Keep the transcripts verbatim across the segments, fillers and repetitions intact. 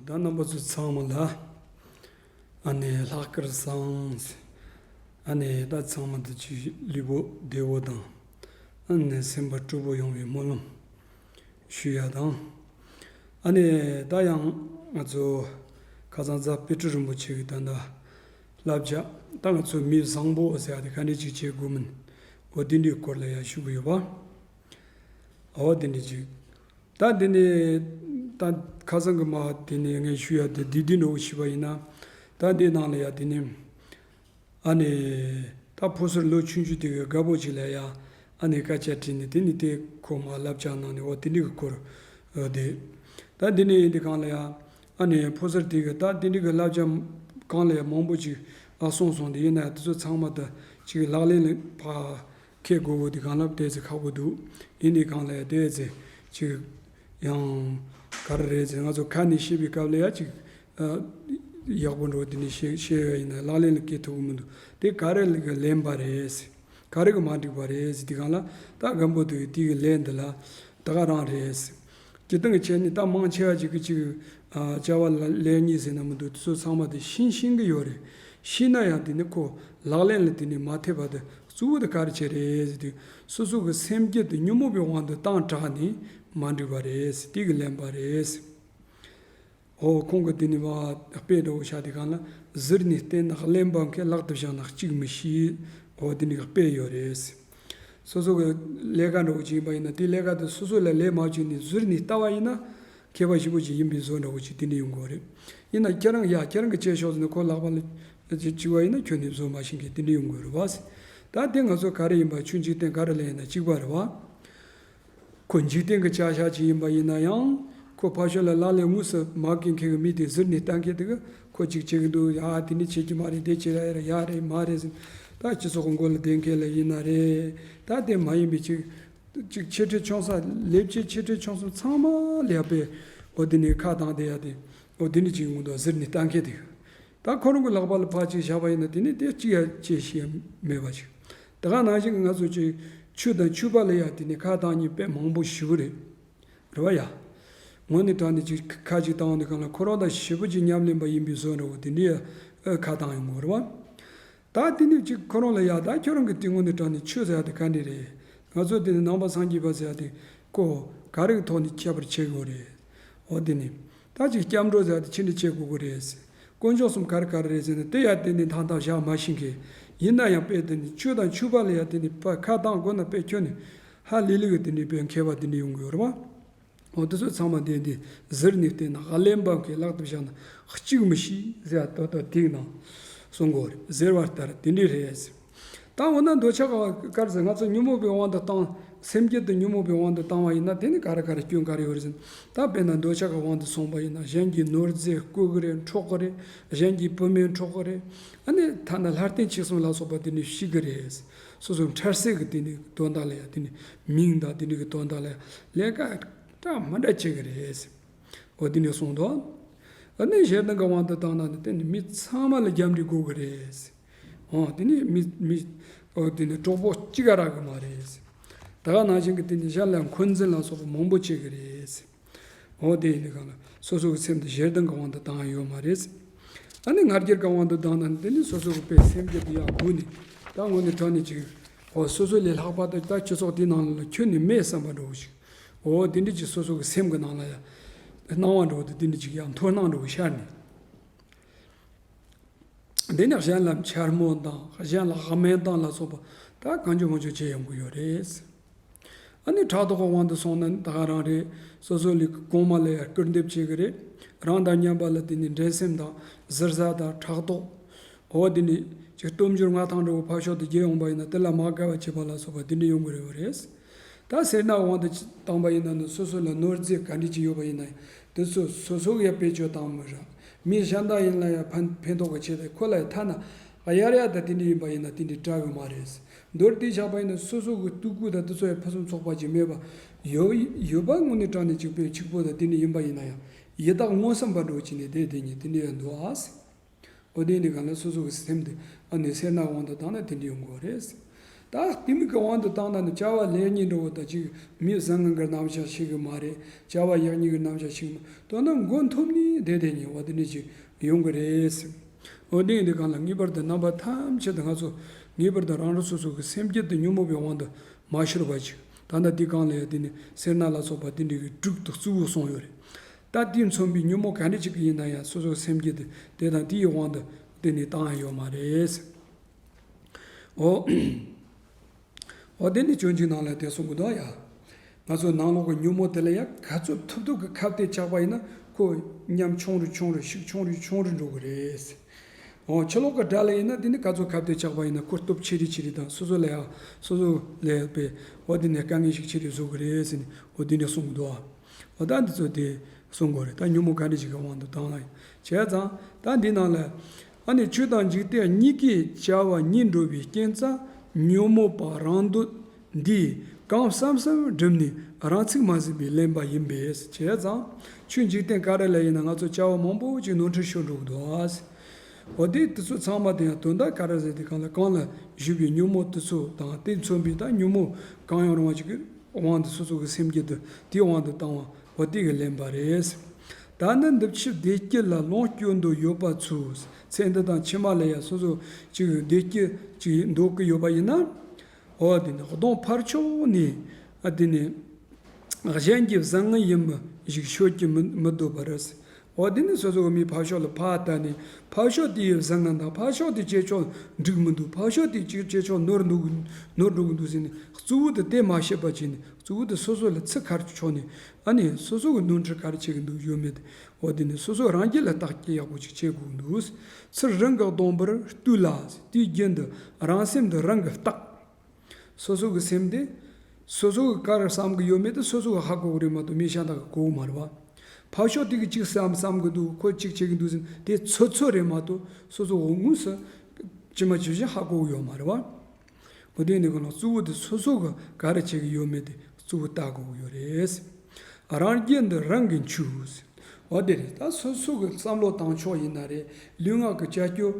ད་རྣམ་པ་ཚོ་ཚང་མ་ལ་ཨ་ནི་ལྷག་དཀར་བཟང་། ཨ་ནི་ད་ཚང་མ་དུ་ཅིག་ལུས་པོ་བདེ་བོ་དང་། ཨ་ནི་སེམས་པ་སྤྲོ་པོ་ཡོང་བའི་སྨོན་ལམ་ཞུ་ཡ་དང་། ཨ་ནི་ད་ཡང་ང་ཚོ་ཁ་སང་རྫ་དཔེ་སྐྲུན་རིན་པོ་ཆེ་གི་ད་ལྟ་བསླབ་བྱ། ད་ང་ཚོ་མི་བཟང་པོ་ཟེར་ཡ་དེ་ག་འདྲ་ཅིག་བྱེད་དགོས་མིན། འོ་དེ་འདྲའི་སྐོར་ལ་ཡང་ཞུ་གི་ཡོད་པ། འོ་དེ་འདྲ་ཅིག་ད་འདི་ནི་ད་ཁ་སང་གི་མ་དེ་ནི་ངས་ཞུ་ཡ་དེ་བསྡུས་བསྡུས་འདྲ་བོ་ཞུས་པ་ཡིན་ན། ད་འདི་ནང་ལ་ཡ་དེ་ནི་ཨ་ནི་ད་ཕོ་གསར་ལོ་ཆུང་ཆུང་དེ་གི་དགའ་པོ་ཅིག་ལ་ཡ་ཨ་ནི་སྐད་ཆ་དྲིས་ནས། དེ་ནི་དེ་ཁོ་མ་བསླབ་བྱ་གནང་ནས། འོ་དེ་འདྲ་གི་སྐོར་འོ་དེ། ད་འདི་ནི་ཡིན་དེ་གང་ལ་ཡ་ཨ་ནི་ཕོ་གསར་དེ་གི་ད་དེ་འདྲ་གི་བསླབ་བྱ་གང་ལ་ཡ་མང་པོ་ཅིག་ཨ་གསུངས་སོང་། དེ་ཡིན་ན་ཡ་དེ་ཚོ་ཚང་མ་ད་ཅིག་ལག་ལེན་ལ་ཕ། ཁེ་དགོས་དགོས་དེ་གང་ལབ་དེ་ཚེ་ཁག་པོ་འདུག་ཡིན་དེ་གང་ལ་ཡ་དེ་ཚེ་ཅིག་ཡང་ག་རེ་རེད་ཟེར། ང་ཚོ་ཁ་ནས་བཤད་པའི་སྐབས་ལ་ཡ་ཅིག་ཡག་པོ་འགྲོ། དེ་ནས་བཤད་བཤད་ཡ་ཡིན་ན་ལག་ལེན་ལ་འཁེལ་ཐུབ་ཀྱི་མི་འདུག་དེ་ག་རེ་ལ་ག་ལན་པ་རེད་ཟེར། ག་རེ་གི་མ་འགྲིག་པ་རེད་ཟེར། དེ་གང་ལ་ད་སྒམ་པོ་དེ་དེ་གི་ལན་འདི་ལ་ད་ག་རང་རེད་ཟེར། སྤྱིར་བཏང་གི་ཆེད་ནི་ད་མང་ཆེ་བ་ཅིག་གི་ཅིག་ཨ་བྱ་བ་ལ་ལས་གཉིས་ཟེར་ན་མི་འདུག་དེ་ཚོ་ཚང་མ་དེ་ཤེས་ཤེས་གི་ཡོད་རེད། ཤེས་ན་ཡང་དེ་ནི་ཁོ་ལག་ལེན་ལ་དེ་ནི་མ་ཐེབས་པ་དེ་གཙོ་བོ་དེ་ག་རེ་བྱས་རེད་ཟེར་དུས། སོ་སོ་གི་སེམས་རྒྱུད་དེ་ཉོན་མོངས་པའི་དབང་དུ་བཏང་དྲགས་ནས་མ་འགྲིག་པ་རེད་ཟེར། དེ་གི་ལན་པ་རེད་ཟེར། ཨོ་ཁོང་གི་དེ་ནི་བ་དཔེ་འདྲ་བོ་བཞག་དེ་གང་ལ། གཟིར་ནས་བལྟས་ན་གླེན་པ་མཁས། ལག་ཏུ་བཞག་ན་གཅིག་མི་ཤེས། ཨོ་དེ་ནི་དཔེ་ཡོད་རེད་ཟེར། སོ་སོ་གི་ལས་ཀ་འདྲ་བོ་ཅིག་ཡིན་པ་ཡིན་ན། དེ་ལས་ཀ་དེ་སོ་སོ་ལ་ལས་མ་བྱས་ནས་གཟིར་ནས་ལྟ་བ་ཡིན་ན་མཁས་པ་ཞེ་པོ་ཅིག་ཡིན་པའི་བཟོ་འདྲ་བོ་ཅིག་དེ་འདྲ་ཡོང་གི་རེད། ཡིན་ན་ཁྱེད་རང་ཡ་ཁྱེད་རང་གི་བྱས་ཤོག་ཟེར་ནས་ཁོ་ལག་པ་ལ་ཅིག་བྱས་པ་ཡིན་ན་ཁྱོད་ནི་བཟོ་མ་ཤེས་མཁན་དེ་འདྲ་ཡོང་གི་རེད་བ་ཟེར། ད་དེ་ང་ཚོ་ག་རེ་ཡིན་པ། ཆོས་འཇིག་རྟེན་ག་རེ་ལ་ཡིན་ན་གཅིག་པ་རེད་བ། ཁོ་འཇིག་རྟེན་གྱི་བྱ་བཞག་ཅིག་ཡིན་པ་ཡིན་ན་ཡང་། ཁོ་ཕར་ཕྱོགས་ལ་ལག་ལེན་དངོས་སུ་མ་བཀོལ་མཁན་གྱི་མི་དེ་གཟིར་ནས་ལྟ་མཁན་དེ་གི་ཁོ་གཅིག་བྱེད་ཀྱི་འདུག་ཡ་དེ་འདྲ་བྱེད་ཀྱི་མ་རེད། དེ་བྱེད་ཡ་ཡ་རེད་མ་རེད་ཟེར། ད་སྤྱི་ཚོགས་ཀྱི་མགོ་ལ་བསྡད་མཁན་ལ་ཡིན་ན་རེད། ད་དེ་མ་ཡིན་པའི་ཅིག་ཅིག་ཆེ་ཁྲི་ཆུང་ས། ལས་བྱེད་ཆེ་ཁྲི་ཆུང་ས་ཚང་མ་ལ་ཡ་དཔེ་འོ་དེ་ནས་ཁ་བཏང་བསྡད་ཡ་དེ། འོ་དེ་འདྲ་ཅིག་ཡོང་གི་འདུག་གཟིར་ནས་ལྟ་མཁན་དེ་གི། ད་ཁོ་རང་གི་ལག་པ་ལ་ཕར་ཅིག་བཞག་པ་ཡིན་ན་དེ་ནི་དེ་གཅིག་ཡ་ཅིག་ཤེས་མེད་པ་ཅིག་ད་ག་ནང་བཞིན་གྱི་ང་ཚོ་ཅིག་ཆོས་དང་ཆོས་པ་ལ་ཡ་དེ་ནི་ཁ་བཏང་མཁན་དཔེ་མང་པོ་ཞེ་པོ་རེད། རེད་བ་ཡ། ངོ་ནས་དྲངས་ནས་ཅིག་ཁ་ཅིག་བཏང་བ་ནི་གང་ལ་ཁོ་རང་དང་ཞེ་པོ་ཅིག་ཉམས་ལེན་པ་ཡིན་པའི་བཟོ་འདྲ་བོ་དེ་འདྲའི་ཡ་ཁ་བཏང་ཡོང་གི་རེད་བ། ད་དེ་ནི་ཅིག་ཁོ་རང་ལ་ཡ། ད་ཁྱོད་རང་གི་དེ་ངོ་ནས་དྲངས་ནས་ཆོས་ཟེར་ཡ་དེ་ག་འདྲ་རེད། ང་ཚོ་དེ་ནི་ནང་པ་སངས་རྒྱས་པ་ཟེར་ཡ་དེ་ཁོ་ག་རེ་གི་ཐོག་ནས་ཁྱད་པར་ཕྱེ་དགོས་རེད། འོ་དེ་ནི། ད་ཅིག་སྐྱབས་འགྲོ་ཟེར་ཡ་དེ་ཕྱི་ནས་བྱེད་དགོས་ཀྱི་རེད་ཟེར། དཀོན་མཆོག་གསུམ་ག་རེ་ག་རེ་རེད་ཟེར་ན་དེ་ཡ་དེ་ནི་ཐང་ཐང་བཞག་མ་ཤེས་མཁན། ཡིན་ན་ཡང་དཔེ་དེ་ནི་ཆོས་དང་ཆོས་པ་ལ་ཡ་དེ་ནི་ཕར་ཁ་བཏང་དགོས་ན་དཔེ་ཁྱོད་ནི་ཧ་ལས་ལས་གི་དེ་ནི་དཔེ་མཁས་པ་དེ་འདྲ་ཡོང་གི་ཡོད་རེད་བ། འོ་དེ་ཚོ་ཚང་མ་དེ་འདི་གཟིར་ནས་བལྟས་ན་གླེན་པ་མཁས། ལག་ཏུ་བཞག་ན་གཅིག་མི་ཤེས་ཟེར་ཡ་ཏོ་ཏོ་དེའི་ནང་གསུང་གི་ཡོད་རེད། ཟེར་བ་ལྟར་དེ་འདྲ་རེད་ཟེར། ད་འོ་ན་འདོད་ཆགས་དཀར་ཟེར་ང་ཚོ་ཉོན་མོངས་པའི་དབང་དུ་བཏང་། སེམས་རྒྱུད་དུ་ཉོན་མོངས་པའི་དབང་དུ་བཏང་བ་ཡིན་ན་དེ་ནི་ག་རེ་ག་རེ་སྐྱོན་ག་རེ་ཡོད་རེད་ཟེར་ན། ད་དཔེར་ན་འདོད་ཆགས་ཀྱི་དབང་དུ་སོང་བ་ཡིན་ན་གཞན་གྱི་ནོར་རྫས་རྐུ་གི་རེད། འཕྲོག་གི་རེད། གཞན་གྱི་བུད་མེད་འཕྲོག་གི་རེད། ཨ་ནི་ཐ་ན་ལྷ་རྟེན་ཆོས་གསུམ་ལ་སོགས་པ་དེ་ནི་བཤིག་གི་རེད། སོ་སོ་འཕྲལ་སེལ་གྱི་དེ་ནི་དོན་དག་ལ་ཡང་དེ་ནི་མིང་དང་དེ་ནི་གི་དོན་དག་ལ་ཡང་ལས་ཀ་འདྲ་མི་འདྲ་བྱེད་གི་རེད། འོ་དེ་ནི་གསུངས་འདུག་ཨ་ནི་ཞེ་སྡང་གི་དབང་དུ་བཏང་ན་ནི་དེ་ནི་མི་ཚང་མ་ལ་རྒྱབ་འདྲི་དགོས་གི་རེད། འོ་དེ་ནི་མི་མི་འོ་དེ་ནི་གྲོགས་པོ་གཅིག་ག་རག་གི་མ་རེད། ད་ག་ནང་བཞིན་གྱི་དེ་ནི་གཞན་ལ་འཁོན་འཛིན་ལ་སོགས་པ་མང་པོ་བྱེད་གི་རེད། འོ་དེ་ཡིན་དུས་གང་ལ་སོ་སོ་གི་སེམས་དེ་ཞེ་སྡང་གི་དབང་དུ་བཏང་ཡ་ཡོད་མ་རེད། ཨ་ནི་ང་རྒྱལ་གྱི་དབང་དུ་བཏང་ན་དེ་ནི་སོ་སོ་གི་དཔེ་སེམས་རྒྱུད་དེ་ཡང་སྒུག་ནས་ད་དངོས་གནས་དྲང་གནས་ཅིག་འོ་སོ་སོ་ལས་ལྷག་པ་དེ་ད་སྤྱི་ཚོགས་དེའི་ནང་ལ་ཁྱོན་ནས་མེད་བསམ་པ་འདྲ་བོ་ཞིག་འོ་དེ་འདྲ་ཅིག་སོ་སོ་གི་སེམས་ཀྱི་ནང་ལ་ཡང་སྣང་བ་འདྲ་བོ་དེ་དེ་འདྲ་ཅིག་ཡང་མཐོ་སྣང་འདྲ་བོ་ཤར་ནས། འདི་ནི་གཞན་ལ་འཕྱ་སྨོད་དང་གཞན་ལ་དམའ་འབེབས་ལ་སོགས་པ་ད་གང་བྱུང་མང་བྱུང་བྱེད་ཡོང་གི་ཡོད་རེད། ཨ་ནི་ཕྲག་དོག་གི་དབང་དུ་སོང་ན་ད་ག་རང་རེད། སོ་སོ་ལས་གོང་མ་ལ་ཡང་སྐུར་འདེབས་བྱེད་གི་རེད། རང་དང་མཉམ་པ་ལ་དེ་ནི་འགྲན་སེམས་དང་ཟུར་ཟ་དང་ཕྲག་དོག་འོ་དེ་ནི་ཅིག་སྟོབས་འབྱོར་མངའ་ཐང་འདྲ་བོ་ཕར་ཕྱོགས་དུ་རྒྱས་ཡོང་པ་ཡིན་ན་དེ་ལ་མ་དགའ་བ་བྱེད་པ་ལ་སོགས་པ་དེ་འདྲ་ཡོང་གི་རེད་བ་རེད། ད་སེར་སྣ་དབང་དུ་བཏང་པ་ཡིན་ན་ནི་སོ་སོ་ལ་ནོར་རྫས་ག་འདྲ་ཅིག་ཡོད་པ་ཡིན་ན་དེ་ཚོ་སོ་སོ་གིས་བེད་སྤྱོད་བཏང་མི་རག་མི་གཞན་དག་ཡིན་ན་ཡང་ཕན་ཕན་ཐོགས་ཀྱི་ཆེད་དུ་ཁོ་ལ་ཡང་ཐ་ན་གཡར་ཡ་ད་དེ་འདྲ་ཡིན་པ་ཡིན་ན་དེ་འདྲ་དྲག་གི་མ་རེད། མདོར་བསྡུས་བཞག་པ་ཡིན་ན་སོ་སོ་གི་སྡུག་ཁུར་དང་དེ་ཚོ་ཡང་ཕུན་སུམ་ཚོགས་པ་ཅིག་མེད་པ་ཡོད་ཡོད་པ་དངོས་གནས་དྲང་གནས་གཅིག་པའི་གཅིག་པོ་དང་དེ་འདྲ་ཡིན་པ་ཡིན་ན་ཡང་ཡི་དྭགས་རྔོན་བསམ་པ་འདྲ་བོ་བྱས་ནས་བསྡད་བསྡད་མཁན་དེ་འདྲ་ཡང་འདུག་ཨ། འོ་དེ་ནི་གང་ལ་སོ་སོ་གི་སེམས་དེ་ཨ་ནི་སེར་སྣ་དབང་དུ་བཏང་ན་དེ་འདྲ་ཡོང་གི་རེད། ད་གཏི་མུག་གི་དབང་དུ་བཏང་ན་ནི་བྱ་བ་ལས་གཉིས་འགྲོ་བ་དང་གཅིག་མི་བཟང་ངན་གྱི་རྣམ་གཞག་ཤེས་གི་མ་རེད། བྱ་བ་ཡག་ཉེས་ཀྱི་རྣམ་གཞག་ཤེས་གི་མ། དོན་དག་མགོ་འཐོམ་ནས་བསྡད་བསྡད་ཉེ་བ་དེ་འདྲ་ཅིག་ཡོང་གི་རེད་ཟེར། འོ་དེ་ཡིན་དུས་གང་ལ་ངེས་པར་དུ་རྣམ་པ་ཐམས་ཅད་དུ་ང་ཚོ་ངེས་པར་དུ་རང་རང་སོ་སོ་གི་སེམས་རྒྱུད་དུ་ཉོན་མོངས་པའི་དབང་དུ་མ་ཤོར་བ་ཅིག་ད་ལྟ་འདི་གང་ལ་ཡང་དེ་ནི་སེར་སྣ་ལ་སོགས་པ་དེ་འདྲའི་གི་དྲུག་ཏུ་གཙོ་བོ་གསུངས་ཡོད་རེད། ད་དེས་མཚོན་པའི་ཉོན་མོངས་ག་འདྲ་ཅིག་ཡིན་ན་ཡང་སོ་སོའི་སེམས་རྒྱུད་དུ་དེ་དང་དེའི་དབང་དུ་དེ་ནི་བཏང་ཡ་ཡོད་མ་རེད། འོ། འོ་དེ་ནི་སྤྱོད་འཇུག་ནང་ལ་དེ་གསུང་གི་འདུག་ཡ། ང་ཚོ་ནང་ལོགས་ཀྱི་ཉོན་མོངས་དེ་ལ་ཡང་ག་ཚོད་ཐུབ་ཐུབ་ཀྱི་ཁ་གཏད་བཅག་པ་ཡིན་ན་ཁོ་ཉམས་ཆུང་རུ་ཆུང་རུ་ཤུགས་ཆུང་རུ་ཆུང་རུ་འགྲོ་གི་རེད། འོ་ཕྱི་ལོགས་ཀྱི་དགྲ་ལ་ཡིན་ན་དེ་ནི་ག་ཚོད་ཁ་གཏད་བཅག་པ་ཡིན་ན་ཁོ་སྟོབས་ཆེ་རུ་ཆེ་རུ་དང་སོ་སོ་ལ་ཡང་སོ་སོ་ལ་ཡང་པའི་འོ་དེ་ནི་དཀའ་ངལ་ཞིག་ཆེ་རུ་བཟོ་གི་རེད་ཟེར་ནས་འོ་དེ་འདྲ་གསུང་གི་འདུག་ཨ། འོ་ད་འདི་ཚོ་དེ་གསུང་དགོས་རེད། ད་ཉོན་མོངས་ག་འདྲ་ཞིག་གི་དབང་དུ་བཏང་ལ་ཡང་བྱས་ཙང་ད་འདི་ནང་ལ་ཨ་ནི་ཆོས་དང་འཇིག་རྟེན་གཉིས་ཀའི་བྱ་བ་གཉིས་འགྲོ་བའི་རྐྱེན་རྩ་ཉོན་མོངས་པ་རང་འདོད་འདིས་གང་བསམ་བསམ་བསྒྲིམས་ནས་རང་ཚུགས་མ་ཟིན་པས་ལེན་པ་ཡིན་པས། བྱས་ཙང་ཆོས་འཇིག་རྟེན་ག་རེ་ལ་ཡིན་ན་ང་ཚོ་བྱ་བ་མང་པོ་ཅིག་ནོར་འཁྲུལ་ཤོར་འགྲོ་གི་འདུག་ཨ། འོ་དེ་དེ་ཚོ་ཚང་མ་དེ་ཡང་དོན་དག་ག་རེ་ཟེར་དེ་གང་ལ་གང་ལ་བཞུགས་པའི་ཉོན་མོངས་དེ་ཚོ་དང་དེ་མཚོན་པའི་ད་ཉོན་མོངས་གང་ཡང་རུང་བ་ཅིག་གི་དབང་དུ་སོ་སོ་གི་སེམས་རྒྱུད་དུ་དེའི་དབང་དུ་བཏང་བ་འོ་དེ་གི་ལེན་པ་རེད། ད་ནི་འདི་ཕྱི་བདེ་སྐྱིད་ལ་ལོངས་སྤྱོད་འདོད་ཡོད་པ་ཚོས་ཚེ་འདི་དང་ཕྱི་མ་ལ་ཡང་སོ་སོ་ཅིག་བདེ་སྐྱིད་ཅིག་འདོད་ཀྱི་ཡོད་པ་ཡིན་ན། འོ་དེ་ནི་གདོང་ཕར་ཕྱོགས་ནས་ཨ་དེ་ནི་གཞན་གྱི་བཟང་ངན་ཡིན་མིན་ཞིག་ཤོད་ཀྱི་མི་མི་འདོད་པར། འོ་དེ་ནི་སོ་སོ་གི་མིག་ཕར་ཕྱོགས་ལ་ཕར་ལྟ་ནས་ཕར་ཕྱོགས་དེའི་བཟང་ངན་དང་ཕར་ཕྱོགས་དེ་བྱས་ཆོག་འགྲིག་མི་འདུག་ཕར་ཕྱོགས་དེ་ཅིག་བྱས་ཆོག་ནོར་འདུག་ནོར་འགྲོ་གི་འདུག་ཟེར་ནས་གཙོ་བོ་དེ་དེ་མ་ཤེས་པ་བྱས་ནས་གཙོ་བོ་དེ་སོ་སོ་ལ་ཚིག་ཁར་ཕྱོགས་ནས་ཨ་ནི་སོ་སོ་གི་ནོར་འཁྲུལ་ག་རེ་བྱེད་ཀྱི་འདུག་ཡོད་མེད་དེ་འོ་དེ་ནི་སོ་སོ་རང་རྒྱུད་ལ་བརྟག་དཔྱད་ཡག་པོ་ཅིག་བྱེད་དགོས་འདུག་ཚུར་རང་གི་གདོང་པར་བལྟས་ལ་དེའི་རྒྱུན་དུ་རང་སེམས་དེ་རང་གིས་བརྟག་སོ་སོ་གི་སེམས་དེ། སོ་སོ་གི་ག་རེ་བསམ་གི་ཡོད་མེད་དེ་སོ་སོ་གི་ཧ་གོ་གི་རེད་མ་གཏོགས་མི་གཞན་དག་གི་གོ་གི་མ་རེད་བ། ཕར་ཕྱོགས་དེ་གི་གཅིག་བསམ་བསམ་གི་འདུག་ཁོ་གཅིག་བྱེད་གི་འདུག་ཟེར་དེ་ཚོད་ཚོད་རེད་མ་གཏོགས་སོ་སོ་འོ་དངོས་སུ་ཇི་མ་ཇི་བཞིན་ཧ་གོ་གི་ཡོད་མ་རེད་བ། འོ་དེ་ནི་གོ་ན་གཙོ་བོ་དེ་སོ་སོ་གི་ག་རེ་བྱེད་གི་ཡོད་མེད་དེ་གཙོ་བོ་ལྟ་དགོས་གི་ཡོད་རེད། རང་རྒྱུད་འདི་རང་གིས་འཆུ། འོ་དེ་རེད། ད་སོ་སོ་གི་བསམ་བློ་བཏང་ཕྱོགས་ཡིན་ན་རེད། ལུས་ངག་གི་བྱ་སྤྱོད་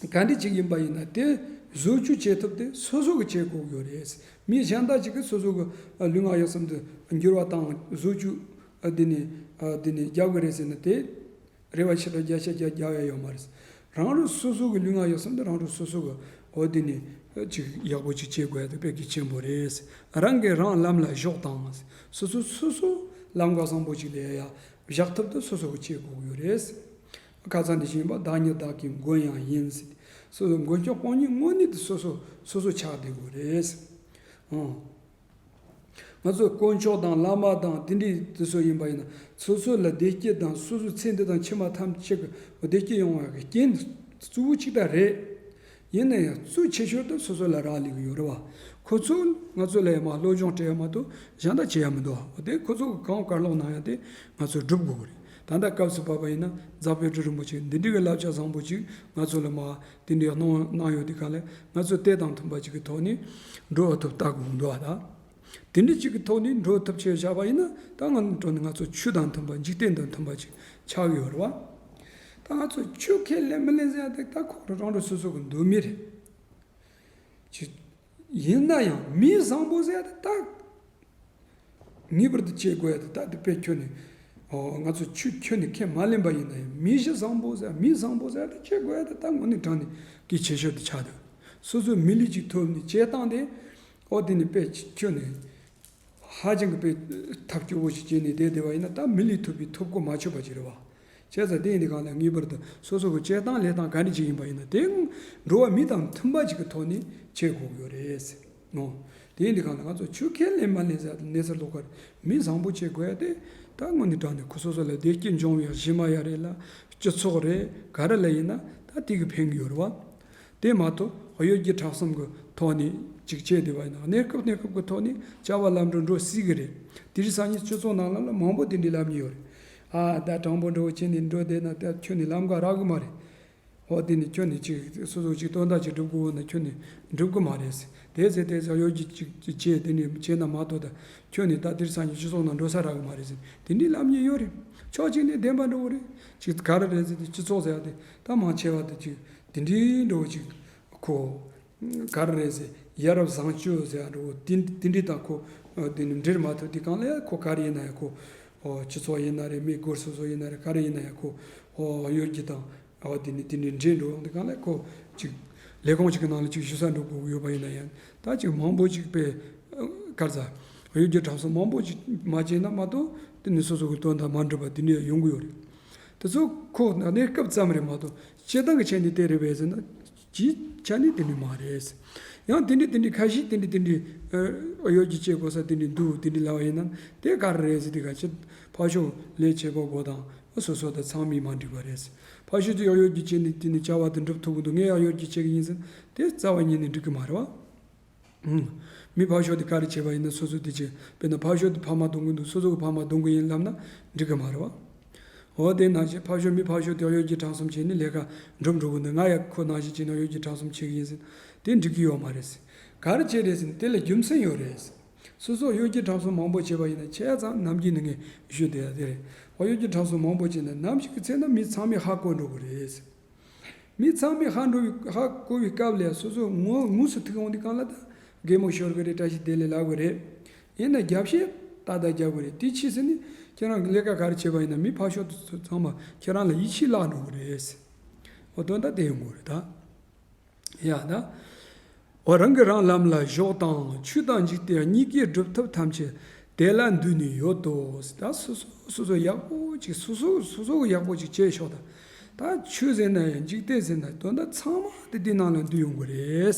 ག་འདྲ་ཅིག་ཡིན་པ་ཡིན་ན་དེ་བཟོ་བཅོས་བྱེད་ཐུབ་དེ་སོ་སོ་གི་བྱེད་དགོས་ཀྱི་ཡོད་རེད། མི་གཞན་དག་ཅིག་གིས་སོ་སོ་གི་ལུས་ངག་ཡིད་གསུམ་དུ་འགྱུར་བ་བཏང་བཟོ་བཅོས་འདི་ནས་འདི་ནས་རྒྱག་གི་རེད་ཟེར་ན་དེ་རེ་བ་ཆེ་དྲགས་བརྒྱ་ཆ་བརྒྱ་རྒྱག་ཡ་ཡོད་མ་རེད། རང་རང་སོ་སོ་གི་ལུས་ངག་ཡིད་གསུམ་དུ་རང་རང་སོ་སོ་གི་འོ་འདི་ནས་ཅིག་ཡག་པོ་ཅིག་བྱེད་དགོས་ཡ་དེ་དཔེ་གལ་ཆེན་པོ་རེད། རང་གིས་རང་ལམ་ལ་ཞོག་དང་སོ་སོ་སོ་སོ་ལམ་ཁ་བཟང་པོ་ཅིག་ལ་ཡ་བཞག་ཐུབ་དེ་སོ་སོ་གི་བྱེད་དགོས་ཀྱི་ཡོད་རེད། ཁ་སང་འདི་བཞིན་པ་བདག་ཉིད་བདག་གི་མགོན་ཡང་ཡིན་ཟེར། སོ་སོ་མགོན་སྐྱོབ་དཔུང་གཉེན་དངོས་གནས་དེ་སོ་སོ་སོ་སོ་ཆགས་བསྡད་དགོས་རེད། ཨང་། ང་ཚོ་དཀོན་མཆོག་དང་བླ་མ་དང་དེ་འདྲའི་དེ་ཚོ་ཡིན་པ་ཡིན་ན་སོ་སོ་ལ་བདེ་སྐྱིད་དང་སོ་སོའི་ཚེ་འདི་དང་ཕྱི་མ་ཐམས་ཅད་ཀྱི་བདེ་སྐྱིད་ཡོང་བའི་རྐྱེན་གཙོ་བོ་གཅིག་ད་རེད། ཡིན་ན་ཡང་གཙོ་ཆེ་ཤོས་དེ་སོ་སོ་ལ་རག་ལས་ཀྱི་ཡོད་རེད་བ། ཁོ་ཚོ་ང་ཚོ་ལ་ཡང་མ་སློབ་སྦྱོང་སྤྲད་ཡ་མ་གཏོགས་གཞན་དག་བྱེད་ཡ་མི་འདུག་བ། དེ་ཁོ་ཚོ་གི་གང་གར་ལོག་གནང་ཡ་དེ་ང་ཚོས་སྒྲུབ་དགོས་ཀྱི་རེད། ད་ལྟ་སྐབས་སུ་བབས་པ་ཡིན་ན་རྫ་དཔལ་སྤྲུལ་རིན་པོ་ཆེ་འདི་འདྲའི་གི་བསླབ་བྱ་བཟང་པོ་ཅིག་ང་ཚོ་ལ་མ་དེ་འདྲའི་གནང་གནང་ཡོད་དེ་ག་ལས་ང་ཚོ་དེ་དང་མཐུན་པ་ཅིག་གི་ཐོག་ནས་འགྲོ་ཐུབ་ལྟ་དགོས་འདུག་བ་ད། དེ་འདྲ་ཅིག་གི་ཐོག་ནས་འགྲོ་ཐུབ་ཆེད་བཞག་པ་ཡིན་ན་ད་ང་འགྲོ་ནས་ང་ཚོ་ཆོས་དང་མཐུན་པ་འཇིག་རྟེན་དང་མཐུན་པ་ཅིག་ཆགས་ཀྱི་ཡོད་རེད་བ། ད་ང་ཚོ་ཆོས་ཁས་ལེན་མི་ལེན་ཟེར་ཡ་དེ་ད་ཁོ་རང་རང་སོ་སོ་གི་འདོད་མི་རེད། ཅི། ཡིན་ན་ཡང་མི་བཟང་པོ་ཟེར་ཡ་དེ་ད། ངེས་པར་དུ་བྱེད་དགོས་ཡ་དེ་ད་དེ་དཔེ་ཁྱོན་ནས། ཨོ་ང་ཚོ་ཆོས་ཁྱོན་ནས་ཁས་མ་ལེན་པ་ཡིན་ན་ཡང་མི་གཞི་བཟང་པོ་ཟེར་མི་བཟང་པོ་ཟེར་ཡ་དེ་བྱེད་དགོས་ཡ་དེ་ད་དངོས་གནས་དྲང་ནས་གལ་ཆེ་ཤོས་དེ་ཆགས་འདུག་སོ་སོའི་མི་ལུས་ཅིག་ཐོབ་ནས་བྱེད་སྟངས་དེ། ཨོ་དེ་ནི་དཔེ་ཁྱོན་ནས། ཧ་ཅང་གི་དཔེ་ཐབས་སྐྱོ་བོ་ཞིག་བྱས་ནས་བསྡད་བསྡད་པ་ཡིན་ན་ད་མི་ལུས་ཐོབ་པའི་ཐོབ་གོ་མ་ཆོད་པ་ཅིག་རེད་བ། བྱས་ཙང་དེ་ཡིན་དུས་གང་ལ་ངེས་པར་དུ་སོ་སོ་གི་བྱེད་སྟངས་ལས་སྟངས་ག་འདྲ་ཅིག་ཡིན་པ་ཡིན་ན་དེ་འགྲོ་བ་མི་དང་མཐུན་པ་ཅིག་གི་ཐོག་ནས་བྱེད་དགོས་ཀྱི་ཡོད་རེད་ཟེར་ནོ། དེ་ཡིན་དུས་གང་ལ་ང་ཚོ་ཆོས་ཁས་ལེན་མ་ལེན་ཟེར་ཡ་དེ་གནས་ཚུལ་ལོགས་ཀར་མི་བཟང་པོ་བྱེད་དགོས་ཡ་དེ་ད་དངོས་གནས་དྲང་ནས་ཁོ་སོ་སོ་ལ་བདེ་སྐྱིད་འབྱུང་བའི་གཞི་མ་ཡ་རེད་ལ་སྤྱི་ཚོགས་རེད་ག་རེ་ལ་ཡིན་ན་ད་དེ་གི་ཕན་གི་ཡོད་རེད་བ། དེ་མ་གཏོགས་གཡོ་སྒྱུ་ཁྲམ་གསུམ་གྱི་ཐོག་ནས་ཅིག་བྱས་བསྡད་པ་ཡིན་ན་གནས་སྐབས་གནས་སྐབས་ཀྱི་ཐོག་ནས་བྱ་བ་ལམ་འགྲོ་འགྲོ་སྲིད་ཀྱི་རེད། དེ་རིང་སང་ཉིན་སྤྱི་ཚོགས་ནང་ལ་ལ་མང་པོ་དེ་འདྲའི་ལབ་མྱོང་ཡོད་རེད། ཨ་ད་དྲང་པོ་འགྲོ་བྱས་ནས་འགྲོ་བསྡད་ན་ད་ཁྱོད་ནས་ལམ་ཀ་རག་གི་མ་རེད། འོ་དེ་ནས་ཁྱོད་ནས་ཅིག་སོ་སོ་ཅིག་དོན་དག་ཅིག་སྒྲུབ་དགོས་ན་ཁྱོད་ནས་སྒྲུབ་གི་མ་རེད། དེ་ཟེར་དེ་ཟེར་གཡོ་སྒྱུ་ཅིག་ཅིག་བྱས་དེ་ནས་བྱས་ན་མ་གཏོགས་ད་ཁྱོད་ནས་ད་དེ་རིང་སང་ཉིན་སྤྱི་ཚོགས་ནང་འགྲོ་ས་རག་གི་མ་རེད་ཟེར་དེ་འདྲའི་ལབ་མྱོང་ཡོད་རེད། ཕྱོགས་གཅིག་ནས་བདེན་པ་འགྲོ་གི་རེད། ཅིག་ག་རེ་རེད་ཟེར་དེ་སྤྱི་ཚོགས་ཟེར་ཡ་དེ་ད་མང་ཆེ་བ་དེ་ཅིག་དེ་འདྲའི་འགྲོ་བ་ཅིག་ཁོ། ག་རེ་རེད་ཟེར། ཡ་རབས་བཟང་སྤྱོད་ཟེར་ཡ་འགྲོ་དེ་དེ་འདྲས་དང་ཁོ་དེ་ནི་འབྲེལ་མ་ཐུབ་དུས་སྒང་ལ་ཡ་ཁོ་ག་རེ་ཡིན་ན་ཡང་ཁོ་སྤྱི་ཚོགས་ཡིན་ན་རེད། མི་སྒེར་སོ་སོ་ཡིན་ན་རེད། ག་རེ་ཡིན་ན་ཡང་ཁོ་གཡོ་སྒྱུ་དང་། ཨོ་དེ་ནི་དེ་ནི་འདྲེས་འགྲོ་ཡོང་དུས་སྒང་ལ་ཁོ་ཅིག་ལས་ཁུངས་ཅིག་གི་ནང་ལ་ཅིག་ཞུ་ས་འགྲོ་དགོས་ཡོད་པ་ཡིན་ན་ཡང་། ད་ཅིག་མང་པོ་ཅིག་པའི་ག་རེ་ཟ། གཡོ་སྒྱུ་ཁྲམ་གསུམ་མང་པོ་ཅིག་མ་བྱས་ན་མ་གཏོགས་དེ་ནི་སོ་སོ་གི་དོན་དང་མ་འགྲིག་པ་དེ་ནི་ཡོང་གི་ཡོད་རེད། དེ་ཚོ་ཁོ་ན་ནས་སྐབས་ཙམ་རེད་མ་གཏོགས་སྤྱིར་བཏང་གི་ཆ་ནས་དེ་རེད་པས་ཟེར་ན་སྤྱིའི་ཆ་ནས་དེ་ནི་མ་རེད། ཡང་དེ་འདྲའི་དེ་འདྲའི་ཁ་ཤས་དེ་འདྲའི་དེ་འདྲའི་གཡོ་སྒྱུ་བྱེད་དགོས་ས་དེ་འདྲའི་འདུག་དེ་འདྲའི་ལབ་པ་ཡིན་ན་དེ་ག་རེ་རེད་ཟེར། དེ་ག་ཆེ་ཕར་ཕྱོགས་ལས་བྱེད་པ་དགོས་དང་། སོ་སོ་དང་ཚང་མས་མ་འགྲིག་པ་རེད། ཕར་ཕྱོགས་ཀྱི་གཡོ་སྒྱུ་བྱས་ནས་དེ་ནི་བྱ་བ་དེ་འགྲུབ་ཐུབ་ཀྱི་འདུག་ངས་གཡོ་སྒྱུ་བྱེད་ཀྱི་ཡིན་ཟེར་ན་དེ་རྩ་བ་ཉིད་ནས་འགྲིག་གི་མ་རེད་བ། ཨུམ། མི་ཕར་ཕྱོགས་དེ་ག་རེ་བྱས་པ་ཡིན་ན་སོ་སོ་དེ་བྱས། དཔེར་ན་ཕར་ཕྱོགས་དེ་ཕ་མ་གདུང་གི་འདུག་སོ་སོ་གི་ཕ་མ་གདུང་གི་ཡིན་ལབ་ན་འགྲིག་གི་མ་རེད་བ། འོ་དེ་ནང་བཞིན་ཕར་ཕྱོགས་མི་ཕར་ཕྱོགས་དེ་གཡོ་སྒྱུ་ཁྲམ་གསུམ་བྱས་ནས་ལས་ཀ་འགྲུབ་འགྲོ་གི་འདུག་ང་ཡང་ཁོ་ནང་བཞིན་བྱས་ནས་གཡོ་སྒྱུ་ཁྲམ་གསུམ་བྱེད་གི་ཡིན་ཟེར་ན་དེ་འགྲིག་གི་ཡོད་མ་རེད། ག་རེ་བྱས་རེད་ཟེར་ན་དེ་ལ་རྒྱུ་མཚན་ཡོད་རེད། སོ་སོ་གཡོ་སྒྱུ་ཁྲམ་གསུམ་མང་པོ་བྱས་པ་ཡིན་ན་བྱས་ཙང་ནམ་རྒྱུན་ནས་ངས་ཞུས་བསྡད་ཡ་དེ་རེད། འོ་གཡོ་སྒྱུ་ཁྲམ་གསུམ་མང་པོ་བྱས་ན་ནམ་ཞིག་གི་ཚེ་ན་མི་ཚང་མས་ཧ་གོ་འགྲོ་གི་རེད། མི་ཚང་མས་ཧ་འགྲོ་བའི་ཧ་གོ་བའི་སྐབས་ལ་སོ་སོ་ངོ་དངོས་སུ་ཐུག་འོང་དུས་སྒང་ལ་ད་གད་མོ་ཤོར་གི་རེད། བཀྲ་ཤིས་བདེ་ལེགས་ལབ་གི་རེད། ཡིན་ན་རྒྱབ་བཤད་ཏག་ཏག་རྒྱབ་གི་རེད། དེ་ཕྱིས་ཟེར་ནས་ཁྱེད་རང་གི་ལས་ཀ་ག་རེ་བྱས་པ་ཡིན་ན་མི་ཕར་ཕྱོགས་དེ་ཚོ་ཚང་མ་ཁྱེད་རང་ལ་ཡིད་ཆེས་བརླག་འགྲོ་གི་རེད། འོ་དོན་དག་དེ་ཡོང་གི་རེད་ད། ཡ་ད། འོ་རང་གིས་རང་ལམ་ལ་ཞོག་དང་། ཆོས་དང་འཇིག་རྟེན་གཉིས་ཀའི་སྒྲུབ་ཐབས་ཐམས་ཅད་དེ་ལ་འདུས་ནས་ཡོད་དོ། ད་སོ་སོ་སོ་སོ་ཡག་པོ་ཅིག་སོ་སོ་སོ་སོ་གི་ཡག་པོ་ཅིག་བྱས་ཤོག་ད་ད་ཆོས་ཟེར་ན་ཡང་འཇིག་རྟེན་ཟེར་ན་དོན་དག་ཚང་མ་དེ་དེ་ནང་ལ་འདུས་ཡོང་གི་རེད།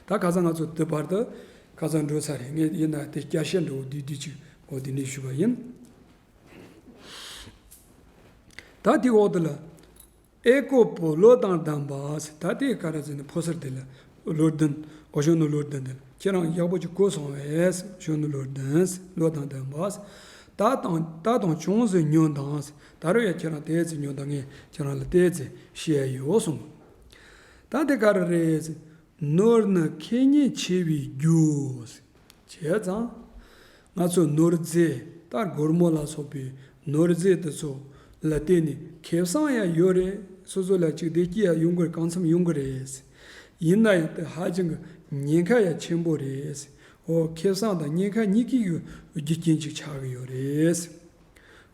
ད་ཁ་སང་ང་ཚོ་དེ་བར་དུ་ཁ་སང་འགྲོ་ཚར་རེད། ངས་ཡིན་ན་དེ་བསྐྱར་བཤད་འགྲོ་བསྡུས་བསྡུས་ཅིག་འོ་དེ་ནས་ཞུས་པ་ཡིན། ད་དེ་འོག་དེ་ལ། ཨེ་ཀོ་པོ་བློ་དང་ལྡན་པ་ཟེར། ད་དེ་ག་རེ་ཟེར་ན་ཕོ་གསར་དེ་ལ་བློ་ལྡན། འོ་གཞོན་ནུ་བློ་ལྡན་དེ་ལ་ཁྱེད་རང་ཡག་པོ་ཅིག་གོ་སོང་བས། གཞོན་ནུ་བློ་ལྡན་ཟེར། བློ་དང་ལྡན་པ་ཟེར། ད་དང་ད་དང་ཅུང་ཟད་ཉོན་དང་ཟེར། ད་རུང་ཡང་ཁྱེད་རང་དེ་ཙི་ཉོན་དང་། ངས་ཁྱེད་རང་ལ་དེ་ཙི་བཤད་ཡོད་གསུངས། ད་དེ་ག་རེ་རེད་ཟེར། ནོར་ནི་ཁེ་ཉེན་ཆེ་བའི་རྒྱུ། བྱས་ཙང་། ང་ཚོ་ནོར་རྫས་ད་སྒོར་མོ་ལ་སོགས་པའི་ནོར་རྫས་དེ་ཚོ་ལ་བརྟེན་ནས་ཁེ་བཟང་ཡང་ཡོད་རེད། སོ་སོ་ལ་ཅིག་བདེ་སྐྱིད་ཡང་ཡོང་གི་རེད། གང་འཚམ་ཡོང་གི་རེད། ཡིན་ན་ཡང་དེ་ཧ་ཅང་གི་ཉེན་ཁ་ཡང་ཆེན་པོ་རེད། འོ་ཁེ་བཟང་དང་ཉེན་ཁ་གཉིས་ཀའི་རྒྱུ་རྐྱེན་ཅིག་ཆགས་ཀྱི་ཡོད་རེད།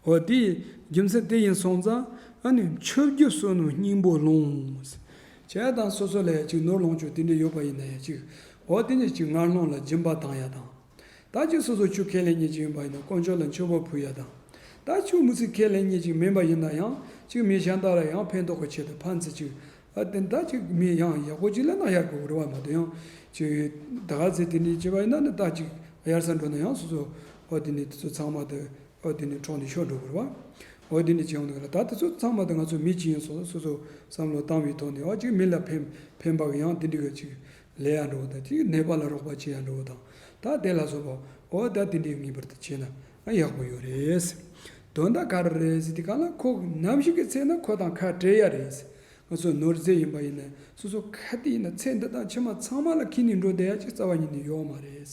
འོ་དེའི་རྒྱུ་མཚན་དེ་ཡིན་སོང་ཙང་། ཨ་ནི་མཆོད་རྒྱུ་བསོད་ནམས་སྙིང་པོ་ལོངས། བྱས་ཙང་སོ་སོ་ལ་ཡ་ཅིག་ནོར་ལོངས་སྤྱོད་དེ་འདྲ་ཡོད་པ་ཡིན་ན་ཡ་ཅིག་འོ་དེ་ནས་ཅིག་ངར་སློང་ལ་སྦྱིན་པ་བཏང་ཡ་དང་། ད་ཅིག་སོ་སོ་ཆོས་ཁས་ལེན་མཁན་ཅིག་ཡིན་པ་ཡིན་ན་དཀོན་མཆོག་ལ་མཆོད་པ་ཕུལ་ཡ་དང་། ད་ཆོས་མི་སྲིད་ཁས་ལེན་མཁན་ཅིག་མིན་པ་ཡིན་ན་ཡང་ཅིག་མི་གཞན་དག་ལ་ཡང་ཕན་ཐོགས་ཀྱི་ཆེད་དུ་ཕན་ཚུན་ཅིག་ཨ་དེ་ད་ཅིག་མི་ཡང་ཡག་པོ་ཅིག་ལབ་ན་ཡག་པོ་རེད་བ། མ་གཏོགས་ཡང་ཅིག་ད་ག་ཚེ་དེ་འདྲ་བྱས་པ་ཡིན་ན་ནི་ད་ཅིག་གཡར་ས་འགྲོ་ན་ཡང་སོ་སོ་འོ་དེ་ནས་དེ་ཚོ་ཚང་མ་དེ། འོ་དེ་ནས་འཕྲོག་ནས་ཤོར་འགྲོ་དགོས་རེད་བ། འོ་དེ་ནས་བྱས་ཡོང་དུས་ལ་ད་དེ་ཚོ་ཚང་མ་དེ་ང་ཚོ་མི་གཅིག་ཡིན་སོང་ཙང་སོ་སོ་བསམ་བློ་བཏང་བའི་ཐོག་ནས་འོ་ཅིག་མི་ལ་ཕན་ཕན་པ་གི་ཡང་དེ་འདྲ་གི་ཅིག་ལས་ཡ་འགྲོ་བ་དང་ཅིག་ནད་པ་ལ་རོགས་པ་བྱེད་ཡ་འགྲོ་བ་དང་། ད་དེ་ལ་སོགས་པ་འོ་ད་དེ་འདྲའི་ངེས་པར་དུ་བྱས་ན་ཡག་པོ་ཡོད་རེད། དོན་དག་ག་རེ་རེད་ཟེར་དུས་སྒང་ལ་ཁོ་ནམ་ཞིག་གི་ཚེ་ན་ཁོ་དང་ཁ་བྲལ་ཡ་རེད། ང་ཚོ་ནོར་རྫས་ཡིན་པ་ཡིན་ན་སོ་སོ་ག་དུས་ཡིན་ན་ཚེ་འདི་དང་ཕྱི་མ་ཚང་མ་ལ་ཁྱེར་ནས་འགྲོ་བསྡད་ཡ་ཅིག་རྩ་བ་ཉིད་ནས་ཡོད་མ་རེད།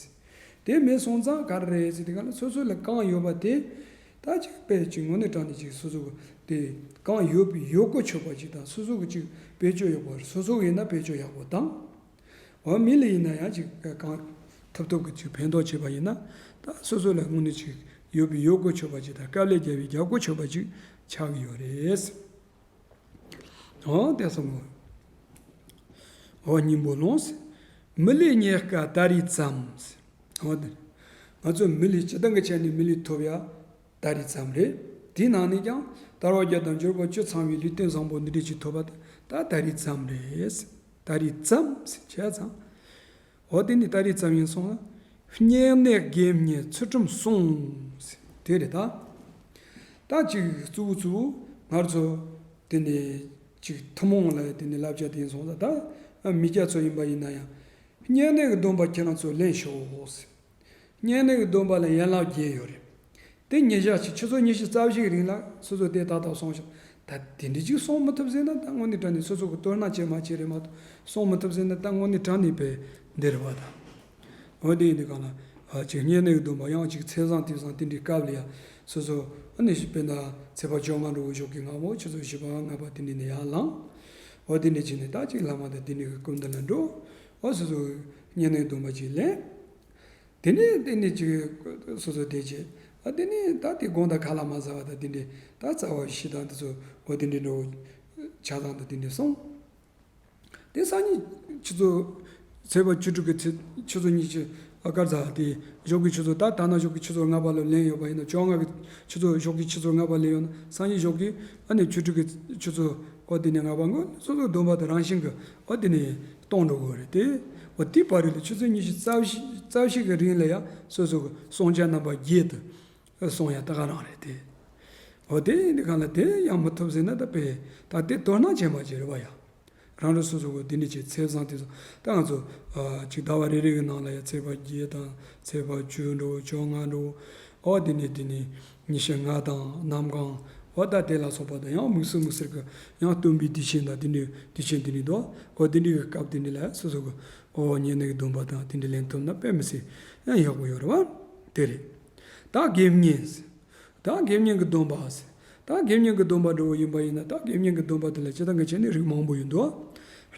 དེ་མེད་སོང་ཙང་ག་རེ་རེད་ཟེར་དུས་སྒང་ལ་སོ་སོ་ལ་གང་ཡོད་པ་དེ་ད་ཅིག་དཔེ་ཅིག་དངོས་གནས་དྲང་གནས་ཅིག་སོ་སོ་གི་དེ་གང་ཡོད་པའི་ཡོད་གོ་ཆོད་པ་ཅིག་དང་། སོ་སོ་གི་ཅིག་བེད་སྤྱོད་ཡོད་པ་སོ་སོ་གི་ཡིན་ན་བེད་སྤྱོད་ཡག་པོ་དང་། འོ་མི་ལ་ཡིན་ན་ཡང་ཅིག་གང་ཐུབ་ཐུབ་གི་ཅིག་ཕན་ཐོགས་བྱེད་པ་ཡིན་ན་ད་སོ་སོ་ལ་དངོས་གནས་ཅིག་ཡོད་པའི་ཡོད་གོ་ཆོད་པ་ཅིག་དང་། དཀའ་ལས་རྒྱབ་པའི་རྒྱབ་གོ་ཆོད་པ་ཅིག་ཆགས་ཀྱི་ཡོད་རེད། འོ་དེ་སོང་ངོ་། འོ་སྙིང་པོ་ལོངས། མི་ལུས་རྙེད་དཀའ་ད་རེས་ཙམ། འོ་དེ། ང་ཚོ་མི་ལུས་སྤྱིར་བཏང་གི་ཆ་ནས་མི་ལུས་ཐོབ་ཡ་ད་རེས་ཙམ་རེད། དེའི་ནང་ནས་ཀྱང་དལ་བ་བརྒྱད་དང་འབྱོར་པ་བཅུ་ཚང་བའི་ལུས་རྟེན་བཟང་པོ་འདི་འདྲ་ཅིག་ཐོབ་པ་ད་ད་རེས་ཙམ་རེད། ད་རེས་ཙམ་བྱས་ཙང་། འོ་དེ་ནི་ད་རེས་ཙམ་ཡིན་སོང་ན། བསྙེན་གནས་དགེ་བསྙེན་ཚུལ་ཁྲིམས་སྲུང་། དེ་རེད་ད། ད་ཅིག་གཙོ་བོ་གཙོ་བོ་ང་ཚོ་དེ་ནས་ཅིག་ཐུན་མོང་ལ་དེ་ནས་བསླབ་བྱ་དེ་ཡིན་སོང་ཙང་། ད་མི་སྐྱ་ཚོ་ཡིན་པ་ཡིན་ན་ཡང་། བསྙེན་གནས་ཀྱི་སྡོམ་པ་ཁྱེད་རང་ཚོ་ལེན་ཤོག། བསྙེན་གནས་ཀྱི་སྡོམ་པ་ལ་ཡན་ལག་བརྒྱད་ཡོད་རེད། དེ་ཉིན་ཞག་གཅིག་ཆུ་ཚོད་ཉི་ཤུ་རྩ་བཞིའི་རིང་ལ་སོ་སོ་དེ་ཏག་ཏག་སྲུང་ཤོག། ད་དེ་འདྲ་ཅིག་སྲུང་མི་ཐུབ་ཟེར་ན་ད་དངོས་གནས་དྲང་གནས་སོ་སོ་གི་དོ་སྣང་བྱེད་མ་བྱེད་རེད་མ་གཏོགས། སྲུང་མི་ཐུབ་ཟེར་ན་ད་དངོས་གནས་དྲང་གནས་པའི་འདི་རེད་བ་ད། འོ་དེ་ཡིན་དུས་སྒང་ལ་ཨ་ཅིག་བསྙེན་གནས་ཀྱི་སྡོམ་པ་ཡང་ཅིག་ཚེས་བཟང་དུས་བཟང་དེ་འདྲའི་སྐབས་ལ་ཡ་སོ་སོ་ཨ་ནི་དཔེར་ན་ཚེས་པ་བཅོ་ལྔ་འགྲོ་བཞུགས་ཀྱི་སྔ་མོ་ཆུ་ཚོད་བཞི་པ་ལྔ་པ་དེ་འདྲ་ནས་ཡར་ལངས། འོ་དེ་འདྲ་བྱས་ནས་ད་ཅིག་བླ་མ་དང་དེ་འདྲ་གི་སྐུ་མདུན་ལ་འགྲོ། འོ་སོ་སོ་བསྙེན་གནས་སྡོམ་པ་ཅིག་ལེན། དེ་ནས་དེ་ནས་ཅིག་སོ་སོ་བསྡད་བྱས། ཨ་དེ་ནས་ད་དེ་དགོང་དག་ཁ་ལག་མ་ཟ་བ་དང་དེ་འདྲས་ད་རྩ་བ་བཞི་དང་དེ་ཚོ་འོ་དེ་འདྲས་འགྲོ། ཆ་ཚང་དང་དེ་འདྲས་སོང་། དེ་སང་ཉིན་ཆུ་ཚོད་ཚེས་པ་བཅུ་དྲུག་གི་ཚེ་ཆུ་ཚོད་ཉི་ཤུ། ཨ་གར་ཟ་དེ་ཞོགས་ཀྱི་ཆུ་ཚོད་ད་ད་ན་ཞོགས་ཀྱི་ཆུ་ཚོད་ལྔ་པ་ལ་ལེན་ཡོད་པ་ཡིན་ན་བཅོ་ལྔ་གི་ཆུ་ཚོད་ཞོགས་ཀྱི་ཆུ་ཚོད་ལྔ་པ་ལེན་ཡོད་ན་སང་ཉིན་ཞོགས་ཀྱི་ཨ་ནི་བཅུ་དྲུག་གི་ཆུ་ཚོད་འོ་དེ་ནས་ལྔ་པ་ངོ་སོ་སོ་སྡོམ་པ་དང་རང་བཞིན་གྱི་འོ་དེ་ནས་གཏོང་འགྲོ་དགོས་རེད་དེ། འོ་དེ་བར་རིང་ལ་ཆུ་ཚོད་ཉི་ཤུ་རྩ་བཞི་རྩ་བཞི་གི་རིང་ལ་ཡང་སོ་སོ་གི་བསྲུང་བྱ་རྣམ་པ་བརྒྱད་དུ་སོང་ཡ་ད་ག་རང་རེད་དེ། འོ་དེ་ཡིན་དུས་གང་ལ་དེ་ཡང་མི་ཐུབ་ཟེར་ན་ད་དཔེ་ད་དེ་དོ་སྣང་བྱེད་མ་བྱེད་རེད་བ་ཡ། རང་རང་སོ་སོ་གི་དེ་འདྲ་བྱེད་ཚེས་བཟང་དེ་ཚོ་ད་ང་ཚོ་ཨ་ཅིག་ཟླ་བ་རེ་རེ་གི་ནང་ལ་ཡ་ཚེས་པ་བརྒྱད་དང་ཚེས་པ་བཅུ་འགྲོ་བཅོ་ལྔ་འགྲོ། འོ་དེ་ནས་དེ་ནས་ཉི་ཤུ་ལྔ་དང་གནམ་གང་། འོ་ད་དེ་ལ་སོགས་པ་དང་ཡང་དམིགས་བསལ་དམིགས་བསལ་གི་ཡང་སྟོན་པའི་དུས་ཆེན་དང་དེ་འདྲའི་དུས་ཆེན་དེ་འདྲའི་འདུག་འོ་དེ་འདྲའི་གི་སྐབས་དེ་འདྲའི་ལ་སོ་སོ་གི་འོ་བསྙེན་གནས་ཀྱི་སྡོམ་པ་དང་དེ་འདྲ་ལེན་ཐུབ་ན་དཔེ་མི་སྲིད་ཡང་ཡག་པོ་ཡོད་རེད་བ། དེ་རེད། ད་དགེ་བསྙེན། ད་དགེ་བསྙེན་གྱི་སྡོམ་པ། ད་དགེ་བསྙེན་གྱི་སྡོམ་པ་འདྲ་བོ་ཡིན་པ་ཡིན་ན་ད་དགེ་བསྙེན་གྱི་སྡོམ་པ་དེ་ལ་སྤྱིར་བཏང་གི་བྱས་ནས་རིགས་མང་པོ་ཡོད་འདུག་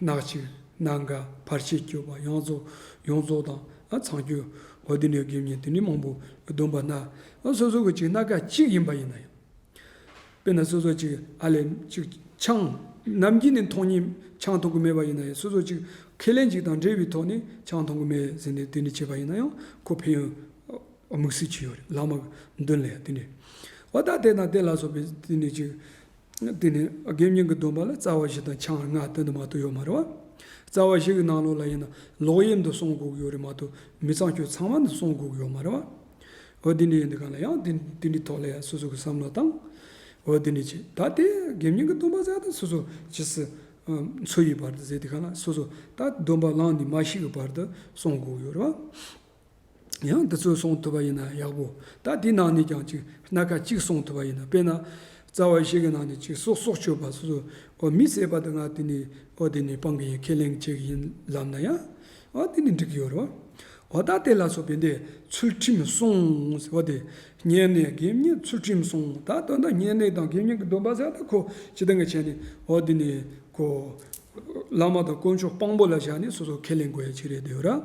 སྣག་གཅིག་སྣ་འགའ་ཕར་ཕྱིན་སྐྱོབ་པ་ཡོངས་རྫོགས་ཡོངས་རྫོགས་དང་ཨ་མཚང་སྐྱོབ། འོ་དེ་འདྲའི་དགེ་བསྙེན་དེ་འདྲའི་མང་པོ་སྡོམ་པ་སྣ། ཨ་སོ་སོ་གི་ཅིག་སྣ་ཁ་གཅིག་ཡིན་པ་ཡིན་ན་ཡང་། དཔེར་ན་སོ་སོ་ཅིག་ཨ་ལས་ཅིག་ཆང་ནམ་རྒྱུན་ནས་འཐུང་མཁན་ཆང་འཐུང་གི་མེད་པ་ཡིན་ན་ཡང་སོ་སོ་ཅིག་ཁས་ལེན་ཅིག་དང་འབྲེལ་བའི་ཐོག་ནས་ཆང་འཐུང་གི་མེད་ཟེར་ནས་དེ་འདྲ་བྱས་པ་ཡིན་ན་ཡང་ཁོ་ཕན་ཡོན་དམིགས་བསལ་ཅིག་ཡོད་རེད། བླ་མ་གི་མདུན་ལ་ཡང་དེ་འདྲ། འོ་ད་དེ་ན་དེ་ལ་སོགས་པའི་དེ་འདྲ་ཅིག་དེ་ནི་དགེ་བསྙེན་གྱི་སྡོམ་པ་ལ་རྩ་བ་བཞི་དང་ཆང་ལྔ་དེ་འདྲ་མ་གཏོགས་ཡོད་མ་རེད་བ། རྩ་བ་བཞི་གི་ནང་ལོགས་ལ་ཡིན་ན་ལོག་གཡེམ་དེ་སྲུང་དགོས་ཀྱི་ཡོད་རེད་མ་གཏོགས་མི་ཚངས་སྤྱོད་ཚང་མ་འདི་སྲུང་དགོས་ཀྱི་ཡོད་མ་རེད་བ། འོ་དེ་འདྲ་ཡིན་དུས་གང་ལ་ཡང་དེ་དེ་འདྲའི་ཐོག་ལ་ཡང་སོ་སོ་གི་བསམ་བློ་བཏང་། འོ་དེ་འདྲ་བྱེད་ད་དེ་དགེ་བསྙེན་གྱི་སྡོམ་པ་ཟེར་ད་སོ་སོ་ཇི་སྲིད་འཚོ་ཡི་བར་དུ་ཟེར་དུས་གང་ལ་སོ་སོ་ད་སྡོམ་པ་བླངས་ནས་མ་ཤི་གི་བར་དུ་སྲུང་དགོས་ཀྱི་ཡོད་རེད་བ། ཡང་འདི་ཚོ་སྲུང་ཐུབ་པ་ཡིན་ན་ཡག་པོ། ད་དེའི་ནང་ནས་ཀྱང་ཅིག་སྣ་ཁ་གཅིག་སྲུང་ཐུབ་པ་ཡིན་ན་དཔེར་ན། རྩ་བ་བཞི་གི་ནང་ནས་ཅིག་སྲོག་སྲོག་གཅོད་པ་སོ་སོ་འོ་མི་བསད་པ་དེ་ང་དེ་ནས་འོ་དེ་ནས་སྤང་གི་ཡིན་ཁས་ལེན་བྱེད་ཀྱི་ཡིན་ལབ་ན་ཡང་འོ་དེ་ནས་འགྲིག་གི་ཡོད་རེད་བ། འོ་ད་དེ་ལ་སོགས་པའི་འདི་ཚུལ་ཁྲིམས་སྲུང་འོ་དེ་བསྙེན་གནས་དགེ་བསྙེན་ཚུལ་ཁྲིམས་སྲུང་ད་དོན་དག་བསྙེན་གནས་དང་དགེ་བསྙེན་གྱི་སྡོམ་པ་ཟེར་ད་ཁོ་སྤྱི་བཏང་གི་བྱས་ནས་འོ་དེ་ནས་ཁོ། བླ་མ་དང་དཀོན་མཆོག་དཔང་པོ་ལ་བཞག་ནས་སོ་སོ་ཁས་ལེན་དགོས་ཡ་ཅིག་རེད་དེ་ཡོད་ར།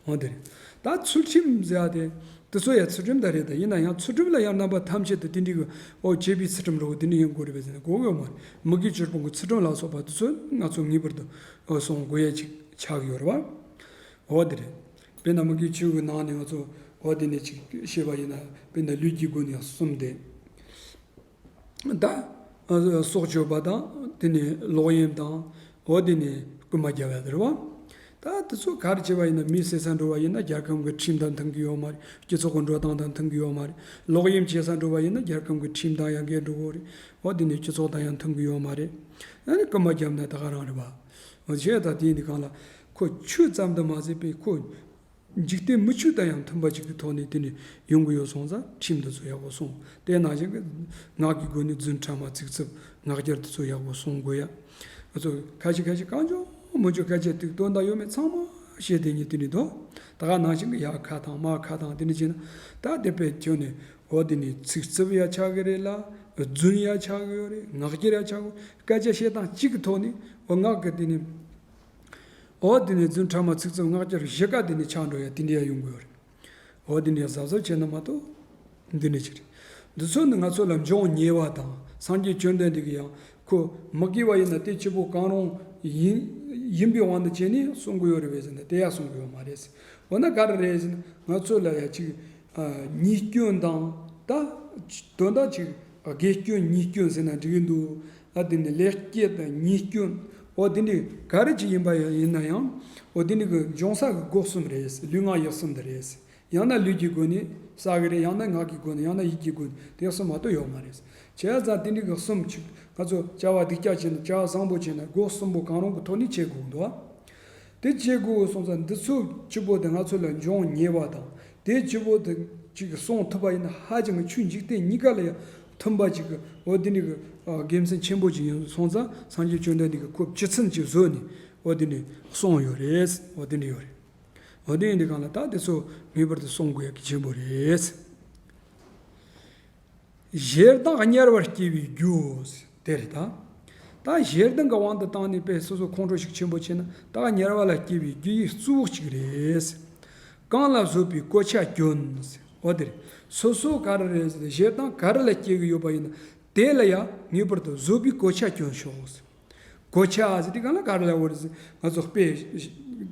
འོ་དེ་རེད། ད་ཚུལ་ཁྲིམས་ཟེར་ཡ་དེ་དེ་ཚོ་ཡ་ཚུལ་ཁྲིམས་ད་རེད་ད་ཡིན་ན་ཡང་ཚུལ་ཁྲིམས་ལ་ཡང་རྣམ་པ་ཐམས་ཅད་དུ་དེ་འདྲའི་གི་ཨོ་བྱས་པའི་ཚུལ་ཁྲིམས་རོ་དེ་འདྲ་ཡིན་དགོས་རེད་པས་ཟེར་ན་དགོས་ཡོད་མ་རེད། མི་དགེ་བཅུ་སྤོང་གི་ཚུལ་ཁྲིམས་ལ་སོགས་པ་དེ་ཚོ་ང་ཚོ་ངེས་པར་དུ་ཨོ་སྲུང་དགོས་ཡ་ཅིག་ཆགས་ཡོད་རེད་བ། འོ་དེ་རེད། དཔེར་ན་མི་དགེ་བཅུ་གི་ནང་ནས་ང་ཚོ་འོ་དེ་ནས་ཅིག་བཤད་པ་ཡིན་ན་དཔེར་ན་ལུས་ཀྱི་སྒོ་ནས་གསུམ་དེ། ད་སྲོག་གཅོད་པ་དང་དེ་ནས་ལོག་གཡེམ་དང་འོ་དེ་ནས་རྐུན་མ་རྒྱབ་ཡ་དེ་རེད་བ། ད་དེ་ཚོ་ག་རེ་བྱས་པ་ཡིན་ན་མི་བསད་ས་འགྲོ་བ་ཡིན་ན་རྒྱལ་ཁབ་ཀྱི་ཁྲིམས་དང་མཐུན་གྱི་ཡོད་མ་རེད། སྤྱི་ཚོགས་ཀྱི་འགྲོ་སྟངས་དང་མཐུན་གྱི་ཡོད་མ་རེད། ལོག་གཡེམ་བྱེད་ས་འགྲོ་བ་ཡིན་ན་རྒྱལ་ཁབ་ཀྱི་ཁྲིམས་དང་ཡང་འགལ་འགྲོ་གི་རེད། འོ་དེ་ནས་སྤྱི་ཚོགས་དང་ཡང་མཐུན་གྱི་ཡོད་མ་རེད། ཨ་ནི་རྐུན་མ་རྒྱབ་ན་ད་ག་རང་རེད་བ། འོ་བྱས་ད་དེ་ཡིན་དུས་གང་ལ་ཁོ་ཆོས་ཙམ་དུ་མ་ཟད་པའི་ཁོ། འཇིག་རྟེན་མི་ཆོས་དང་ཡང་མཐུན་པ་ཅིག་གི་ཐོག་ནས་དེ་ནས་ཡོང་གི་ཡོད་སོང་ཙང་ཁྲིམས་འདི་ཚོ་ཡག་པོ་སྲུང་། དེ་ནང་བཞིན་གྱི་ངག་གི་སྒོ་ནས་རྫུན་ཕྲ་མ་ཚིག་རྩུབ་ངག་འཁྱལ་འདི་ཚོ་ཡག་པོ་སྲུང་དགོས་ཡ། ང་ཚོ་ཁ་ཤས་ཁ་ཤས་གང་བྱུང་མང་བྱུང་སྐད་ཆ་དེ་དོན་དག་ཡོད་མེད་ཚང་མ་བཤད་དེ་ཉིད་དེ་ནས་འདུག་ད་ག་ནང་བཞིན་གྱི་ཡག་ཁ་དང་མ་ཁ་དང་དེ་འདྲ་བྱས་ན་ད་དེ་པའི་ཁྱོན་ནས་འོ་དེ་ནས་ཚིག་རྩུབ་ཡ་ཆགས་གི་རེད་ལ་རྫུན་ཡ་ཆགས་གི་ཡོད་རེད། ངག་འཁྱལ་ཡ་ཆགས་གི་སྐད་ཆ་བཤད་སྟངས་གཅིག་གི་ཐོག་ནས་འོ་ངག་གི་དེ་ནས། འོ་དེ་ནས་རྫུན་ཕྲ་མ་ཚིག་རྩུབ་ངག་འཁྱལ་གཞི་ཀ་དེ་ནས་ཆགས་འགྲོ་ཡ་དེ་འདྲ་ཡ་ཡོང་གི་ཡོད་རེད། འོ་དེ་འདྲ་ཡ་གཟབ་གཟབ་བྱས་ན་མ་གཏོགས་འདི་འདྲ་ཅིག་རེད། འདི་ཚོ་ནི་ང་ཚོ་ལ་འབྱུང་ཉེ་བ་དང་སངས་རྒྱས་བཅོམ་ལྡན་འདས་ཀྱིས་ཡང་ཁོ་མི་དགེ་བ་ཡིན་ན་དེ་སྤྱི་བོ་གང་རུང་ཡིན་ཡིན་པའི་དབང་དུ་བྱས་ནས་གསུང་གི་ཡོད་རེད་པས་ཟེར་ན་དེ་ཡ་གསུང་གི་ཡོད་མ་རེད། འོ་ན་ག་རེ་རེད་ཟེར་ན་ང་ཚོ་ལ་ཡ་ཅིག་ཉེས་སྐྱོན་དང་ད་དོན་དག་ཅིག་དགེ་སྐྱོན་ཉེས་སྐྱོན་ཟེར་ན་འགྲིག་གི་འདུག་ཨ་དེ་ནི་ལེགས་སྐྱེས་དང་ཉེས་སྐྱོན། འོ་དེ་འདྲ་ག་རེ་ཅིག་ཡིན་པ་ཡིན་ན་ཡང་། འོ་དེ་འདྲ་གི་འབྱུང་ས་གི་སྒོ་གསུམ་རེད། ལུས་ངག་ཡིད་གསུམ་དེ་རེད། ཡང་ན་ལུས་ཀྱི་སྒོ་ནས་བསགས་གི་རེད། ཡང་ན་ངག་གི་སྒོ་ནས་ཡང་ན་ཡིད་ཀྱི་སྒོ་ནས་དེ་གསུམ་མ་གཏོགས་ཡོད་མ་རེད། བྱས་ཙང་དེ་འདྲ་གི་གསུམ་ཅིག་ང་ཚོ་བྱ་བ་སྡིག་ཅག་བྱས་ན་བྱ་བ་བཟང་པོ་བྱས་ན་སྒོ་གསུམ་པོ་གང་རུང་གི་ཐོག་ནས་བྱེད་དགོས་འདུག་དེ་བྱེད་དགོས་སོང་ཙང་འདི་ཚོ་བཅུ་པོ་དེ་ང་ཚོ་ལ་འབྱུང་ཉེ་བ་དང་། དེ་བཅུ་པོ་དེ་ཅིག་གི་སྲུང་ཐུབ་པ་ཡིན་ན་ཧ་ཅང་གི་ཆོས་འཇིག་རྟེན་གཉིས་ཀ་ལ་ཡང་མཐུན་པ་ཅིག་གི་འོ་དེ་འདྲ་གི་དགེ་མཚན་ཆེན་པོ་ཅིག་ཡིན་སོང་ཙང་སངས་རྒྱས་བཅོམ་ལྡན་འདས་ཀྱིས་ཁོ་བཅུ་ཚན་ཅིག་བཟོས་ནས་འོ་དེ་འདྲ་གསུངས་ཡོད་རེད། འོ་དེ་འདྲ་ཡོད་རེད། འོ་དེ་ཡིན་དུས་གང་ལ་ད་དེ་ཚོ་ངེས་པར་དུ་སྲུང་དགོས་ཡ་གལ་ཆེན་པོ་རེད། ཞེ་སྡང་དམྱལ་བར་སྐྱེ་བའི་རྒྱུ་དེ་རེད་ད། ད་ཞེ་སྡང་གི་དབང་དུ་བཏང་ནས་དཔེ་སོ་སོ་ཁོང་ཁྲོ་ཤུགས་ཆེན་པོ་བྱས་ན་ད་ག་དམྱལ་བ་ལ་སྐྱེ་བའི་རྒྱུ་ཡི་གཙོ་བོ་གཅིག་རེད། གང་ལ་བཟོད་པའི་གོ་ཆ་གྱོན། འོ་དེ་རེད། སོ་སོ་ག་རེ་རེད་ཟེར་ན་ཞེ་སྡང་ག་རེ་ལ་སྐྱེ་གི་ཡོད་པ་ཡིན་ན་དེ་ལ་ཡང་ངེས་པར་དུ་བཟོད་པའི་གོ་ཆ་གྱོན་ཤོག། གོ་ཆ་ཟེར་དུས་གང་ལ་ག་རེ་ལ་འོ་རེད་ཟེར་ང་ཚོ་དཔེ་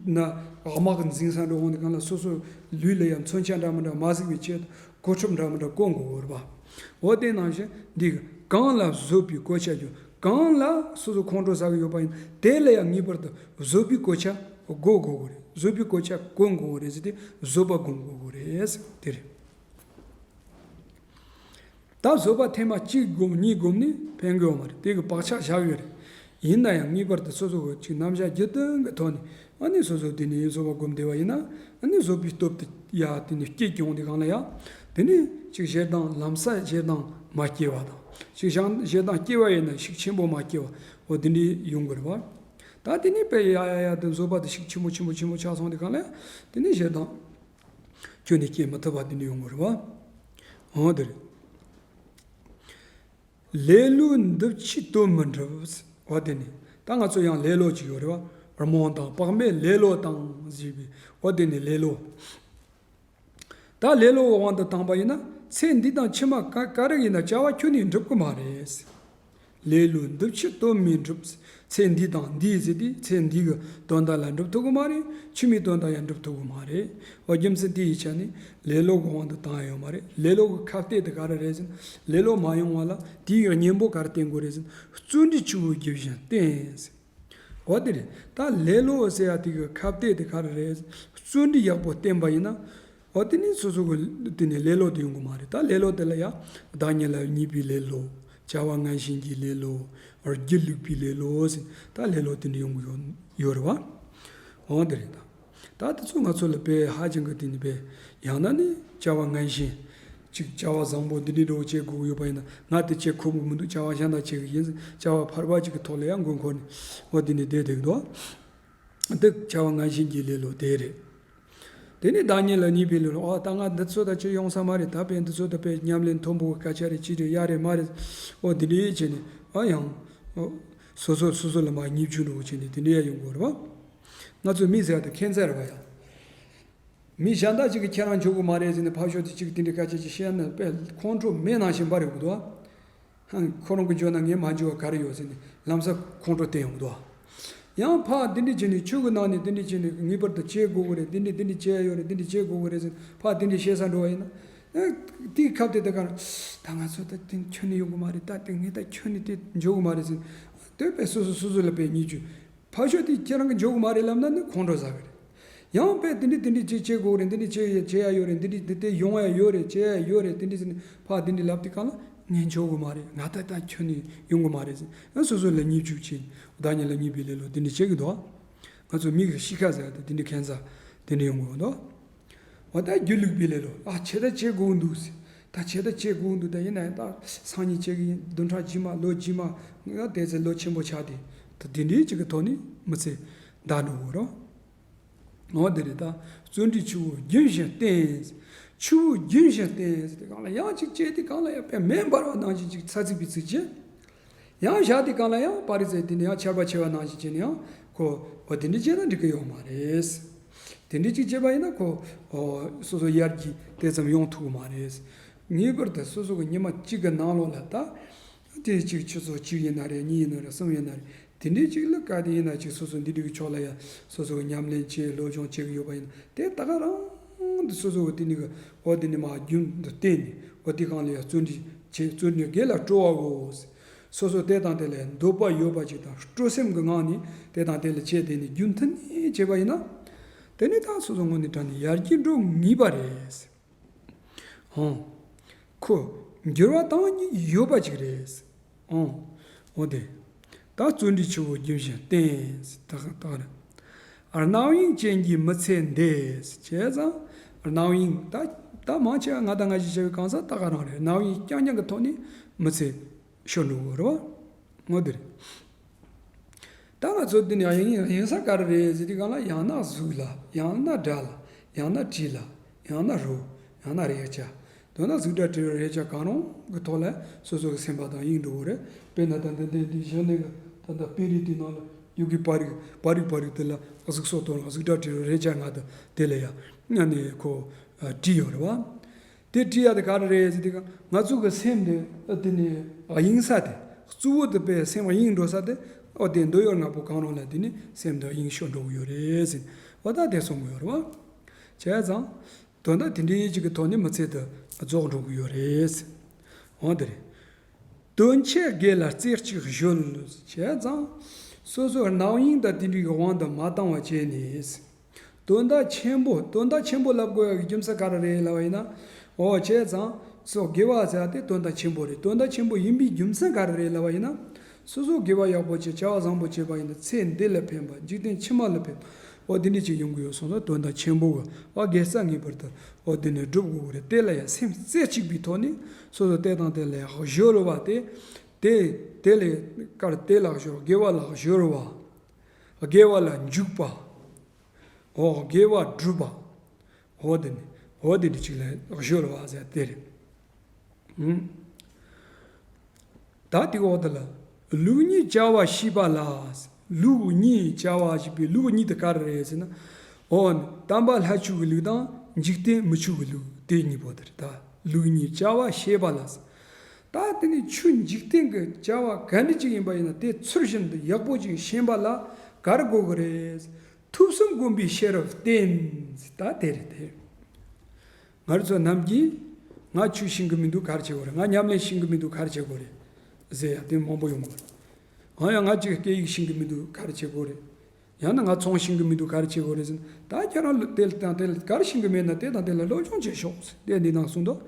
ན་དམག་གི་འཛིང་ས་འགྲོ་འོང་དུས་གང་ལ་སོ་སོ་ལུས་ལ་ཡང་མཚོན་ཆ་འདྲ་མི་འདྲ་མ་གཟིགས་པའི་ཆེད་དུ་གོ་ཁྲབ་འདྲ་མི་འདྲ་གོན་དགོས་འོ་རེད་པ། འོ་དེ་ནང་བཞིན་འདི་གི་གང་ལ་བཟོད་པའི་གོ་ཆ་གྱོན། གང་ལ་སོ་སོ་ཁོང་ཁྲོ་ཟ་གི་ཡོད་པ་ཡིན་དེ་ལ་ཡང་ངེས་པར་དུ་བཟོད་པའི་གོ་ཆ་གོན་དགོས་རེད། བཟོད་པའི་གོ་ཆ་གོན་དགོས་རེད་ཟེར་ཏེ་བཟོད་པ་སྒོམ་དགོས་རེད་ཟེར་དེ་རེད། ད་བཟོད་པ་ཐེངས་མ་གཅིག་སྒོམ་གཉིས་སྒོམ་ནས་ཕན་གི་ཡོད་མ་རེད། དེ་གི་བག་ཆགས་བཞག་ཡོད་རེད། ཡིན་ན་ཡང་ངེས་པར་དུ་སོ་སོ་གི་ཅིག་རྣམ་གཞག་རྒྱུ་མཐུན་གི་ཐོག་ནས་ཨ་ནི་སོ་སོ་དེ་ནས་བཟོད་པ་སྒོམ་བསྡད་པ་ཡིན་ན་ཨ་ནི་བཟོད་པའི་སྟོབས་དེ་ཡ་དེ་ནས་སྐྱེས་ཀྱང་དེ་གང་ལ་ཡ་དེ་ནས་ཅིག་ཞེ་སྡང་ལམ་སང་ཞེ་སྡང་མ་སྐྱེ་བ་དང་ཅིག་ཞང་ཞེ་སྡང་སྐྱེ་བ་ཡིན་ན་ཤུགས་ཆེན་པོ་མ་སྐྱེ་བ་འོ་དེ་འདྲའི་ཡོང་གི་རེད་བ། ད་དེ་ནས་དཔེ་ཡ་ཡ་ཡ་དེ་བཟོད་པ་དེ་ཤུགས་ཆེན་པོ་ཆེན་པོ་ཆེན་པོ་ཆགས་སོང་དེ་གང་ལ་ཡ་དེ་ནས་ཞེ་སྡང་ཁྱོན་ནས་སྐྱེ་མི་ཐུབ་པ་དེ་འདྲ་ཡོང་གི་རེད་བ། འོ་དེ་རེད། ལེ་ལོའི་འདུ་བྱེད་དོན་མི་འགྲུབ། འོ་དེ་ནི་ད་ང་ཚོ་ཡང་ལེ་ལོ་ཅིག་ཡོད་རེད་བ། རྨོངས་དང་བག་མེད་ལེ་ལོ་དང་ཞེས་པའི་འོ་དེ་ནི་ལེ་ལོ། ད་ལེ་ལོའི་དབང་དུ་བཏང་པ་ཡིན་ན་ཚེ་འདི་དང་ཕྱི་མ་ག་ག་རེ་ཡིན་ན་བྱ་བ་ཁྱོན་ནས་འགྲུབ་ཀྱི་མ་རེད། ལེ་ལོའི་འདུ་བྱེད་དོན་མི་འགྲུབ། ཚེ་འདི་དང་འདིའི་ཟེར་དུས་ཚེ་འདི་གི་དོན་དག་ལ་འགྲུབ་ཐུབ་ཀྱི་མ་རེད། ཕྱི་མའི་དོན་དག་ཡང་འགྲུབ་ཐུབ་ཀྱི་མ་རེད། འོ་རྒྱུ་མཚན་དེ་ཡི་ཆ་ནས་ལེ་ལོ་གི་དབང་དུ་བཏང་ཡ་ཡོད་མ་རེད། ལེ་ལོ་གི་ཁ་གཏད་དེ་ག་རེ་རེད་ཟེར་ན་ལེ་ལོ་མ་ཡོང་བ་ལ་དེའི་གཉེན་པོ་ག་རེ་བསྟེན་དགོས་རེད་ཟེར་ན་བརྩོན་འགྲུས་ཆུ་བོ་རྒྱུན་བཞིན་བསྟེན་ཟེར། འོ་དེ་རེད། ད་ལེ་ལོ་ཟེར་ཡ་དེ་གི་ཁ་གཏད་དེ་ག་རེ་རེད། བརྩོན་འགྲུས་ཡག་པོ་བསྟེན་པ་ཡིན་ན། འོ་དེ་ནི་སོ་སོ་གི་དེ་ནི་ལེ་ལོ་དེ་ཡོང་གི་མ་རེད། ད་ལེ་ལོ་དེ་ལ་ཡ་བདག་ཉིད་ལ་གཉིས་པའི་ལེ་ལོ། བྱ་བ་ངན་ཞེན་གྱི་ལེ་ལོ། སྒྱིད་ལུག་པའི་ལེ་ལོ་ཟེར་ད་ལེ་ལོ་དེ་འདྲ་ཡོང་གི་ཡོད་ཡོད་རེད་བ། འོ་དེ་རེད་ད། ད་དེ་ཚོ་ང་ཚོ་ལ་དཔེ་ཧ་ཅང་གི་དེ་ནི་དཔེ་ཡང་ན་ནི་བྱ་བ་ངན་ཞེན། ཅིག་བྱ་བ་བཟང་པོ་འདི་འདྲའི་འགྲོ་བྱེད་དགོས་ཀྱི་ཡོད་པ་ཡིན་ན་ང་དེ་བྱེད་ཁོམ་གི་མི་འདུག་བྱ་བ་གཞན་དག་བྱེད་གི་ཡིན་ཟེར་བྱ་བ་ཕལ་པ་ཅིག་གི་ཐོག་ལ་ཡང་མགོ་འཁོར་ནས་འོ་འདི་ནས་བསྡད་བསྡད་ཀྱི་འདུག་དེ་བྱ་བ་ངན་ཞེན་གྱི་ལེ་ལོ་དེ་རེད། དེ་ནས་བདག་ཉིད་ལ་གཉིས་པའི་ལེ་ལོ། ཨ་ད་ང་འདི་ཚོ་ད་ཅི་ཡོང་ས་མ་རེད། ད་དཔེ་འདི་ཚོ་ད་དཔེ་ཉམས་ལེན་མཐོན་པོ་གི་སྐད་ཆ་རེད། ཅི་རེད་ཡ་རེད་མ་རེད། འོ་འདི་འདྲའི་བྱས་ནས་ཨ་ཡང་འོ་སོ་སོ་སོ་སོ་ལ་མ་གཉིས་བཅུ་འགྲོ་བྱས་ནས་དེ་འདྲའི་ཡ་ཡོང་དགོས་རེད་བ། ང་ཚོ་མི་ཟེར་ཡ་ད་ཁྱད་མཚར་རེད་བ་ཡ། མི་གཞན་དག་ཅིག་གིས་ཁྱེད་རང་འཇོག་གི་མ་རེད་ཟེར་ནས་ཕར་ཞོག་དེ་ཅིག་དེ་འདྲའི་སྐད་ཆ་ཅིག་བཤད་ན་དཔེ་ཁོང་ཁྲོ་མེད་ནང་བཞིན་པ་རེད་འདུག་ཨ། ཧང་ཁོ་རང་གིས་འཇོག་ན་ངས་མ་འཇོག་ག་རེ་ཡོད་ཟེར་ནས་ལམ་སང་ཁོང་ཁྲོ་བསྟན་ཡོང་འདུག་ཨ། ཡང་ཕར་དེ་འདྲ་བྱས་ནས་ཆོས་ཀྱི་ནང་ནས་དེ་འདྲ་བྱས་ནས་ངེས་པར་དུ་བྱེད་དགོས་ཀྱི་རེད། དེ་འདྲ་དེ་འདྲ་བྱེད་ཡ་ཡོད་རེད། དེ་འདྲ་བྱེད་དགོས་ཀྱི་རེད་ཟེར་ནས་ཕར་དེ་འདྲ་བཤད་ས་འགྲོ་བ་ཡིན་ན། ཨ། དེའི་ཁ་གཏད་དེ་གར་ད་ང་ཚོ་ད་དེ་ཁྱོན་ནས་ཡོང་གི་མ་རེད། ད་དེ་ངས་ད་ཁྱོན་ནས་དེ་འཇོག་གི་མ་རེད་ཟེར་ནས་དེ་དཔེ་སོ་སོ་སོ་སོ་ལ་དཔེ་གཉིས་བཅུ། ཕར་ཞོག་དེ་ཁྱེད་རང་གིས་འཇོག་གི་མ་རེད་ལབ་ན་ནི་ཁོང་ཁྲོ་ཟ་གི་རེད། ཡང་དཔེ་དེ་འདྲ་དེ་འདྲ་ཅིག་བྱེད་དགོས་རེད། འདི་འདྲ་ཅིག་བྱེད་ཡ་ཡོད་རེད། འདི་འདྲ་འདི་དེ་ཡོང་ཡ་ཡོད་རེད། བྱེད་ཡ་ཡོད་རེད། དེ་འདྲ་ཟེར་ནས་ཕར་དེ་འདྲ་ལབ་དུས་གང་ལ་ངས་འཇོག་གི་མ་རེད། ང་ད་ལྟ་ཁྱོན་ནས་ཡོང་གི་མ་རེད་ཟེར། ཡང་སོ་སོ་ལ་གཉིས་བཅུ་བྱས་བདག་ཉིད་ལ་གཉིས་པའི་ལེ་ལོ་དེ་འདྲ་བྱེད་ཀྱི་འདུག་ང་ཚོ་མི་གི་གཤིས་ཀ་ཟེར་ཡ་དེ་དེ་འདྲ་ཁྱད་མཚར་དེ་འདྲ་ཡོང་གི་འདུག་འོ་ད་སྒྱིད་ལུག་པའི་ལེ་ལོ། ཨ་བྱེད་ད་བྱེད་དགོས་འདུག་ཟེར། ད་བྱེད་ད་བྱེད་དགོས་འདུག་ད་ཡིན་ན་ཡང་ད་སང་ཉིན་བྱེད་གི་ཡིན། བདུན་ཕྲག་རྗེས་མ་ལོ་རྗེས་མ་ང་དེ་ཚེ་ལོ་ཆེན་པོ་ཆགས་ཏེ་ད་དེ་འདྲའི་ཅིག་གི་ཐོག་ནས་མི་ཚེ་འདའ་འགྲོ་གི་རོ། འོ་དེ་རེད་ད། བརྩོན་འགྲུས་ཆུ་བོ་རྒྱུན་བཞིན་བསྟེན། ཆུ་བོ་རྒྱུན་བཞིན་བསྟེན་ཟེར་དེ་གང་ལ་ཡང་ཅིག་བྱས་ཏེ་གང་ལ་ཡང་དཔེ་མེ་འབར་བ་ནང་བཞིན་ཅིག་ཚ་ཚིག་པའི་ཚིག་བྱས། ཡང་བཞག་དེ་གང་ལ་ཡང་པ་རི་ཙེ་དེ་ནི་ཡང་ཆར་པ་ཆེ་བ་ནང་བཞིན་བྱས་ནས་ཡང་ཁོ་འོ་དེ་འདྲ་བྱས་ན་འགྲིག་གི་ཡོད་མ་རེད། དེ་འདྲ་ཅིག་བྱས་པ་ཡིན་ན་ཁོ་འོ་སོ་སོ་ཡར་རྒྱས་དེ་ཙམ་ཡོང་ཐུབ་གི་མ་རེད། ངེས་པར་དུ་སོ་སོ་གི་ཉི་མ་གཅིག་གི་ནང་ལོགས་ལ་ད་དེ་གཅིག་ཆུ་ཚོད་གཅིག་ཡིན་ན་རེད། གཉིས་ཡིན་ན་རེད། གསུམ་ཡིན་ན་རེད། དེ་འདྲའི་ཅིག་ལ་ག་དེ་ཡིན་ན་ཅིག་སོ་སོ་འདི་འདྲ་གི་ཕྱོགས་ལ་ཡ་སོ་སོ་གི་ཉམས་ལེན་བྱེད་སློབ་སྦྱོང་བྱེད་གི་ཡོད་པ་ཡིན་ན་དེ་ད་ག་རང་དུ་སོ་སོ་གི་དེ་ནི་གི་འོ་དེ་ནི་མ་རྒྱུན་དུ་བརྟེན་ནས་འོ་དེ་གང་ལ་ཡ་བརྩོན་འགྲུས་བྱེད། བརྩོན་འགྲུས་དགེ་ལ་སྤྲོ་བའོ། སོ་སོ་དེ་དང་དེ་ལ་འདོད་པ་ཡོད་པ་ཅིག་དང་སྤྲོ་སེམས་ཀྱི་ངང་ནས་དེ་དང་དེ་ལ་བྱས་དེ་ནི་རྒྱུན་མཐུད་ནས་བྱས་པ་ཡིན་ན་དེ་ནི་ད་སོ་སོ་ངོས་ནས་དྲངས་ནས་ཡར་རྒྱས་འགྲོ་ངེས་པ་རེད། ཨོ། ཁོ་འགྱུར་བ་བཏང་སྙིང་ཡོད་པ་ཅིག་རེད། ཨོ། འོ་དེ། ད་བརྩོན་འགྲུས་ཆུ་བོ་རྒྱུན་བཞིན་བསྟེན། ད་ད་རེད། རྣམ་གཡེང་ཅན་གྱི་མི་ཚེ་འདས། བྱས་ཙང་རྣམ་གཡེང་ད་ད་མང་ཆེ་བ་ང་དང་ང་ཞིག་བྱ་བའི་གང་ཟག་ད་ག་རང་རེད། རྣམ་གཡེང་རྐྱང་རྐྱང་གི་ཐོག་ནས་མི་ཚེ་ཤོར་འགྲོ་གི་རེད་བ། འོ་དེ་རེད། ད་ང་ཚོ་འདི་ནས་ཡིན་ཡིན་ས་ག་རེ་རེད་ཟེར་དུས་གང་ལ་ཡང་ན་གཟུགས་ལ་ཡང་ན་སྒྲ་ལ་ཡང་ན་དྲི་ལ་ཡང་ན་རོ་ཡང་ན་རེག་བྱ། མདོར་ན་གཟུགས་སྒྲ་དྲི་རོ་རེག་བྱ་གང་རུང་གི་ཐོག་ལ་སོ་སོ་གི་སེམས་པ་དང་གཡེང་འགྲོ་གི་རེད། དཔེར་ན་ད་འདི་འདི་འདི་གཞི་ནས་གི་ ད་ལྟ་དཔེ་རིས་དེའི་ནང་ལ་ཡོ་གི་པར་རིས་པར་རིས་པར་རིས་དེ་ལ་གཟུགས་སོགས་དང་གཟུགས་སྒྲ་དྲི་རོ་རེག་བྱ་ལྔ་དང་དེ་ལ་ཡང་ཨ་ནི་ཁོ་བྲིས་ཡོད་རེད་བ། དེ་བྲིས་ཡ་དེ་ག་རེ་རེད་ཟེར་དུས་ང་ཚོ་གི་སེམས་དེ་དེ་ནི་གཡེང་ས་དེ་གཙོ་བོ་དེ་དཔེ་སེམས་གཡེང་འགྲོ་ས་དེ་ཨོ་དེ་འདོད་ཡོན་ལྔ་པོ་གང་རུང་ལ་དེ་ནི་སེམས་དེ་གཡེང་ཤོར་འགྲོ་གི་ཡོད་རེད་ཟེར་ཨོ་ད་དེ་གསུང་གི་ཡོད་རེད་བ། བྱས་ཙང་། དོན་དག་དེ་འདྲའི་ཅིག་གི་ཐོག་ནས་མི་ཚེ་དེ་རྫོགས་འགྲོ་གི་ཡོད་རེད། འོ་དེ་རེད། དོན་ཆེ་དགེ་ལ་རྩེ་གཅིག་གཞོལ། བྱས་ཙང་། སོ་སོའི་རྣམ་གཡེང་དང་དེ་འདྲའི་གི་དབང་དུ་མ་བཏང་བ་བྱས་ནས། དོན་དག་ཆེན་པོ་དོན་དག་ཆེན་པོ་ལབ་དགོས་ཡག་གི་རྒྱུ་མཚན་ག་རེ་རེད་ལབ་པ་ཡིན་ན། འོ་བྱས་ཙང་། སོ་དགེ་བ་ཟེར་ཡ་དེ་དོན་དག་ཆེན་པོ་རེད། དོན་དག་ཆེན་པོ་ཡིན་པའི་རྒྱུ་མཚན་ག་རེ་རེད་ལབ་པ་ཡིན་ན། སོ་སོ་དགེ་བ་ཡག་པོ་བྱས་བྱ་བ་བཟང་པོ་བྱས་པ་ཡིན་ན་ཚེ་འདི་ལ་ཕན་པ་འཇིག་རྟེན་ཕྱི་མ་ལ་ཕན་པ་འོ་དེ་འདྲ་ཅིག་ཡོང་གི་ཡོད་སོང་ཙང་དོན་དག་ཆེན་པོ་གི་ཨ་དགེ་རྩ་ངེས་པར་དུ་འོ་དེ་ནས་སྒྲུབ་དགོས་ཀྱི་རེད། དེ་ལ་ཡང་སེམས་རྩེ་གཅིག་པའི་ཐོག་ནས་སོ་སོ་དེ་དང་དེ་ལ་ཡང་གཞོལ་བ་དེ་དེ་དེ་ལས་ཀར་དེ་ལ་གཞོལ་དགེ་བ་ལ་གཞོལ་བ། དགེ་བ་ལ་འཇུག་པ། འོ་དགེ་བ་སྒྲུབ་པ། འོ་དེ་ནི་འོ་དེ་འདྲ་ཅིག་ལ་གཞོལ་བ་ཟེར་དེ་རེད། ད་དེ་འོག་དེ་ལ། ལུགས་གཉིས་བྱ་བ་ཤེས་པ་ལ། ལུགས་གཉིས་བྱ་བ་ཞེས་པའི་ལུགས་གཉིས་དེ་ག་རེ་རེད་ཟེར་ན། འོ་ནི་དམ་པ་ལྷ་ཆོས་ཀྱི་ལུགས་དང་འཇིག་རྟེན་མི་ཆོས་ཀྱི་ལུགས་དེ་གཉིས་པོ་དེ་རེད་ད། ལུགས་གཉིས་བྱ་བ་ཤེས་པ་ལ། ད་དེ་ནི་ཆོས་འཇིག་རྟེན་གྱི་བྱ་བ་ག་འདྲ་ཅིག་ཡིན་པ་ཡིན་ན་དེ་ཚུལ་བཞིན་དུ་ཡག་པོ་ཅིག་ཤེས་པ་ལ་ག་རེ་དགོས་ཀྱི་རེད། ཐོས་བསམ་སྒོམ་པའི་ཤེས་རབ་བསྟེན། ད་དེ་རེད་དེ། ང་རང་ཚོ་ནམ་རྒྱུན་ང་ཆོས་ཤེས་ཀྱི་མི་འདུག་ག་རེ་བྱེད་དགོས་རེད། ང་ཉམས་ལེན་ཤེས་ཀྱི་མི་འདུག་ག་རེ་བྱེད་དགོས་རེད་ཟེར་ཡ་དེ་མང་པོ་ཡོང་གི་རེད། ང་ཡང་ང་ཅིག་སྐད་ཡིག་ཤེས་ཀྱི་མི་འདུག་ག་རེ་བྱེད་དགོས་རེད། ཡང་ན་ང་ཚོང་ཤེས་ཀྱི་མི་འདུག་ག་རེ་བྱེད་དགོས་རེད་ཟེར་ན། ད་ཁྱེད་རང་ལ་དེ་དང་དེ་ལ་ག་རེ་ཤེས་ཀྱི་མེད་ན་དེ་དང་དེ་ལ་སློབ་སྦྱོང་བྱེད་ཤོག་ཟེར་དེ་འདི་ནང་གསུངས་འདུག་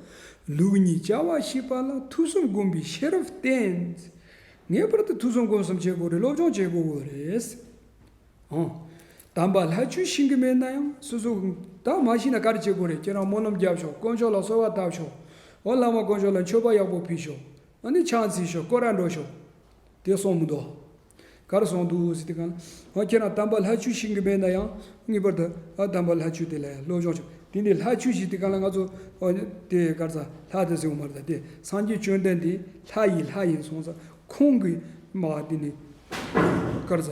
ལུགས་གཉིས་བྱ་བ་ཤེས་པ་ལ་ཐོས་བསམ་སྒོམ་པའི་ཤེས་རབ་བསྟེན། ངེས་པར་དུ་ཐོས་བསམ་སྒོམ་གསུམ་བྱེད་དགོས་རེད། སློབ་སྦྱོང་བྱེད་དགོས་རེད། ཨང་། དམ་པ་ལྷ་ཆོས་ཤེས་ཀྱི་མེད་ན་ཡང་སོ་སོ་ད་མ་ཤེས་ན་ག་རེ་བྱེད་དགོས་རེད། ཁྱེད་རང་སྨོན་ལམ་རྒྱབ་ཤོག་དཀོན་མཆོག་ལ་གསོལ་བ་བཏབ་ཤོག་འོ་བླ་མ་དཀོན་མཆོག་ལ་མཆོད་པ་ཡག་པོ་ཕུལ་ཤོག་ཨ་ནི་ཕྱག་འཚལ་ཤོག་སྐོར་ར་འགྲོ་ཤོག་དེ་གསུངས་མི་འདུག་ག་རེ་གསུངས་འདུག་ཟེར་དུས་གང་ལ་ཁྱེད་རང་དམ་པ་ལྷ་ཆོས་ཤེས་ཀྱི་མེད་ན་ཡང་ངེས་པར་དུ་ཨ་དམ་པ་ལྷ་ཆོས་དེ་ལ་ཡང་སློབ་སྦྱོང་ཤོག་དེ་ནས་ལྷ་ཆོས་ཤེས་དུས་གང་ལ་ང་ཚོ་ཨ་དེ་ག་རེ་ཟ་ལྷ་དེ་ཟེར་བ་མ་རེད་ད། དེ་སངས་རྒྱས་བཅོམ་ལྡན་འདས་ལྷ་ཡི་ལྷ་ཡིན་སོང་ཙང་ཁོང་གི་མ་དེ་ནི་ག་རེ་ཟ་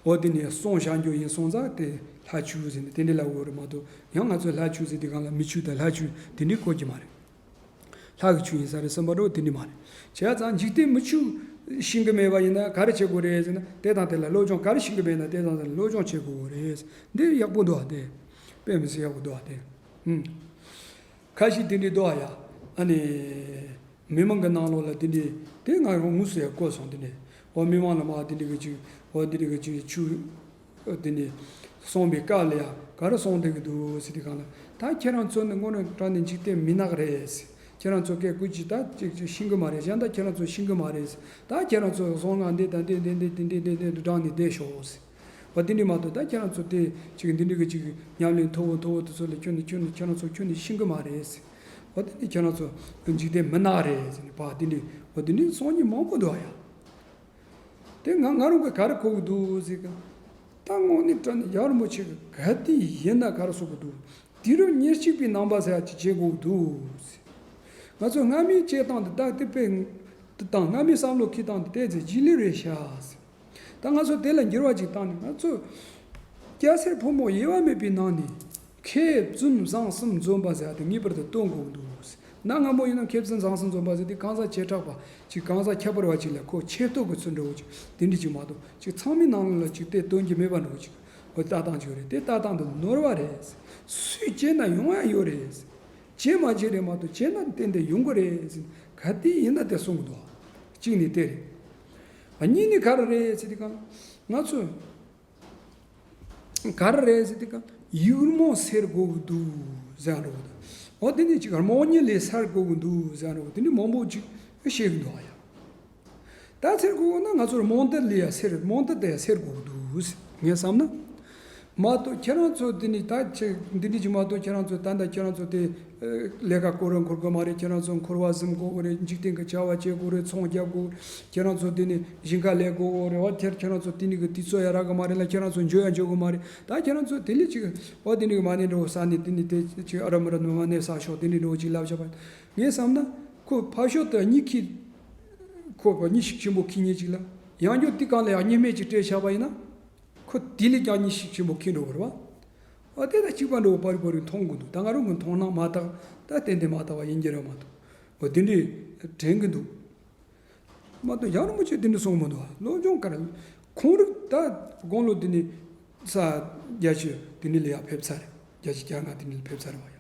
འོ་དེ་ནི་གསུང་བྱ་རྒྱུ་ཡིན་སོང་ཙང་དེ་ལྷ་ཆོས་ཟེར་ནས་དེ་འདྲ་ལབ་དགོས་རེད་མ་གཏོགས། ཡང་ང་ཚོས་ལྷ་ཆོས་ཟེར་དུས་གང་ལ་མི་ཆོས་དང་ལྷ་ཆོས་དེ་འདྲའི་གོ་གི་མ་རེད། ལྷ་གི་ཆོས་ཡིན་ས་རེད་བསམ་པ་འདྲ་བོ་དེ་འདྲ་མ་རེད། བྱས་ཙང་འཇིག་རྟེན་མི་ཆོས་ཤེས་ཀྱི་མེད་པ་ཡིན་ན་ག་རེ་བྱེད་དགོས་རེད་ཟེར་ན། དེ་དང་དེ་ལ་སློབ་སྦྱོང་ག་རེ་ཤེས་ཀྱི་མེད་ན་དེ་དང་དེ་ལ་སློབ་སྦྱོང་བྱེད་དགོས་རེད། འདི་ཡག་པོ་འདུག་ཨ། དེ་དཔེ་མི་སྲིད་ཡག་པོ་འདུག་ཨ། དེ་ཨུམ། ཁ་ཤས་དེ་འདྲའི་འདུག་ཨ་ཡ། ཨ་ནི། མི་མང་གི་ནང་ལོགས་ལ་དེ་འདྲའི་དེ་ང་རང་དངོས་སུ་ཡང་གོ་སོང་། དེ་འདྲའི་འོ་མི་མང་ལ་མ་དེ་འདྲའི་གི་ཅིག་འོ་དེ་འདྲའི་གི་ཅིག་ཆུ་དེ་འདྲའི་གསུངས་པའི་སྐབས་ལ་ཡང་ག་རེ་གསུངས་བསྡད་ཀྱི་འདུག་ཟེར་དུས་གང་ལ། ད་ཁྱེད་རང་ཚོ་ནི་དངོས་གནས་དྲང་གནས་འཇིག་རྟེན་མི་ནག་རེད། ཁྱེད་རང་ཚོ་སྐད་ཀུན་གྱིས་ད་ཅིག་ཅིག་ཤེས་ཀྱི་མ་རེད། གཞན་དག་ཁྱེད་རང་ཚོ་ཤེས་ཀྱི་མ་རེད། ད་ཁྱེད་རང་ཚོ་གསང་སྔགས་འདི་དང་འདི་འདི་འདི་འདི་འདྲ་ནས་བསྡད་ཤོག་ཟེར། འོ་དེ་འདྲ་མ་གཏོགས་ད་ཁྱེད་རང་ཚོ་དེ་ཅིག་འདི་འདྲ་གི་ཅིག་ཉམས་ལེན་མཐོ་བོ་མཐོ་བོ་དེ་ཚོ་ལ་ཁྱོན་ནས་ཁྱོན་ནས་ཁྱེད་རང་ཚོ་ཁྱོན་ནས་ཤེས་ཀྱི་མ་རེད་ཟེར། འོ་དེ་འདྲ་ཁྱེད་རང་ཚོ་འཇིག་རྟེན་མི་ནག་རེད་ཟེར་ནས་ཕར་དེ་འདྲ་འོ་དེ་འདྲ་གསུང་མཁན་མང་པོ་འདུག་ཨ་ཡ། དེ་ང་ང་རང་གིས་ག་རེ་གོ་གི་འདུག་ཟེར་གི། ད་དངོས་གནས་དྲང་གནས་རྒྱལ་བ་རིན་པོ་ཆེ་གིས་ག་དུས་ཡིན་ན་ག་རེ་གསུང་གི་འདུག་དུས་རབས་ཉེར་གཅིག་པའི་ནང་པ་ཟེར་ཡ་ཅིག་བྱེད་དགོས་འདུག་ཟེར། ང་ཚོ་སྔ་མའི་བྱེད་སྟངས་འདི་ད་དེ་དཔེ་དེ་དང་སྔ་མའི་བསམ་བློ་འཁྱེར་སྟངས་འདི་ཏོག་ཙམ་རྗེས་ལུས་རེད་ཤག་ཟེར། ད་ང་ཚོ་དེ་ལ་འགྱུར་བ་ཅིག་བཏང་ནས་ང་ཚོ་སྐྱ་སེར་ཕོ་མོ་དབྱེ་བ་མེད་པའི་ནང་ནས་མཁས་བཙུན་བཟང་གསུམ་འཛོམས་པ་ཟེར་ཡ་དེ་ངེས་པར་དུ་སྟོན་དགོས་འདུག་ཟེར། གནའ་སྔ་མོ་ཡིན་ན་མཁས་བཙུན་བཟང་གསུམ་འཛོམས་པ་ཟེར་དུས་གང་ཟག་བྱེ་བྲག་པ་ཅིག་གང་ཟག་ཁྱད་པར་བ་ཅིག་ལ་ཁོ་ཆེ་བསྟོད་ཀྱི་ཚུལ་འདྲ་བོ་ཅིག་དེ་འདྲ་ཅིག་མ་གཏོགས་ཅིག་ཚང་མའི་ནང་ལ་ཅིག་དེ་སྟོན་རྒྱུ་མེད་པ་འདྲ་བོ་ཅིག་ཁོ་ལྟ་སྟངས་ཅིག་ཡོད་རེད། དེ་ལྟ་སྟངས་དེ་ནོར་བ་རེད། སུས་བྱས་ན་ཡོང་ཡ་ཡོད་རེད། བྱས་མ་བྱས་རེད་མ་གཏོགས་བྱས་ན་ཏན་ཏན་ཡོང་གི་རེད་ཟེར། ག་དུས་ཡིན་ན་དེ་གསུང་གི་འདུག་གཅིག་ནི་དེ་རེད། གཉིས་ནི་ག་རེ་རེད་ཟེར་དུས་གང་ང་ཚོ་ག་རེ་རེད་ཟེར་དུས་གང་ཡིག་རྨོངས་སེལ་དགོས་ཀྱི་འདུག་ཟེར་འགྲོ་གི་འདུག་འོ་དེ་ནི་ཅིག་རྨོངས་གཉིད་ལས་སེལ་དགོས་ཀྱི་འདུག་ཟེར་འགྲོ་གི། དེ་ནི་མང་པོ་ཅིག་བཤད་གི་འདུག་ཨ་ཡ། ད་ཚེ་གོ་ན་ང་ཚོར་རྨོངས་དད་ལས་ཡ་སེལ། རྨོངས་དད་དེ་ཡ་སེལ་དགོས་འདུག་ངས་བསམ་ན། མ་གཏོགས་ཁྱེད་རང་ཚོ་འདི་ནི་ད་ཆེ་འདི་འདྲ་ཅིག་མ་གཏོགས་ཁྱེད་རང་ཚོ་ད་ལྟ་ཁྱེད་རང་ཚོ་དེ་ལས་ཀ་སྐོར་ར་འཁོར་གི་མ་རེད། ཁྱེད་རང་ཚོ་འཁོར་བ་གཟིམ་དགོས་གི་རེད། འཇིག་རྟེན་གི་བྱ་བ་བྱེད་དགོས་རེད། ཚོང་རྒྱག་དགོས་རེད། ཁྱེད་རང་ཚོ་འདི་ནི་ཞིང་ཁ་ལས་དགོས་གི་རེད་བ། ཁྱེད་ཁྱེད་རང་ཚོ་དེ་ནི་གི་དུས་ཚོད་ཡ་རག་གི་མ་རེད་ལ་ཁྱེད་རང་ཚོ་འཇོན་ཡ་འཇོན་གི་མ་རེད། ད་ཁྱེད་རང་ཚོ་དེ་ལས་ཅིག་བ་དེ་ནི་གི་མ་ཎི་འགྲོ་ས་ནི་དེ་ནི་དེ་ཅིག་ཨ་ར་མ་ར་ནི་མ་ཎི་ས་ཤོག་དེ་ནི་འགྲོ་ཅིག་ལབ་བྱ་བ། ངས་བསམ་ན་ཁོ་ཕར་ཕྱོགས་དུ་གཉིད་ཁུག་ཁོ་ཕར་གཉིད་ཤུགས་ཆེན་པོ་ཁུག་ཉེ་ཅིག་ལ། ཡང་བསྐྱར་དེ་གང་ལ་ཡང་གཉིས་སྨན་ཅིག་སྤྲད་བཞག་པ་ཡིན་ན། ཁོ་དེ་ལས་ཀྱང་གཉིད་ཤུགས་ཆེན་པོ་ཁེངས་འགྲོ་བ་རེད་བ། ཨ་དེ་ལ་གཅིག་པ་འདྲ་བོ་པར་པར་མཐོང་གི་འདུག་ད་ང་རང་གི་མཐོང་སྣང་མ་དག་ད་ཏན་ཏན་མ་དག་པ་ཡིན་གྱི་རེད་མ་གཏོགས། འོ་དེ་འདྲའི་དྲན་གྱི་འདུག་མ་གཏོགས་ཡང་རིན་པོ་ཆེ་དེ་འདྲ་གསུངས་མི་འདུག་སློབ་སྦྱོང་ག་རེ། ཁོང་རིག་ད་དགུང་ལོ་དེ་ནས་ས་བརྒྱད་ཅུ་དེ་ནས་ལ་ཡར་ཕེབས་ཚར་རེད། བརྒྱད་ཅུ་གྱ་ལྔ་དེ་ནས་ཕེབས་ཚར་རེད་བ་ཡ།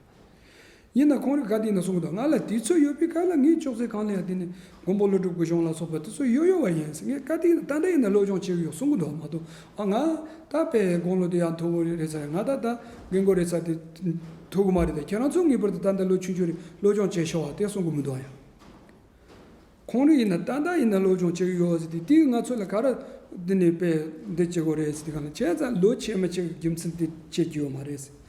ཡིན་ན་ཁོང་རིག་ག་དེ་ཡིན་ན་གསུང་གི་འདུག་ང་ལ་དུས་ཚོད་ཡོད་པའི་སྐབས་ལ་ངས་ཅོག་ཙེ་གང་ལ་ཡང་དེ་ནས་མགོན་པོ་ཀླུ་སྒྲུབ་ཀྱི་གཞུང་ལ་སོགས་པ་དེ་ཚོ་ཡོད་ཡོད་བ་ཡིན། ངས་ག་དེ་ཡིན་ན་ད་ལྟ་ཡིན་ན་སློབ་སྦྱོང་བྱེད་ཀྱི་ཡོད་གསུང་གི་འདུག་མ་གཏོགས། ཨ་ང་ད་དཔེ་དགུང་ལོ་དེ་ཡང་མཐོ་པོ་རེད་ཚར། ང་ད་ད་རྒན་རྒོན་རེད་ཚར་དེ་ཐུག་གི་མ་རེད། ད་ཁྱེད་རང་ཚོ་ངེས་པར་དུ་ད་ལྟ་ལོ་ཆུང་ཆུང་རེད། སློབ་སྦྱོང་བྱེད་ཤོག་ཨ་དེ་གསུང་གི་མི་འདུག་ཨ་ཡ། ཁོང་རང་ཡིན་ན་ད་ལྟ་ཡིན་ན་སློབ་སྦྱོང་བྱེད་ཀྱི་ཡོད་ཟེར་ཏེ། དེས་ང་ཚོ་ལ་ག་རེ་འདི་ནས་དཔེ་འདི་བྱེད་དགོས་རེད་ཟེར་ཏེ། གང་ལ་བྱས་ཙང་ལོ་ཆེ་མི་ཆེ་གི་རྒྱུ་མཚན་དེ་བྱེད་རྒྱུ་ཡོད་མ་རེད།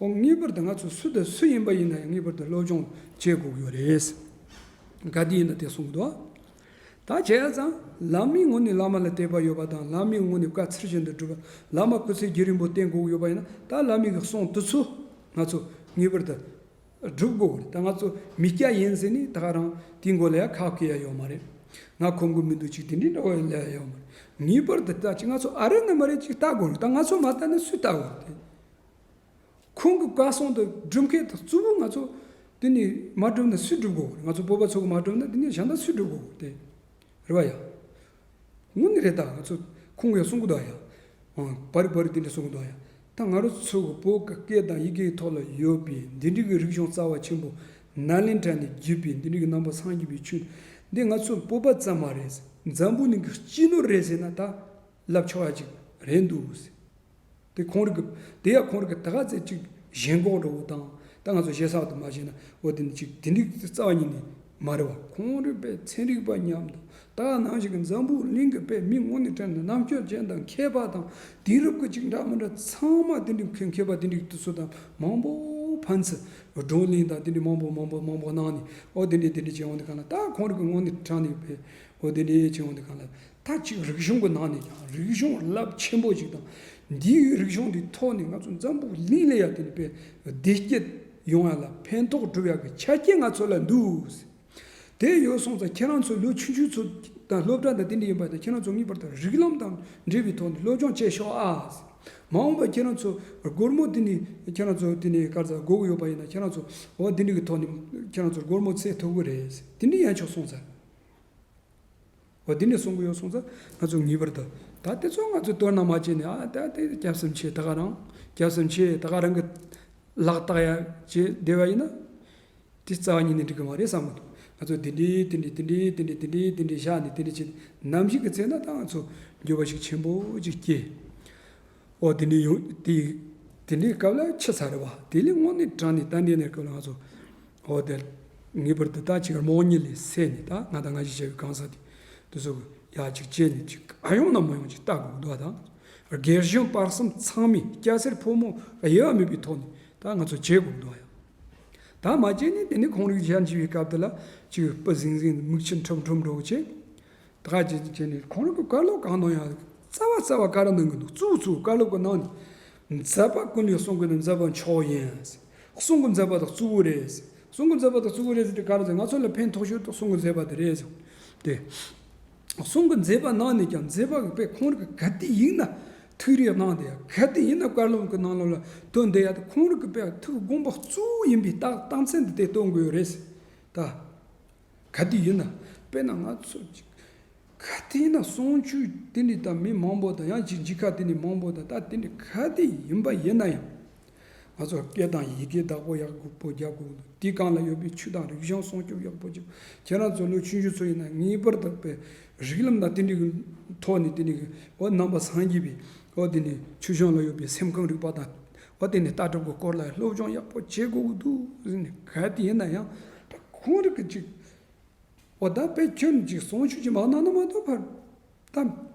འོ་ངེས་པར་དུ་ང་ཚོ་སུ་དང་སུ་ཡིན་པ་ཡིན་ན་ཡང་ངེས་པར་དུ་སློབ་སྦྱོང་བྱེད་དགོས་ཀྱི་ཡོད་རེད། ག་དེ་ཡིན་ན་དེ་གསུངས་འདུག་ད་བྱས་ཙང་བླ་མའི་ངོས་ནས་བླ་མ་ལ་དད་པ་ཡོད་པ་དང་། བླ་མའི་ངོས་ནས་བཀའ་ཚུལ་བཞིན་དུ་སྒྲུབ་པ། བླ་མ་སྐུ་ཚེ་རྒྱུན་རིང་པོ་བསྟེན་དགོས་ཀྱི་ཡོད་པ་ཡིན་ན། ད་བླ་མའི་གི་གསུང་དེ་ཚོ་ང་ཚོ་ངེས་པར་དུ་སྒྲུབ་དགོས་རེད། ད་ང་ཚོ་མི་སྐྱ་ཡིན་ཟེར་ནས་ད་ག་རང་དེའི་མགོ་ལ་ཡང་ཁག་སྐྱེ་ཡ་ཡོད་མ་རེད། ང་ཁོམ་གི་མི་འདུག་ཅིག་དེ་འདྲའི་འདྲ་བོ་ལས་ཡ་ཡོད་མ་རེད། ངེས་པར་དུ་ད་ཅིག་ང་ཚོ་ཨ་རེ་ན་མ་རེད་ཅིག་ལྟ་དགོས་རེད། ད་ང་ཚོ་མ་ལྟ་ན་སུས་ལྟ་དགོས་རེད། དེ་ཁོང་གི་བཀའ་གསུང་དུ་སྒྲུབ་མཁན་དང་གཙོ་བོ་ང་ཚོ་དེ་ནས་མ་སྒྲུབ་ན་སུས་སྒྲུབ་དགོས་རེད། ང་ཚོ་བོད་པ་ཚོ་གི་མ་སྒྲུབ་ན་དེ་ནས་གཞན་དག་སུས་སྒྲུབ་དགོས་རེད། དེ་རེད་བ་ཡ། དངོས་གནས་རེད། ད་ང་ཚོ་ཁོང་གིས་གསུང་གི་འདུག་ཡ། ཨང་། བར་བར་དེ་འདྲ་གསུང་གི་འདུག་ཡ། ད་ང་རང་ཚོ་གི་བོད་ཀྱི་སྐད་དང་ཡི་གེའི་ཐོག་ལ་ཡོད་པའི་འདི་འདྲའི་གི་རིག་གཞུང་རྩ་བ་ཆེན་པོ་ནཱ་ལེནྡྲ་ནས་བརྒྱུད་པའི་འདི་འདྲའི་གི་ནང་པ་སངས་རྒྱས་པའི་ཆོས་འདི་ང་ཚོ་བོད་པ་ཙམ་མ་རེད། འཛམ་བུ་གླིང་གི་སྤྱི་ནོར་རེད་ཟེར་ན་ད་ལབ་ཆོག་ཡ་ཅིག་རེད་འདུག་ཟེར། དེ་ཁོང་རིག་གི་དེ་ཡང་ཁོང་རིག་གི་ད་ག་ཚད་ཅིག་ཞེན་ཁོག་འདྲ་བོ་དང་། ད་ང་ཚོ་ཞེ་ས་དུ་མ་བྱས་ན་འོ་དེ་འདྲ་ཅིག་དེ་འདྲའི་རྩ་བ་ཉིད་ནས་མ་རེད་བ། ཁོང་རིག་པའི་ཚན་རིག་པ་མཉམ་དུ་ད་ནང་བཞིན་གི་འཛམ་བུ་གླིང་གི་དཔེ་མི་དངོས་གནས་དྲན་ནས་རྣམ་དཔྱོད་ཅན་དང་མཁས་པ་དང་དེང་རབས་ཀྱི་ཅིག་འདྲ་མི་འདྲ་ཚང་མ་དེ་འདྲའི་མཁས་མཁས་པ་དེ་འདྲའི་དུས་ཚོད་དང་མང་པོ་ཕན་ཚུན་བགྲོ་གླེང་དང་དེ་འདྲའི་མང་པོ་མང་པོ་མང་པོ་གནང་ནས་འོ་དེ་འདྲའི་དེ་འདྲའི་བྱས་འོང་དུས་གང་ལ། ད་ཁོང་རིག་གི་དངོས་གནས་དྲང་གནས་དཔེ་འོ་དེ་འདྲའི་བྱས་འོང་དུས་གང་ལ། ད་ཅིག་རིག་གཞུང་གི་ནང་ནས་ཀྱང་རིག་གཞུང་རླབས་ཆེན་པོ་ཞིག་དང་། འདིའི་རིག་གཞུང་འདིའི་ཐོག་ནས་ང་ཚོ་འཛམ་བུ་གླིང་ལ་ཡ་དེ་ནས་དཔེ་བདེ་སྐྱིད་ཡོང་ཡ་ལ་ཕན་ཐོགས་སྒྲུབ་ཡ་གི་ཆ་རྐྱེན་ང་ཚོ་ལ་འདུག་དེ་ཡོད་སོང་ཙང་ཁྱེད་རང་ཚོ་ལོ་ཆུང་ཆུང་ཚོ་དང་སློབ་གྲྭ་དང་དེ་འདྲ་ཡིན་པ་དང་། ཁྱེད་རང་ཚོ་ངེས་པར་དུ་རིགས་ལམ་དང་འབྲེལ་བའི་ཐོག་ནས་སློབ་སྦྱོང་བྱེད་ཤོག་ཨ། མ་འོངས་པ་ཁྱེད་རང་ཚོ་སྒོར་མོ་དེ་ནས་ཁྱེད་རང་ཚོ་དེ་ནས་ག་རེ་ཟ་དགོས་ཀྱི་ཡོད་པ་ཡིན་ན། ཁྱེད་རང་ཚོ་འོ་དེ་འདྲ་གི་ཐོག་ནས་ཁྱེད་རང་ཚོར་སྒོར་མོ་འཚོལ་ཐུབ་ཀྱི་རེད། དེ་འདྲ་ཡན་ཆོག་སོང་ཙང་། འོ་དེ་འདྲ་གསུང་གི་ཡོད་སོང་ཙང་ང་ཚོ་ངེས་པར་དུ་ད་དེ་ཚོ་ང་ཚོས་དོ་སྣང་མ་བྱས་ནས། ཨ་ད་དེ་སྐྱབས་སུ་མཆི་ད་ག་རང་། སྐྱབས་སུ་མཆི་ད་ག་རང་གི་ལག་བརྟག་ཡ་བྱས་བསྡད་པ་ཡིན་ན། དེ་རྩ་བ་ཉིད་ནས་འགྲིག་གི་མ་རེད་བསམ་གི་འདུག་ང་ཚོ་དེ་འདྲའི་དེ་འདྲའི་དེ་འདྲའི་དེ་འདྲའི་དེ་འདྲའི་དེ་འདྲའི་བཞག་ནས་དེ་འདྲའི་བྱས་ནམ་ཞིག་གི་ཚེ་ན་ད་ང་ཚོ་འགྱོད་པ་ཞིག་ཆེན་པོ་ཅིག་སྐྱེ། འོ་དེ་འདྲའི་ཡོང་དེ་དེ་འདྲའི་སྐབས་ལ་འཆི་ཚར་རེད་བ། དེ་ལས་དངོས་གནས་དྲང་གནས་ད་འདི་ནས་སྐབས་ལ་ང་ཚོ་འོ་དེ་ངེས་པར་དུ་ད་ཅིག་རྨོངས་གཉིད་ལས་སད་ནས། ད་ང་དང་ང་ཞིག་བྱ་བའི་གང་ཟག་དེ་དེ་ཚོ་ཡག་ཅིག་བྱས་ནས་ཅིག་ཨ་ཡོང་ན་མ་ཡོང་ཅིག་ལྟ་དགོས་འདུག་བ། ད་རྒན་གཞོན་བར་གསུམ་ཚང་མས་སྐྱ་སེར་ཕོ་མོ་དབྱེ་བ་མེད་པའི་ཐོག་ནས་ད་ང་ཚོ་བྱེད་དགོས་འདུག་བ། ཡང་ད་མ་བྱས་ནས་དེ་ནས་ཁོང་རིག་གཞན་འཆི་བའི་སྐབས་དེ་ལ་ཅིག་སྤུ་ཟིང་ཟིང་མིག་ཆུ་ཁྲོམ་ཁྲོམ་འགྲོ་བྱས། ད་ག་ཅིག་བྱས་ནས་ཁོང་རང་གི་བཀའ་སློབ་གང་དང་ཡང་རྩ་བ་རྩ་བ་ག་རེ་གནང་གི་འདུག་གཙོ་བོ་གཙོ་བོ་བཀའ་སློབ་ཀྱི་ནང་ནས་མཛད་པ་ཀུན་ལས་གསུང་དགོས་ནི་མཛད་པ་མཆོག་ཡིན། གསུང་གི་མཛད་པ་དང་གཙོ་བོ་རེད། གསུང་གི་མཛད་པ་དང་གཙོ་བོ་རེད་ཟེར་དུས་ག་རེ་ཟེར། ང་ཚོ་ལ་ཕན་ཐོགས་ཤོས་དེ་གསུང་གི་མཛད་པ་དེ་རེད་ཟེར་ཏེ། གསུང་གི་མཛད་པ་ནང་ནས་ཀྱང་མཛད་པ་གི་དཔེ་ཁོང་རང་གི་ག་དུས་ཡིན་ན་ཐུགས་རེ་གནང་དེ། ག་དུས་ཡིན་ན་བཀའ་སློབ་ཀྱི་ནང་ལོགས་ལ་དོན་དེ་ཡ་དེ་ཁོང་རང་གི་དཔེ་ཐུགས་དགོངས་པ་གཙོ་བོ་ཡིན་པའི་རྟགས་རྟགས་མཚན་དེ་དེ་སྟོན་དགོས་རེད་ཟེར། ད། ག་དུས་ཡིན་ན། དཔེར་ན་ང་ཚོ་ཅིག་ག་དུས་ཡིན་ན་གསུང་ཆོས་དེ་འདྲ་དང་མི་མང་པོ་དང་ཡང་ཅིག་མཇལ་ཁ་དེ་འདྲ་མང་པོ་དང་ད་དེ་འདྲ་ག་དུས་ཡིན་པ་ཡིན་ན་ཡང་། ང་ཚོ་སྐད་དང་ཡི་གེ་བདག་པོ་ཡག་པོ་རྒྱག་དགོས་འདུག་དེའི་སྒང་ལ་ཡོད་པའི་ཆོས་དང་རིག་གཞུང་སྲུང་སྐྱོབ་ཡག་པོ་བྱེད། ཁྱེད་རང་ཚོ་ལོ་ཆུང་ཆུང་ཚོ་ཡིན་ན་ངེས་པར་དུ་དཔེ་རིགས་ལམ་དང་དེ་འདྲའི་གི་ཐོག་ནས་དེ་འདྲའི་གི་འོ་ནང་པ་སངས་རྒྱས་པའི་འོ་དེ་ནས་ཆོས་སྐྱོང་ལ་ཡོད་པའི་སེམས་ཁམས་རིག་པ་དང་། འོ་དེ་ནས་ལྟ་གྲུབ་ཀྱི་སྐོར་ལ་སློབ་སྦྱོང་ཡག་པོ་བྱེད་དགོས་ཀྱི་འདུག་ཟེར་ནས་ག་དུས་ཡིན་ན་ཡང་ད་ཁོང་རིག་གི་ཅིག་འོ་ད་དཔེ་ཁྱོད་ནི་ཅིག་གསུང་ཆོས་ཅིག་མ་གནང་ན་མ་གཏོགས་ཕར་ད་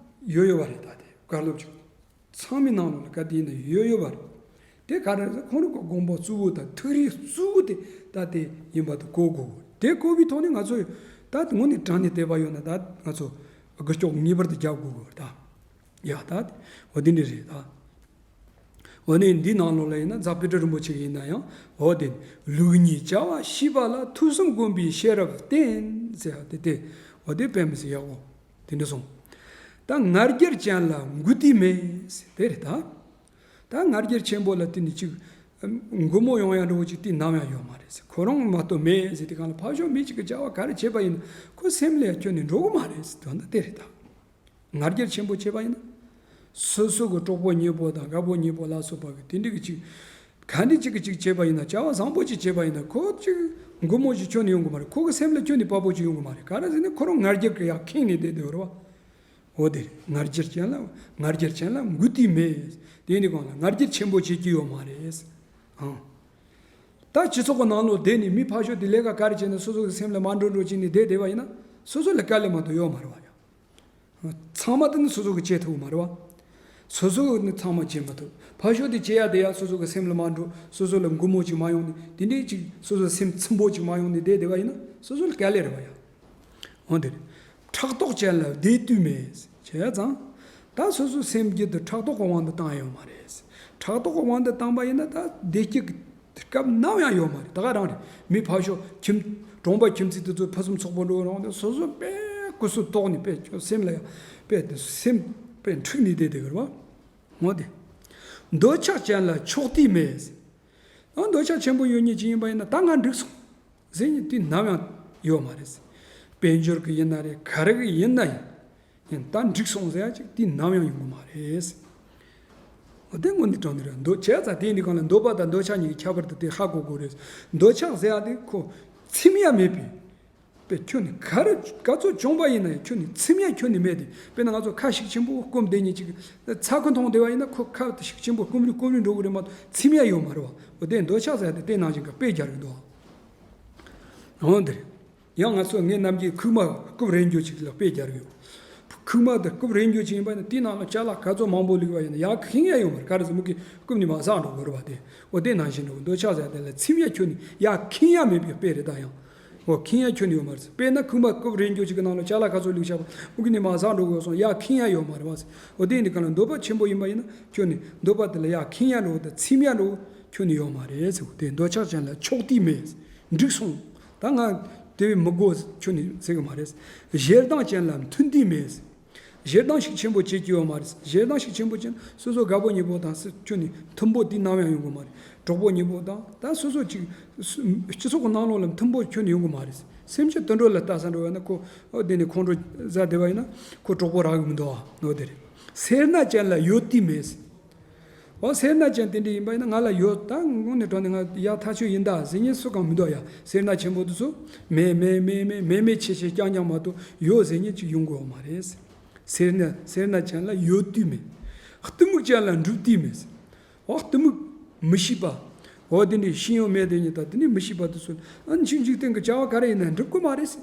ཡོད་ཡོད་པ་རེད། ད་དེ་བཀའ་སློབ་ཅིག་ཚང་མའི་ནང་ལོགས་ལ་ག་དུས་ཡིན་ན་ཡོད་ཡོད་པ་རེད། དེ་ག་རེ་ཟེར་ཁོང་རིག་གི་དགོངས་པ་གཙོ་བོ་དང་ཐུགས་རེ་གཙོ་བོ་དེ་ད་དེ་ཡིན་པ་དེ་གོ་དགོས། དེ་གོ་བའི་ཐོག་ནས་ང་ཚོ་ད་དངོས་གནས་དྲང་གནས་དད་པ་ཡོད་ན་ད་ང་ཚོ་དགུ་སྐྱོག་ངེས་པར་དུ་རྒྱག་དགོས་ཀྱི་རེད་ད། ཡ་ད། འོ་དེ་འདྲ་རེད་ད། འོ་ནས་འདི་ནང་ལོགས་ལ་ཡིན་ན་རྫ་དཔལ་སྤྲུལ་རིན་པོ་ཆེ་ཡིན་ན་ཡང་འོ་དེ་ལུགས་གཉིས་བྱ་བ་ཤེས་པ་ལ་ཐོས་བསམ་སྒོམ་པའི་ཤེས་རབ་བསྟེན་ཟེར་ཡ་དེ་དེ་འོ་དེ་དཔེ་མི་སྲིད་ཡག་པོ་དེ་འདྲ་གསུངས། ད་ང་རྒྱལ་ཅན་ལ་མགུ་ཏི་མེད་ཟེར་དེ་རེད་ད། ད་ང་རྒྱལ་ཆེན་པོ་ལ་དེ་ནི་ཅིག་མགུ་མོ་ཡོང་ཡ་འགྲོ་བོ་ཅིག་དེ་ནམ་ཡང་ཡོད་མ་རེད་ཟེར། ཁོ་རང་མ་གཏོགས་མེད་ཟེར་དེ་གང་ལ་ཕར་ཞོག་མི་གཅིག་གི་བྱ་བ་ག་རེ་བྱས་པ་ཡིན་ན་ཁོ་སེམས་ལ་ཡང་ཁྱོན་ནས་འགྲོ་གི་མ་རེད་ཟེར་དོན་དག་དེ་རེད་ད། ང་རྒྱལ་ཆེན་པོ་བྱས་པ་ཡིན་ན། སོ་སོ་གི་གྲོགས་པོ་ཉེ་པོ་དང་དགའ་པོ་ཉེ་པོ་ལ་སོགས་པ་གི་དེ་འདྲ་གི་ཅིག་ག་འདྲ་ཅིག་གི་ཅིག་བྱས་པ་ཡིན་ན། བྱ་བ་བཟང་པོ་ཅིག་བྱས་པ་ཡིན་ན་ཁོ་ཅིག་མགུ་མོ་ཅིག་ཁྱོན་ནས་ཡོང་གི་མ་རེད། ཁོ་གི་སེམས་ལ་ཁྱོན་ནས་དཔའ་པོ་ཅིག་ཡོང་གི་མ་རེད། ག་རེ་ཟེར་ན་ཁོ་རང་ང་རྒྱལ་གི་ཡར་ཁེངས་ནས་བསྡད་བསྡད་ཡོད་རེད་བ། འོ་དེ་རེད། ང་རྒྱལ་ཅན་ལ་ང་རྒྱལ་ཅན་ལ་མགུ་ཏི་མེད། དེ་ནི་གང་ལ་ང་རྒྱལ་ཆེན་པོ་བྱེད་ཀྱི་ཡོད་མ་རེད། ཨང་། ད་སྤྱི་ཚོགས་ཀྱི་ནང་ལོགས་བསྡད་ནས་མི་ཕར་ཞོག་དེ་ལས་ཀ་ག་རེ་བྱས་ན་སོ་སོ་གི་སེམས་ལ་མ་འགྲོ་འགྲོ་བྱས་ནས་བསྡད་བསྡད་པ་ཡིན་ན་སོ་སོ་ལ་དཀའ་ལས་མ་གཏོགས་ཡོད་མ་རེད་བ་ཡ། ཚང་མ་དེ་ནི་སོ་སོ་གི་བྱེད་ཐུབ་མ་རེད་བ། སོ་སོ་གི་ནི་ཚང་མ་བྱེད་མ་ཐུབ། ཕར་ཞོག་དེ་བྱེད་ཡ་དེ་ཡ་སོ་སོ་གི་སེམས་ལ་མ་འགྲོ། སོ་སོ་ལ་མགུ་མོ་ཅིག་མ་ཡོང་ནས་དེ་འདྲའི་ཅིག་སོ་སོ་སེམས་ཚིམ་པོ་ཅིག་མ་ཡོང་ནས་བསྡད་བསྡད་པ་ཡིན་ན་སོ་སོ་ལ་དཀའ་ལས་རེད་བ་ཡ། འོ་དེ་རེད། ཕྲག་དོག་ཅན་ལ་བདེ་དུས་མེད། བྱས་ཙང་། ད་སོ་སོའི་སེམས་རྒྱུད་དུ་ཕྲག་དོག་གི་དབང་དུ་བཏང་ཡོད་མ་རེད། ཕྲག་དོག་གི་དབང་དུ་བཏང་པ་ཡིན་ན་ད་བདེ་སྐྱིད་ཀྱི་སྐབས་ནམ་ཡང་ཡོད་མ་རེད། ད་ག་རང་རེད། མི་ཕར་ཞོག་ཁྱིམ། གྲོང་པ་ཁྱིམ་མཚེས་དེ་ཚོ་ཕུན་སུམ་ཚོགས་པོ་འགྲོ་རང་དེ་སོ་སོ་དཔེ་སྐུ་གཟུགས་དོག་ནས་དཔེ་ཁྱོད་སེམས་ལ་ཡང་དཔེ་དེ་སེམས་དཔེ་འཁྲུགས་ནས་བསྡད་བསྡད་གི་རེད་བ། འོ་དེ། འདོད་ཆགས་ཅན་ལ་ཕྱོགས་དུས་མེད། ཨ་འདོད་ཆགས་ཆེན་པོ་ཡོད་མཁན་ཅིག་ཡིན་པ་ཡིན་ན་ད་ང་འགྲིག་སོང་ཟེར་མཁན་དེ་ནམ་ཡང་ཡོད་མ་རེད། དཔལ་འབྱོར་གྱི་ཡིན་ན་རེད། ག་རེ་གི་ཡིན་ན་ཡིན། ཡིན་ད་འགྲིག་སོང་ཟེར་ཡ་ཅིག་དེ་ནམ་ཡང་ཡོང་གི་མ་རེད། འོ་དེ་དངོས་གནས་དྲང་གནས་རེད། འདོད་བྱས་ཙང་དེ་འདི་གང་ལ་འདོད་པ་དང་འདོད་ཆགས་གཉིས་ཀྱི་ཁྱད་པར་དེ་དེ་ཧ་གོ་དགོས་རེད། འདོད་ཆགས་ཟེར་ཡ་དེ་ཁོ་ཚིམ་ཡ་མེད་པའི། དཔེ་ཁྱོན་ནས་ག་རེ་ག་ཚོད་བྱུང་པ་ཡིན་ན་ཡང་ཁྱོན་ནས་ཚིམ་ཡ་ཁྱོན་ནས་མེད་དེ། དཔེར་ན་ང་ཚོ་ཁ་ཤུགས་ཆེན་པོ་སྐོམ་བསྡད་མཁན་ཅིག་ཚ་ཁུ་འཐུང་བསྡད་པ་ཡིན་ན་ཁོ་ཁ་ཤུགས་ཆེན་པོ་སྐོམ་རིམ་སྐོམ་རིམ་འགྲོ་གི་རེད་མ་གཏོགས་ཚིམ་ཡ་ཡོད་མ་རེད་བ། འོ་དེ་འདོད་ཆགས་ཟེར་ཡ་དེ་དེ་ནང་བཞིན་ག་དཔེ་རྒྱག་གི་འདུག་འོ་འདིར། ཡང་ང་ཚོ་ངའི་རྣམ་རྒྱལ་ཁུག་མ་རྐུབ་རེ་འགྱོ་ཅིག་ལ་དཔེ་རྒྱག་གི་ཡོད། ཁུག་མ་དེ་རྐུབ་རེ་འགྱོ་ཅིག་ཡིན་པ་ཡིན་ན་དེའི་ནང་ལ་ཅ་ལག་ག་ཚོད་མང་པོ་བླུགས་པ་ཡིན་ན་ཡར་ཁེངས་ཡ་ཡོད་མ་རེད། ག་རེ་ཟེར་མུ་གེ་རྐུབ་ནས་མར་ཟག་འགྲོ་དགོས་རེད་བ་དེ། འོ་དེ་ནང་བཞིན་འགྲོ་འདོད་ཆགས་ཟེར་དེ་ལ་ཚིམ་ཡ་ཁྱོན་ནས་ཡར་ཁེངས་ཡ་མེད་པའི་དཔེ་རེད་ད་ཡང་། འོ་ཁེངས་ཡ་ཁྱོན་ནས་ཡོད་མ་རེད། དཔེར་ན་ཁུག་མ་རྐུབ་རེ་འགྱོ་ཅིག་གི་ནང་ལ་ཅ་ལག་ག་ཚོད་བླུགས་བཞག་པ་མུ་གེ་ནས་མར་ཟག་འགྲོ་དགོས་སོང་ཡར་ཁེངས་ཡ་ཡོད་མ་རེད་བ། འོ་དེ་ཡིན་དུས་གང་ལ་འདོད་པ་ཆེན་པོ་ཡིན་པ་ཡིན་ན་ཁྱོན་ནས་འདོད་པ་དེ་ལ་ཡར་ཁེངས་ཡ་འགྲོ་དང་ཚིམ་ཡ་འགྲོ་ཁྱོན་ནས་ཡོད་མ་རེད་ཟེར། དེ་འདོད་ཆགས་ཅན་ལ་ཕྱོགས་དུས་མེད། འགྲིག་སོང་། ད་ང་དེ་བས་མི་དགོས་ཁྱོན་ནས་ཟེར་གི་མ་རེད། ཞེ་སྡང་ཅན་ལ་མཐུན་དུས་མེད། ཞེ་སྡང་ཤུགས་ཆེན་པོ་བྱེད་ཀྱི་ཡོད་མ་རེད། ཞེ་སྡང་ཤུགས་ཆེན་པོ་བྱས་ན་སོ་སོ་དགའ་པོ་ཉེ་པོ་དང་སུ་ཁྱོན་ནས་མཐུན་པོ་དེ་ནམ་ཡང་ཡོང་གི་མ་རེད། གྲོགས་པོ་ཉེ་པོ་དང་ད་སོ་སོ་ཅིག་སུ་སྤྱི་ཚོགས་ཀྱི་ནང་ལོགས་ལ་མཐུན་པོ་ཁྱོན་ནས་ཡོང་གི་མ་རེད། སེམས་ཅན་དུད་འགྲོ་ལ་ལྟ་ས་འགྲོ་བ་ན་ཁོ་འོ་དེ་ནས་ཁོང་ཁྲོ་ཟ་བསྡད་པ་ཡིན་ན་ཁོ་གྲོགས་པོ་རག་གི་མི་འདུག་ཨ། འོ་དེ་རེད། སེར་སྣ་ཅན་ལ་ཡོད་དུས་མེད། འོ་སེར་སྣ་ཅན་དེ་འདྲ་ཡིན་པ་ཡིན་ན་ང་ལ་ཡོད་ད་དངོས་གནས་དྲང་གནས་ང་ཡག་ཐག་ཆོད་ཡིན་ད་ཟེར་མཁན་སུ་གང་མི་འདུག་ཡ། སེར་སྣ་ཆེན་པོ་དེ་ཚོ་མེད་མེད་མེད་མེད་མེད་མེད་ཆེ་ཆེ་རྐྱང་རྐྱང་མ་གཏོགས་ཡོད་ཟེར་མཁན་ཅིག་ཡོང་གི་ཡོད་མ་རེད། སེར་སྣ་སེར་སྣ་ཅན་ལ་ཡོད་དུས་མེད། གཏི་མུག་ཅན་ལ་འགྲུབ་དུས་མེད། འོ་གཏི་མུག་མི་ཤེས་པ། འོ་དེ་འདྲའི་ཤེས་ཡོན་མེད་དེ་ཉིད་ད་དེ་ནི་མི་ཤེས་པ་དེ་ཚོ་ཨ་ནི་འཇིག་རྟེན་གྱི་བྱ་བ་ག་རེ་ཡིན་ན་འགྲུབ་ཀྱི་མ་རེད་ཟེར།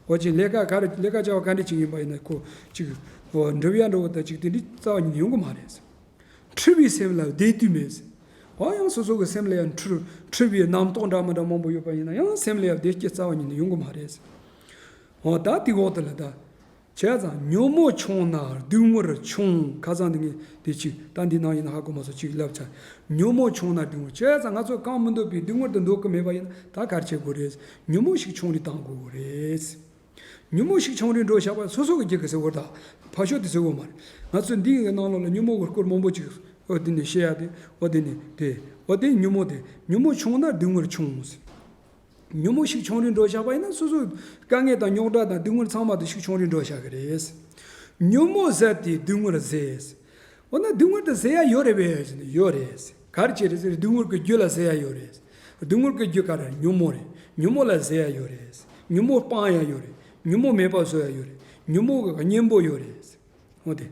འོ་ཅིག་ལས་ཀ་ག་རེ་ལས་ཀ་བྱ་བ་ག་འདྲ་ཅིག་ཡིན་པ་ཡིན་ན་ཁོ་ཅིག་འོ་འགྲུབ་ཡ་འགྲོ་བ་ད་ཅིག་དེ་འདྲའི་རྩ་བ་ཉིད་ནས་ཡོང་གི་མ་རེད། འཁྲུལ་བའི་སེམས་ལ་བདེ་དུས་མེད། འོ་ཡང་སོ་སོ་གི་སེམས་ལ་ཡང་འཁྲུལ་འཁྲུལ་བའི་རྣམ་རྟོག་འདྲ་མི་འདྲ་མང་པོ་ཡོད་པ་ཡིན་ན་ཡང་སེམས་ལ་ཡང་བདེ་སྐྱིད་རྩ་བ་ཉིད་ནས་ཡོང་གི་མ་རེད། འོ་ད་དེ་འོག་ཏུ་ལ་ད། བྱས་ཙང་ཉོན་མོངས་ཆུང་ན་སྡུག་བསྔལ་ཆུང་། ཁ་སང་འདི་ངས་དེ་ཅིག་ད་འདི་ནང་ཡིན་ན་ཧ་གོ་མ་སོང་ཅིག་ལབ་ཆ། ཉོན་མོངས་ཆུང་ན་སྡུག་བསྔལ། བྱས་ཙང་ང་ཚོ་གང་མི་འདོད་པའི་སྡུག་བསྔལ་དུ་འདོད་ཀྱི་མེད་པ་ཡིན་ན་ད་ག་རེ་བྱེད་དགོས་རེད། ཉོན་མོངས་ཤུགས་ཆུང་རུ་བཏང་དགོས་རེད། ཉོན་མོངས་ཤུགས་ཆུང་རུ་འགྲོ་བཞག་པ་སོ་སོ་གི་རྒྱུད་ཀྱི་ཟེར་བ་དང་ཕར་ཕྱོགས་དེ་ཟེར་བ་མ་རེད། ང་ཚོ་འདི་ཡི་ནང་ལོགས་ལ་ཉོན་མོངས་ཀྱི་སྐོར་མང་པོ་ཅིག་འོ་དེ་ནས་བཤད་ཡ་དེ་འོ་དེ་ནས་དེ་འོ་དེ་ཉོན་མོངས་དེ་ཉོན་མོངས་ཆུང་ན་སྡུག་བསྔལ་ཆུང་ཟེར། ཉོན་མོངས་ཤུགས་ཆུང་རུ་འགྲོ་བཞག་པ་ཡིན་ན་སོ་སོའི་དཀའ་ངལ་དང་རྙོག་དྲ་དང་སྡུག་བསྔལ་ཚང་མ་དེ་ཤུགས་ཆུང་རུ་འགྲོ་བཞག་གི་རེད། ཉོན་མོངས་ཟད་དེ་སྡུག་བསྔལ་ཟད། འོ་ན་སྡུག་བསྔལ་དེ་ཟད་ཡ་ཡོད་རེད་པས་ཟེར་ན་ཡོད་རེད། ག་རེ་བྱས་རེད་ཟེར་སྡུག་བསྔལ་གྱི་རྒྱུ་ལ་ཟད་ཡ་ཡོད་རེད། སྡུག་བསྔལ་གྱི་རྒྱུ་ག་རེ་ཉོན་མོངས་རེད། ཉོན་མོངས་ལ་ཟད་ཡ་ཡོད་རེད། ཉོན་མོངས་སྤང་ཡ་ཡོད་རེད། ཉོན་མོངས་མེད་པ་བཟོ་ཡ་ཡོད་རེད། ཉོན་མོངས་ཀྱི་གཉེན་པོ་ཡོད་རེད། འོ་དེ།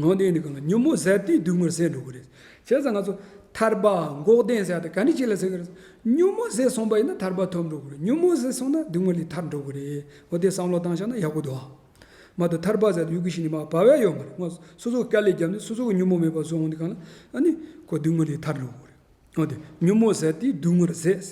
འོ་དེ་ནི་གང་ལ་ཉོན་མོངས་ཟད་དེ་སྡུག་བསྔལ་ཟད་འགྲོ་གི་རེད། བྱས་ཙང་ང་ཚོ་ཐར་པ་འགོག་བདེན་ཟེར་ཡ་དེ་ག་འདྲ་ཅིག་ལ་ཟེར་གི་རེད། ཉོན་མོངས་ཟད་སོང་པ་ཡིན་ན་ཐར་པ་ཐོབ་འགྲོ་གི་རེད། ཉོན་མོངས་ཟད་སོང་ན་སྡུག་བསྔལ་ལས་ཐར་འགྲོ་གི་རེད། འོ་དེ་བསམ་བློ་བཏང་བཞག་ན་ཡག་པོ་འདུག་ཨ། མ་གཏོགས་ཐར་པ་ཟེར་དུས་ཡུལ་གྱི་ཤིང་ནི་མ་བབས་ཡ་ཡོད་མ་རེད། ང་སོ་སོ་གི་དཀའ་ལས་བརྒྱབ་ནས་སོ་སོ་གི་ཉོན་མོངས་མེད་པ་བཟོ་འོང་དུས་གང་ལ་ཨ་ནི་ཁོ་སྡུག་བསྔལ་ལས་ཐར་འགྲོ་གི་རེད། འོ་དེ་ཉོན་མོངས་ཟད་དེ་སྡུག་བསྔལ་ཟད།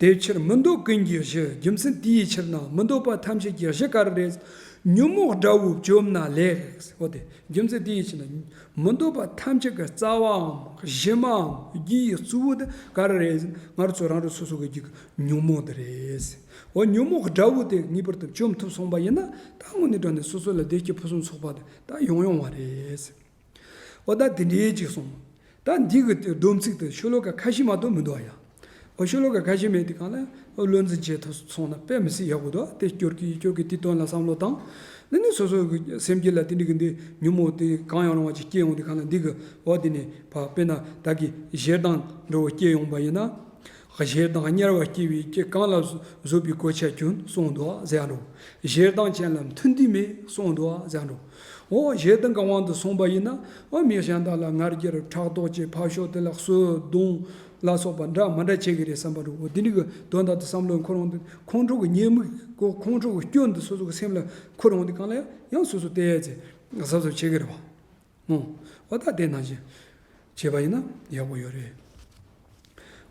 དེ་ཕྱིར་མི་འདོད་ཀུན་གྱི་གཞི། རྒྱུ་མཚན་དེའི་ཕྱིར་ན་མི་འདོད་པ་ཐམས་ཅད་ཀྱི་གཞི་ག་རེ་རེད། ཉོན་མོངས་དགྲ་བོས་བཅོམ་ན་ལེགས། འོ་དེ་རྒྱུ་མཚན་དེའི་ཕྱིར་ན་མི་འདོད་པ་ཐམས་ཅད་ཀྱི་རྩ་བའམ་གཞི་མའམ་རྒྱུའི་གཙོ་བོ་དེ་ག་རེ་རེད། ང་རང་ཚོ་རང་རང་སོ་སོ་གི་རྒྱུད་ཀྱི་ཉོན་མོངས་དེ་རེད། འོ་ཉོན་མོངས་དགྲ་བོ་དེ་ངེས་པར་དུ་བཅོམ་ཐུབ་སོང་བ་ཡིན་ན། ད་དངོས་གནས་དྲང་གནས་སོ་སོ་ལ་བདེ་སྐྱིད་ཕུན་སུམ་ཚོགས་པ་དེ་ད་ཡོང་ཡོང་བ་རེད། འོ་ད་དེ་འདྲའི་ཅིག་གསུངས། ད་འདི་གི་སྡོམ་ཚིག་དེ་ཤོ་ལོ་ཀ་ཁ་ཤས་མ་གཏོགས་མི་འདུག་ཨ་ཡ། འོ་ཤོ་ལོ་ཀ་ཁ་ཤས་མེད་དེ་གང་ལ་འོ་བློ་འཛིན་བྱེད་ཐུབ་སོང་ན་དཔེ་མི་སྲིད་ཡག་པོ་འདུག་དེ་སྐྱོར་གི་སྐྱོར་གི་དེ་དོན་ལ་བསམ་བློ་བཏང་། འདི་ནི་སོ་སོ་གི་སེམས་རྒྱུད་ལ་དེ་འདྲ་གི་འདི་ཉོན་མོངས་དེ་གང་ཡང་རུང་བ་ཅིག་སྐྱེ་ཡོང་དུས་གང་ལ་འདི་གི་འོ་དེ་ནི་ཕ་དཔེར་ན་ད་གི་ཞེ་སྡང་འདྲ་བོ་སྐྱེ་ཡོང་པ་ཡིན་ན། ཞེ་སྡང་དམྱལ་བར་སྐྱེ་བའི་སྐྱེ། གང་ལ་བཟོད་པའི་གོ་ཆ་གྱོན་གསུངས་འདུག་ཟེར་རོ། ཞེ་སྡང་ཅན་ལ་མཐུན་འདོད་མེད་གསུངས་འདུག་ཟེར་རོ། འོ་ཞེ་སྡང་གི་དབང་དུ་སོང་པ་ཡིན་ན། འོ་མི་གཞན་དག་ལ་ང་རྒྱལ་ཕྲག་དོག་ཅེས་ཕར་ཞོག་དེ་ལ་གསོད་རྡུང་ལ་སོགས་པ་འདྲ་མི་འདྲ་བྱེད་ཀྱི་རེད་བསམ་པ་རེད། འོ་འདི་འདྲ་གི་དོན་དག་དེ་བསམ་བློ་འཁོར་འོང་དུས་ཁོང་ཁྲོ་གི་ཉེས་དམིགས་གོ་ཁོང་ཁྲོ་གི་སྐྱོན་དེ་སོ་སོ་གི་སེམས་ལ་འཁོར་འོང་དུས་གང་ལ་ཡང་སོ་སོ་དེ་ཡས་ཚེ་གཟབ་གཟབ་བྱེད་ཀྱི་རེད་བ། འོ་ད་དེ་ནང་བཞིན་བྱས་པ་ཡིན་ན་ཡག་པོ་ཡོད་རེད།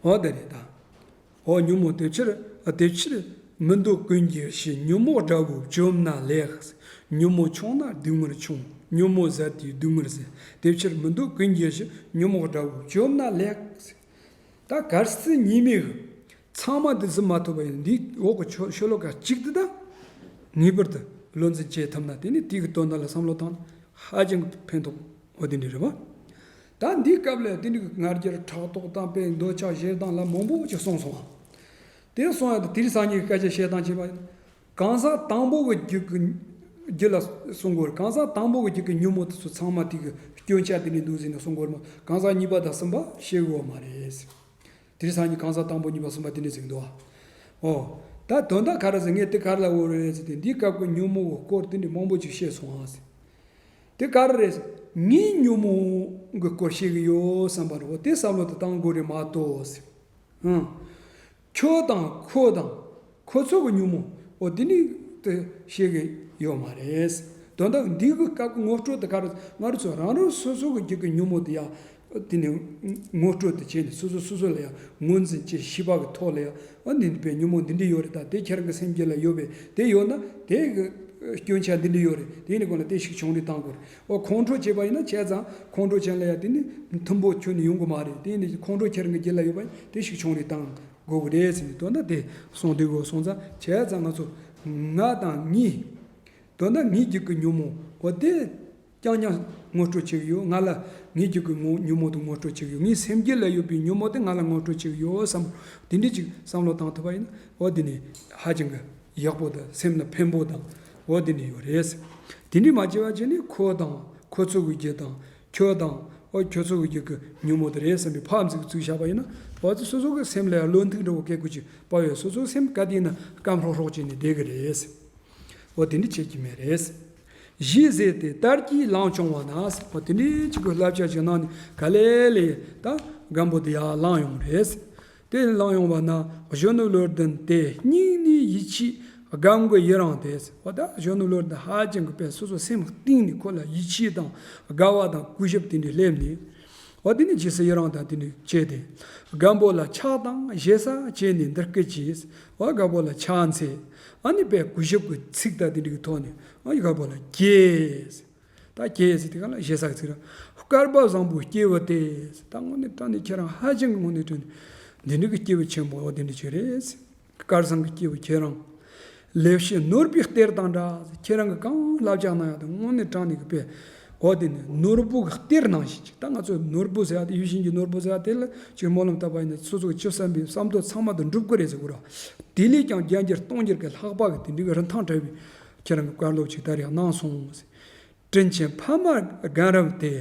འོ་དེ་རེད་ད། འོ་ཉོན་མོངས་དེ་ཕྱིར་དེ་ཕྱིར་མི་འདོད་ཀུན་གྱི་གཞི། ཉོན་མོངས་དགྲ་བོས་བཅོམ་ན་ལེགས། ཉོན་མོངས་ཆུང་ན་སྡུག་བསྔལ་ཆུང་། ཉོན་མོངས་ཟད་དེ་སྡུག་བསྔལ་ཟད། དེ་ཕྱིར་མི་འདོད་ཀུན་གྱི་གཞི། ཉོན་མོངས་དགྲ་བོས་བཅོམ་ན་ལེགས། ད་གལ་སྲིད་ཉེས་དམིགས་ཚང་མ་དེ་ཟིན་མ་ཐུབ་པ་ཡིན་འདི་འོག་གི་ཤོ་ཤོ་ལོ་ཀ་གཅིག་དེ་ད་ངེས་པར་དུ་བློ་འཛིན་བྱེད་ཐུབ་ན་དེ་ནི་དེ་གི་དོན་དག་ལ་བསམ་བློ་བཏང་ན་ཧ་ཅང་གི་ཕན་ཐོགས་འོ་དེ་འདྲ་རེད་བ། ད་འདིའི་སྐབས་ལ་དེ་འདྲ་གི་ང་རྒྱལ་ཕྲག་དོག་དང་དཔེ་འདོད་ཆགས་ཞེ་སྡང་ལ་མང་པོ་ཅིག་གསུངས་སོང་བ། དེ་གསུངས་ཡ་དེ་དེ་རིང་སང་ཉིན་གི་སྐད་ཆ་བཤད་སྟངས་བྱས་པ་ཡིན། གང་ཟག་དང་པོ་གི་རྒྱུད་ཀྱི་རྒྱུད་ལ་གསུང་དགོས་རེད། གང་ཟག་དང་པོ་གི་རྒྱུད་ཀྱི་ཉོན་མོངས་དེ་ཚོ་ཚང་མ་དེ་གི་སྐྱོན་ཆ་དེ་ནས་འདུག་ཟེར་ནས་གསུང་དགོས་རེད་མ། གང་ཟག་གཉིས་པ་དང་གསུམ་པ་བཤད་དགོས་མ་རེད། དེ་རིང་སང་ཉིན་གང་ཟག་དང་པོ་གཉིས་པ་གསུམ་པ་དེ་འདྲ་ཟེར་གི་འདུག་ཨ། ཨོ། ད་དོན་དག་ག་རེ་ཟེར་ངས་དེ་ག་རེ་ལབ་ཡོད་རེད་ཟེར་ཏེ་འདིའི་སྐབས་ཀྱི་ཉོན་མོངས་ཀྱི་སྐོར་དེ་འདྲ་མང་པོ་ཅིག་བཤད་སོང་ཨ་ཟེར། དེ་ག་རེ་རེད་ཟེར། ངས་ཉོན་མོངས་ཀྱི་སྐོར་བཤད་གི་ཡོད་བསམ་པ་རེད། འོ་དེ་བསམ་བློ་དེ་བཏང་དགོས་རེད་མ་གཏོགས་ཟེར། ཨང་། ཁྱོད་དང་ཁོ་དང་ཁོ་ཚོ་གི་ཉོན་མོངས་འོ་དེ་ནི་དེ་བཤད་གི་ཡོད་མ་རེད། དོན་དག་འདི་གི་སྐབས་ཀྱི་ངོ་སྤྲོད་དེ་ག་རེ་ང་རང་ཚོ་རང་རང་སོ་སོ་གི་རྒྱུད་ཀྱི་ཉོན་མོངས་དེ་ཡང་དེ་ནི་ངོ་སྤྲོད་དེ་བྱས་ནས་སོ་སོ་སོ་སོ་ལ་ཡང་ངོས་འཛིན་བྱེད་ཤེས་པ་གི་ཐོག་ལ་ཡང་འོ་འདི་འདི་པའི་ཉོན་མོངས་འདི་འདྲ་ཡོད་རེད། ད་དེ་ཁྱེད་རང་གི་སེམས་རྒྱུད་ལ་ཡོད་པས་དེ་ཡོད་ན་དེ་གི་སྐྱོན་ཆ་འདི་འདྲ་ཡོད་རེད། དེ་ནི་གོང་ལ་དེ་ཞིག་བྱུང་རེད་བཏང་དགོས་རེད། འོ་ཁོང་ཁྲོ་བྱེད་པ་ཡིན་ན་བྱས་ཙང་ཁོང་ཁྲོ་ཅན་ལ་ཡང་དེ་ནི་མཐུན་པོ་ཁྱོན་ནས་ཡོང་གི་མ་རེད། དེ་ནི་ཁོང་ཁྲོ་ཁྱེད་རང་གི་རྒྱུད་ལ་ཡོད་པ་ཡིན་དེ་ཞིག་བྱུང་རེད་བཏང་། དགོས་ཀྱི་རེད་ཟེར་ནས་དོན་དག་དེ་གསུངས་བསྡད་དགོས་སོང་ཙང་བྱས་ཙང་ང་ཚོ་ང་དང་ངའི་དོན་དག་ངའི་རྒྱུད་ཀྱི་ཉོན་མོངས་འོ་དེ་རྐྱང་རྐྱང་ངོ་སྤྲོད་བྱེད་ཀྱི་ཡོད། ང་ལ་ངའི་རྒྱུད་ཀྱི་ངོ་ཉོན་མོངས་དེ་ངོ་སྤྲོད་བྱེད་ཀྱི་ཡོད། ངའི་སེམས་རྒྱུད་ལ་ཡོད་པའི་ཉོན་མོངས་དེ་ང་ལ་ངོ་སྤྲོད་བྱེད་ཀྱི་ཡོད་བསམ་དེ་འདྲ་ཅིག་བསམ་བློ་བཏང་ཐུབ་པ་ཡིན་ན་འོ་དེ་ནི་ཧ་ཅང་གི་ཡག་པོ་དང་སེམས་ལ་ཕན་པོ་དང་འོ་དེ་འདྲ་ཡོད་རེད། དེ་འདྲ་མ་བྱས་པ་བྱས་ནས་ཁོ་དང་ཁོ་ཚོ་གི་རྒྱུད་དང་ཁྱོད་དང་འོ་ཁྱོད་ཚོ་གི་རྒྱུད་ཀྱི་ཉོན་མོངས་དེ་རེད་བསམ་པའི་ཕར་འཛུགས་བཙུགས་བཞག་པ་ཡིན་ན་འོ་ཚོ་སོ་སོ་གི་སེམས་ལ་ཡང་བློ་མཐུན་འདྲ་བོ་སྐྱེ་དགོས་ཀྱི་དཔའ་བའི་སོ་སོའི་སེམས་ག་དེ་ཡིན་ན་སྐམ་ཧྲོག་ཧྲོག་བྱས་ནས་བསྡད་ཀྱི་རེད། འོ་དེ་འདྲ་བྱེད་ཀྱི་མེད་རེད། གཞི་ཟེར་ཏེ་དར་གྱིས་ལངས་བྱུང་བ་ན། འོ་དེ་འདྲའི་ཅིག་གི་བསླབ་བྱ་ཅིག་གནང་ནས་ག་ལེ་ལེ་ད་སྒམ་པོ་དེ་ཡར་ལངས་ཡོང་རེད། དེ་ལངས་ཡོང་བ་ན་གཞོན་ནུ་བློ་ལྡན་དེ་སྙིང་ནས་ཡིད་ཆེས་སྒམ་གྱི་ཡི་རངས་ཏེ། འོ་ད་གཞོན་ནུ་བློ་ལྡན་ཧ་ཅང་གི་དཔེ་སོ་སོ་སེམས་གཏིང་ནས་ཁོ་ལ་ཡིད་ཆེས་དང་དགའ་བ་དང་གུས་ཞབས་དེ་འདྲ་སླེབས་ནས། འོ་དེ་ནས་རྗེས་སུ་ཡི་རངས་དང་དེ་འདྲ་བྱས་ཏེ། སྒམ་པོ་ལ་ཕྱག་དང་ཞེ་ས་བྱས་ནས་འདི་སྐད་ཅེས། འོ་སྒམ་པོ་ལ་ཕྱག་འཚལ། ཨ་ནི་དཔེ་གུས་ཞབས་ཀྱི་ཚིག་དང་དེ་འདྲ་གི་ཐོག་ནས་འོ་སྒམ་པོ་ལ་དགྱེས། ད་དགྱེས་ཟེར་དེ་ག་ལ་ཞེ་ས་གི་ཚིག་རེད། སྐལ་པ་བཟང་པོའི་སྐྱེས་བུ་དེ། ད་དངོས་གནས་དྲང་གནས་ཁྱེད་རང་ཧ་ཅང་གི་དངོས་གནས་དྲང་གནས་འདི་འདྲ་གི་སྐྱེས་བུ་ཆེན་པོ་འོ་དེ་འདྲ་ཅིག་རེད། སྐལ་བཟང་གི་སྐྱེས་བུ་ཁྱེད་རང་། ལེགས་བཤད་ནོར་བུའི་གཏེར་དང་འདྲ། ཁྱེད་རང་གི་གང་བསླབ་བྱ་གནང་ཡག་དེ་དངོས་གནས་དྲང་གནས་ཀྱི་དཔེ། འོ་དེ་ནི་ནོར་བུ་གི་གཏེར་ནང་བཞིན་ཅིག་ད་ང་ཚོས་ནོར་བུ་ཟེར་ཡག་དེ་ཡིད་བཞིན་གྱི་ནོར་བུ་ཟེར་ཡག་དེ་ལ་ཅིག་སྨོན་ལམ་བཏབ་པ་ཡིན་ན་སོ་སོ་གི་ཅི་བསམ་པའི་བསམ་དོན་ཚང་མ་དེ་འགྲུབ་ཀྱི་རེད་ཟེར་གོ་ར། དེ་ལས་ཀྱང་བརྒྱ་འགྱུར་སྟོང་འགྱུར་གྱི་ལྷག་པ་གི་དེ་འདྲའི་རིན་ཐང་བྲལ་བའི་ཁྱེད་རང་གི་བཀའ་སློབ་ཅིག་ད་རེས་གནང་སོང་ཟེར། དྲིན་ཆེན་ཕ་མ་རྒན་རབས་དེ།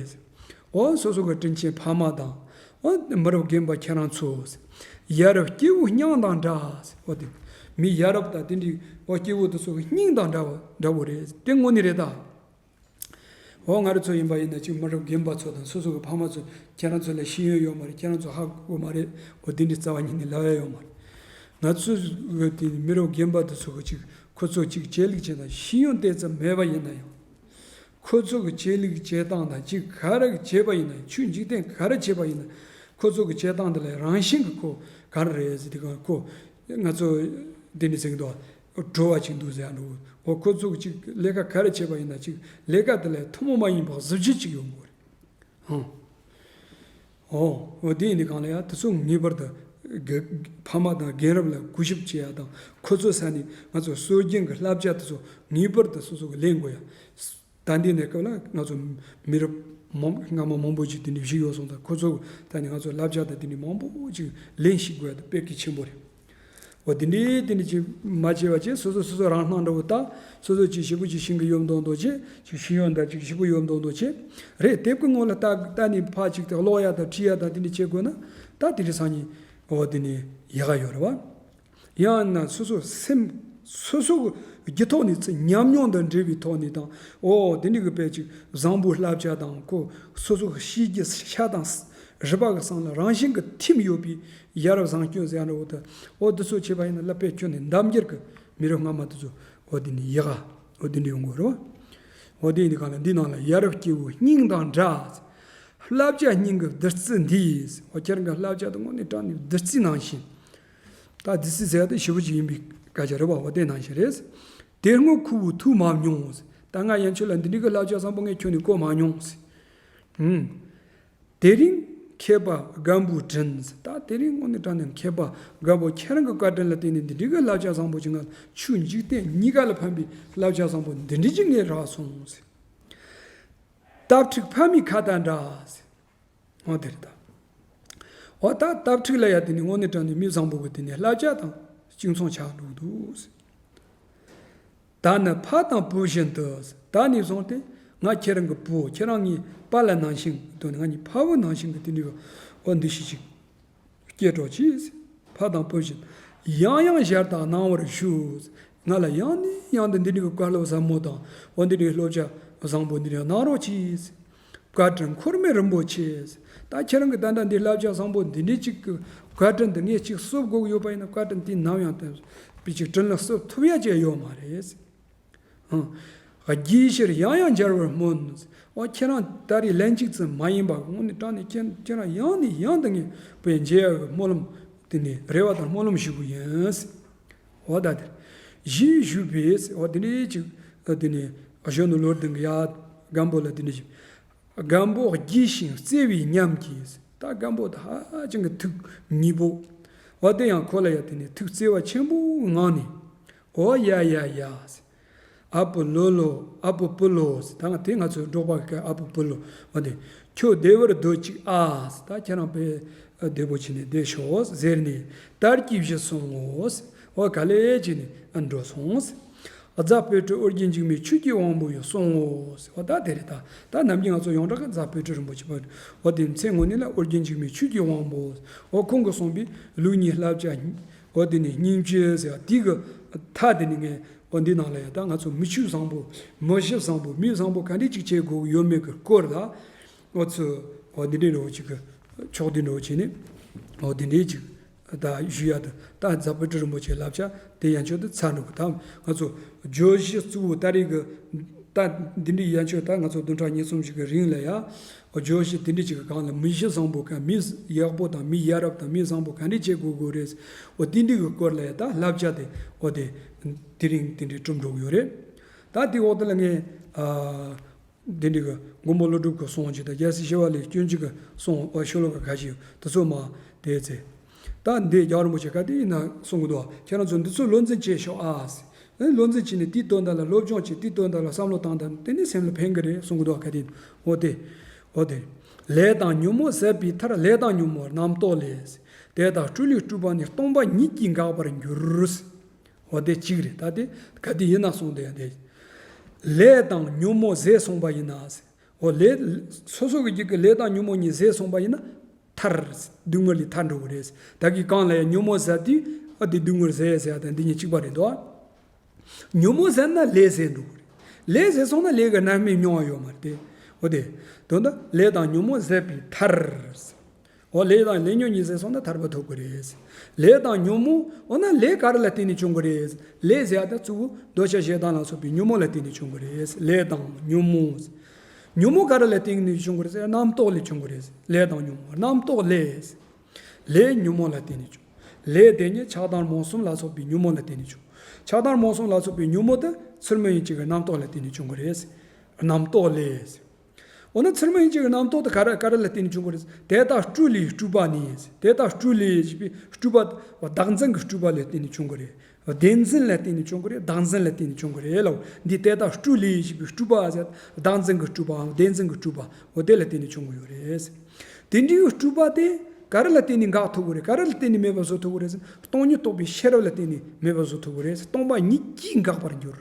འོ་སོ་སོ་གི་དྲིན་ཆེན་ཕ་མ་དང་། འོ་མི་རབས་རྒན་པ་ཁྱེད་རང་ཚོ། ཡ་རབས་སྐྱེས་བུ་སྙིང་དང་འདྲ། འོ་དེ། མི་ཡ་རབས་དང་དེ་འདྲའི་འོ་སྐྱེས་བུ་དེ་ཚོ་གི་སྙིང་དང་འདྲ་བ་འདྲ་བོ་རེད། དེ་དངོས་གནས་རེད་ད། འོ་ང་རང་ཚོ་ཡིན་པ་ཡིན་ན་ཅིག་མི་རབས་རྒན་པ་ཚོ་དང་སོ་སོ་གི་ཕ་མ་ཚོ་ཁྱེད་རང་ཚོ་ལ་ཤེས་ཡོན་ཡོད་མ་རེད། ཁྱེད་རང་ཚོ་ཧ་གོ་མ་རེད། འོ་དེ་འདྲའི་རྩ་བ་ཉིད་ནས་ལབ་ཡ་ཡོད་མ་རེད། ང་ཚོ་གི་དེ་མི་རབས་རྒན་པ་དེ་ཚོ་གི་ཅིག་ཁོ་ཚོ་ཅིག་བྱེད་ལུགས་བྱེད་དང་ཤེས་ཡོན་དེ་ཙམ་མེད་པ་ཡིན་ན་ཡང་། ཁོ་ཚོ་གི་བྱེད་ལུགས་བྱེད་སྟངས་དང་ཅིག་ག་རེ་བྱེད་པ་ཡིན་ན་ཆོས་འཇིག་རྟེན་ག་རེ་བྱེད་པ་ཡིན་ན་ཁོ་ཚོ་གི་བྱེད་སྟངས་དེ་ལ་རང་བཞིན་གྱི་ཁོ་ག་རེ་རེད་ཟེར་དུས་གང་ཁོ་ ང་ཚོ་འདི་ནི་ཟེར་གི་འདུག་འགྲོ་བ་ཅིག་འདུག་ཟེར་ཡ་འགྲོ། འོ་ཁོ་ཚོ་གི་ཅིག་ལས་ཀ་ག་རེ་བྱས་པ་ཡིན་ན་ཅིག་ལས་ཀ་དེ་ལས་ཐུན་མོང་མ་ཡིན་པ་གཟི་བརྗིད་ཅིག་ཡོང་དགོས་རེད། ཧང་། ཨོ། འོ་དེ་ཡིན་དུས་གང་ལ་ཡ་དེ་ཚོ་ངེས་པར་དུ་དགེ་ཕ་མ་དང་རྒན་རབས་ལ་གུས་ཞབས་བྱེད་ཡ་དང་ཁོ་ཚོ་ས་ནས་ང་ཚོ་སྲོལ་རྒྱུན་གྱི་བསླབ་བྱ་དེ་ཚོ་ངེས་པར་དུ་སོ་སོ་གི་ལེན་དགོས་ཡ། ད་འདི་ནས་སྐབས་ལ་ང་ཚོ་མི་རབས་མང་སྔ་མ་མང་པོ་ཅིག་དེ་འདྲ་བཞུགས་ཡོད་སོང་ཙང་ཁོ་ཚོ་ད་ནི་ང་ཚོ་བསླབ་བྱ་དང་དེ་འདྲ་མང་པོ་ཅིག་ལེན་ཤེས་དགོས་ཡ་དེ་དཔེ་གལ་ཆེན་པོ་རེད། འོ་དེ་འདྲའི་དེ་འདྲ་ཅིག་མ་བྱས་པ་བྱས་སོ་སོ་སོ་སོ་རང་སྣང་འདྲ་བོ་ལྟ། སོ་སོ་ཅིག་ཞེ་པོ་ཅིག་ཤེས་ཀྱི་ཡོད་མདོག་མདོག་བྱས། ཅིག་ཤེས་ཡོན་དང་ཅིག་ཞེ་པོ་ཡོད་མདོག་མདོག་བྱས། རེད་དེབ་ཀྱི་ངོ་ལ་ལྟ་ལྟ་ནས་ཕར་ཅིག་དེ་ཀློག་ཡ་དང་བྲིས་ཡ་དང་དེ་འདྲ་བྱེད་དགོས་ན་ད་དེ་འདྲ་སང་ཉིན་འོ་དེ་ནས་ཡག་ག་ཡོད་རེད་བ། ཡང་ན་སོ་སོ་སེམས་སོ་སོ་གི་རྒྱུད་ཐོག་ནས་ཚུར་ཉམས་མྱོང་དང་འབྲེལ་བའི་ཐོག་ནས་དང་། འོ་དེ་འདྲ་གི་དཔེ་ཅིག་བཟང་པོའི་བསླབ་བྱ་དང་ཁོ་སོ་སོ་གི་ཤེས་རྒྱུ་ཤ་དང་རུས་པ་གི་གསང་ལ་རང་བཞིན་གྱི་ཐིམ་ཡོད་པའི་ཡ་རབས་བཟང་སྐྱོང་ཟེར་ཡ་འདྲ་བོ་དེ། འོ་འདི་ཚོ་བྱས་པ་ཡིན་ན་བསླབ་པའི་ཁྱོན་ནས་འདམ་རྒྱུད་ཀྱི་མི་རབས་སྔ་མ་དེ་ཚོ་འོ་འདི་ནས་ཡག་ག་འོ་འདི་འདྲ་ཡོང་དགོས་རེད་བ། འོ་དེ་ཡིན་དུས་གང་ལ་འདི་ནང་ལ་ཡ་རབས་སྐྱེས་བུ་སྙིང་དང་འདྲ། བསླབ་བྱ་སྙིང་གི་བདུད་རྩི་འདིས། འོ་ཁྱེད་རང་གི་བསླབ་བྱ་དེ་དངོས་གནས་དྲང་ནས་བདུད་རྩི་ནང་བཞིན། ད་བདུད་རྩི་ཟེར་ཡ་དེ་ཞེ་པོ་ཅིག་ཡིན་པའི་སྐད་ཆ་རེད་བ། འོ་དེ་ནང་བཞིན་རེད། དེ་སྔོན་ཁུ་བོས་ཐོས་མ་མྱོང་། ད་ང་ཡན་ཆོད་ལ་འདི་འདྲའི་གི་བསླབ་བྱ་བཟང་པོ་ངས་ཁྱོན་ནས་གོ་མ་མྱོང་། ཧུམ། དེ་རིང་མཁས་པ་རྒན་པོས་དྲིས། ད་དེ་རིང་དངོས་གནས་དྲང་གནས་མཁས་པ་རྒན་པོ་ཁྱེད་རང་གི་བཀའ་དྲིན་ལ་བརྟེན་ནས་འདི་འདྲའི་གི་བསླབ་བྱ་བཟང་པོ་ཅིག་ང་ཆོས་འཇིག་རྟེན་གཉིས་ཀ་ལ་ཕན་པའི་བསླབ་བྱ་བཟང་པོ་འདི་འདྲའི་ཅིག་ངས་རག་སོང་། སྟབས་ཁྲིག་ཕ་མའི་ཁ་དང་འདྲ། འོ་དེ་རེད་ད། འོ་ད་སྟབས་ཁྲིག་ལ་ཡ་དེ་ནི་དངོས་གནས་དྲང་གནས་མི་བཟང་པོ་གི་དེ་ནི་བསླབ་བྱ་དང་གཅིག་མཚུངས་ཆགས་འགྲོ་གི་འདུག། ད་ནི་ཕ་དང་བུ་བཞིན་དུ། ད་ནས་བཟུང་སྟེ་ང་ཁྱེད་རང་གི་བུ་ཁྱེད་རང་གཉིས་པཱ་ལགས་ནང་བཞིན་དུ་ནི་ང་གཉིས་ཕ་བུ་ནང་བཞིན་གྱི་དེ་འདྲའི་འོ་འདུ་ཤེས་ཅིག་སྐྱེ་རོགས་གྱིས། ཕ་དང་བུ་བཞིན་ཡང་ཡང་ཞལ་དག་གནང་བར་ཞུ། ང་ལ་ཡང་ནས་ཡང་དུ་འདི་འདྲའི་བཀའ་སློབ་ཟབ་མོ་དང་འོ་འདི་འདྲའི་བསླབ་བྱ་བཟང་པོ་འདི་འདྲ་གནང་རོགས་གྱིས། བཀའ་དྲིན་འཁོར་མེད་རིན་པོ་ཆེ། ད་ཁྱེད་རང་གི་ད་ལྟ་འདི་བསླབ་བྱ་བཟང་པོ་འདི་འདྲའི་ཅིག་གི་བཀའ་དྲིན་འདི་ངས་ཅིག་གསོབ་དགོས་ཀྱི་ཡོད་པ་ཡིན་ན་བཀའ་དྲིན་དེ་ནམ་ཡང་དེ་པའི་ཅིག་དྲིན་ལ་གསོབ་ཐུབ་ཡ་ཅིག་ཡོད་མ་རེད། ཧང་། དགྱེས་ཕྱིར་ཡང་ཡང་མཇལ་བར་སྨོན། འོ་ཁྱེད་རང་ད་རེས་ལན་གཅིག་ཙམ་མ་ཡིན་པ་དངོས་གནས་དྲང་གནས་ཁྱེད་ཁྱེད་རང་ཡང་ནས་ཡང་དུ་ངས་བུ་མཇལ་ཡག་གི་སྨོན་ལམ་དེ་ནས་རེ་བ་དང་སྨོན་ལམ་ཞུ་གི་ཡིན། འོ་ད་དེ་ཞེས་ཞུས་པས། འོ་དེ་འདྲའི་ཅིག་དེ་ནས་གཞོན་ནུ་ལོ་ལྡན་གྱི་ཡ་རྒན་པོ་ལ་དེ་འདྲ་ཞིག་རྒན་པོ་དགྱེས་ཤིང་བརྩེ་བའི་ཉམས་ཀྱིས། ད་རྒན་པོ་ད་ཧ་ཅང་གི་ཐུགས་མཉེས་པོ། འོ་དེ་ཡང་ཁོ་ལ་ཡ་དེ་ནས་ཐུགས་བརྩེ་བ་ཆེན་པོའི་ངང་ནས། འོ་ཡ་ཡ་ཡ། ཨ་པོ་ལོ་ལོ་ཨ་པོ་པོ་ལོ། ད་ང་དེ་ང་ཚོའི་འབྲོག་པ་གི་ཨ་པོ་པོ་ལོ། འོ་དེ་ཁྱོད་བདེ་བར་སྡོད་ཅིག་ཨ། ད་ཁྱེད་རང་དཔེ་བདེ་པོ་བྱས་ནས་བསྡད་ཤོག་ཟེར་ནས་དར་གྱིས་བཞུ་སོང་ངོ་། འོ་ག་ལེ་བྱས་ནས་འགྲོ་སོང་། རྫ་སྤོས་ཀྲི་ཨོ་རྒྱན་འཇིགས་མེད་ཆོས་ཀྱི་དབང་པོ་ཡིས་གསུངས་སོ། འོ་ད་དེ་རེད་ད། ད་ནམ་རྒྱུན་ང་ཚོ་ཡོངས་གྲགས་ཀྱི་རྫ་སྤོས་ཀྲི་རིན་པོ་ཆེ་པ། འོ་དེ་མཚན་དངོས་གནས་ལ་ཨོ་རྒྱན་འཇིགས་མེད་ཆོས་ཀྱི་དབང་པོ། འོ་ཁོང་གིས་གསུངས་པའི་ལུགས་གཉིས་བསླབ་བྱ། འོ་དེ་ནས་སྙིང་བཅུད་ཟེར་བ་དེ་གི་མཐའ་དེ་ནས་ངས་འོ་འདི་ནང་ལ་ཡ་ད་ང་ཚོ་མི་ཆོས་བཟང་པོ་མི་གཤིས་བཟང་པོ་མི་བཟང་པོ་ག་འདྲས་ཅིག་བྱེད་དགོས་ཡོད་མེད་ཀྱི་སྐོར་ལ། འོ་ཚོ་འོ་འདི་འདྲས་འདྲ་བོ་ཅིག་གི་ཕྱོགས་འདི་འདྲ་བོ་བྱས་ནས་འོ་དེ་འདྲས་ཅིག་ད་ཞུ་ཡ་དང་ད་རྫ་སྤོས་ཀྲི་རིན་པོ་ཆེའི་བསླབ་བྱ་དེ་ཡན་ཆོད་དུ་ཚར་འགྲོ་གི། ད་ང་ཚོ་བརྗོད་གཞི་གཙོ་བོ་ད་རེས་ཀྱི་ད་འདི་འདྲའི་ཡན་ཆོད་ད་ང་ཚོ་བདུན་ཕྲག་གཉིས་གསུམ་ཞིག་གི་རིང་ལ་ཡ་བརྗོད་གཞི་དེ་འདྲའི་ཅིག་གི་སྒང་ལ་མི་གཤིས་བཟང་པོ་ག་མི་ཡག་པོ་དང་མི་ཡ་རབས་དང་མི་བཟང་པོ་ག་འདྲས་བྱེད་དགོས་དགོས་རེད། འོ་དེ་འདྲའི་གི་སྐོར་ལ་ཡ་ད་བསླབ་བྱ་དེ་འོ་དེ་དེ་རིང་དེ་འདྲའི་གྲུབ་འགྲོ་གི་ཡོད་རེད། ད་དེ་འོག་དེ་ལ་ངས་ཨ། འདི་འདྲི་གི་མགོན་པོ་ཀླུ་སྒྲུབ་ཀྱི་གསུང་ཅིག་དང་རྒྱལ་སྲས་ཞི་བ་ལྷའི་སྤྱོད་འཇུག་གི་གསུང་ཨོ་ཤོ་ལོ་ཀ་ཁ་ཤས་ཡོད་དེ་ཚོ་མ་དེ་ཚེ། ད་འདི་རྒྱལ་བ་རིན་པོ་ཆེ་ག་དེ་ཡིན་ན་གསུང་གི་འདུག་ཁྱེད་རང་ཚོ་འདི་ཚོ་བློ་འཛིན་བྱེད་ཤོག་ཨ། བློ་འཛིན་བྱས་ནས་དེའི་དོན་དག་ལ་སློབ་སྦྱོང་བྱེད། དེའི་དོན་དག་ལ་བསམ་བློ་བཏང་དང་དེ་ནི་སེམས་ལ་ཕན་གི་རེད་གསུང་གི་འདུག་ག་དེ་ཡིན་འོ་དེ། འོ་དེ། ལས་དང་ཉོན་མོངས་ཟད་པའི་མཐར། ལས་དང་ཉོན་མོངས་རྣམ་རྟོག་ལས། དེ་དག་སྤྲོས་ལས་སྤྲོས་པ་ནི། སྟོང་པ་ཉིད་ཀྱིས་འགག་པར་འགྱུར། འོ་དེ་གཅིག་རེད། ད་དེ་ག་དེ་ཡིན་ན་གསུངས་དེ་ཡང་དེ། ལས་དང་ཉོན་མོངས་ཟད་སོང་བ་ཡིན་ན། འོ་ལས་སོ་སོ་གི་རྒྱུད་ཀྱི་ལས་དང་ཉོན་མོངས་གཉིས་ཟད་སོང་བ་ཡིན་ན་ཐར། སྡུག་བསྔལ་ལས་ཐར་འགྲོ་གི་རེད། ད་གི་གང་ལ་ཡང་ཉོན་མོངས་ཟད་དུས་ཨ་དེ་སྡུག་བསྔལ་ཟད་ཟེར་ཡ་དང་འདི་གཉིས་གཅིག་པ་རེད་དོ། ཉོན་མོངས་ཟད་ན་ལས་ཟད་འགྲོ་གི་རེད། ལས་ཟད་སོང་ན་ལས་ཀྱི་རྣམ་སྨིན་མྱོང་བ་ཡོད་མ་རེད་དེ། འོ་དེ། དོན་དུ་ལས་དང་ཉོན་མོངས་ཟད་པའི་མཐར། འོ་ལས་དང་ལས་ཉོན་གཉིས་ཟད་སོང་ན་ཐར་པ་ཐོབ་ཀྱི་རེད། ལས་དང་ཉོན་མོངས་འོ་ན་ལས་ག་རེ་ལ་བརྟེན་ནས་བྱུང་གི་རེད། ལས་ཟེར་ཡ་ད་གཙོ་བོ་འདོད་ཆགས་ཞེ་སྡང་ལ་སོགས་པའི་ཉོན་མོངས་ལ་བརྟེན་ནས་བྱུང་གི་རེད། ལས་དང་ཉོན་མོངས། ཉོན་མོངས་ག་རེ་ལ་བརྟེན་ནས་བྱུང་གི་རེད་ཟེར་ན་རྣམ་རྟོག་ལས་བྱུང་གི་རེད། ལས་དང་ཉོན་མོངས་རྣམ་རྟོག་ལས། ལས་ཉོན་མོངས་ལ་བརྟེན་ནས་བྱུང་། ལས་དེ་ཉིད་ཆགས་སྡང་རྨོངས་གསུམ་ལ་སོགས་པའི་ཉོན་མོངས་ལ་བརྟེན་ནས་བྱུང་། ཆགས་སྡང་རྨོངས་གསུམ་ལ་སོགས་པའི་ཉོན་མོངས་དེ་ཚུལ་མིན་ཡིན་གཅིག་གི་རྣམ་རྟོག་ལ་བརྟེན་ནས་བྱུང་གི་རེད། རྣམ་རྟོག་ལས། འོ་ན་ཚུལ་མིན་ཡིན་གཅིག་གི་རྣམ་རྟོག་དེ་ག་རེ་ག་རེ་ལ་བརྟེན་ནས་བྱུང་གི་རེད། དེ་དག་སྤྲོས་ལས་སྤྲོས་པ་ནི། དེ་དག་སྤྲོས་ལས་ཞེས་པའི་སྤྲོས་པ་བདག་འཛིན་གྱི་སྤྲོས་པ་ལ་བརྟེན་ནས་བྱུང་གི་རེད། བདེན་འཛིན་ལ་བརྟེན་ནས་བྱུང་གི་རེད། བདག་འཛིན་ལ་བརྟེན་ནས་བྱུང་གི་རེད་ལ། འདི་དེ་དག་སྤྲོས་ལས་ཞེས་པའི་སྤྲོས་པ་ཟེར། བདག་འཛིན་གྱི་སྤྲོས་པའམ་བདེན་འཛིན་གྱི་སྤྲོས་པ། འོ་དེ་ལ་བརྟེན་ནས་བྱུང་གི་ཡོད་རེད། དེ་འདྲའི་སྤྲོས་པ་དེ་ག་རེ་ལ་བརྟེན་ནས་འགག་ཐུབ་ཀྱི་རེད། ག་རེ་ལ་བརྟེན་ནས་མེད་པར་བཟོ་ཐུབ་ཀྱི་རེད། སྟོང་ཉིད་རྟོགས་པའི་ཤེས་རབ་ལ་བརྟེན་ནས་མེད་པར་བཟོ་ཐུབ་ཀྱི་རེད། སྟོང་པ་ཉིད་ཀྱིས་འགག་པར་འགྱུར།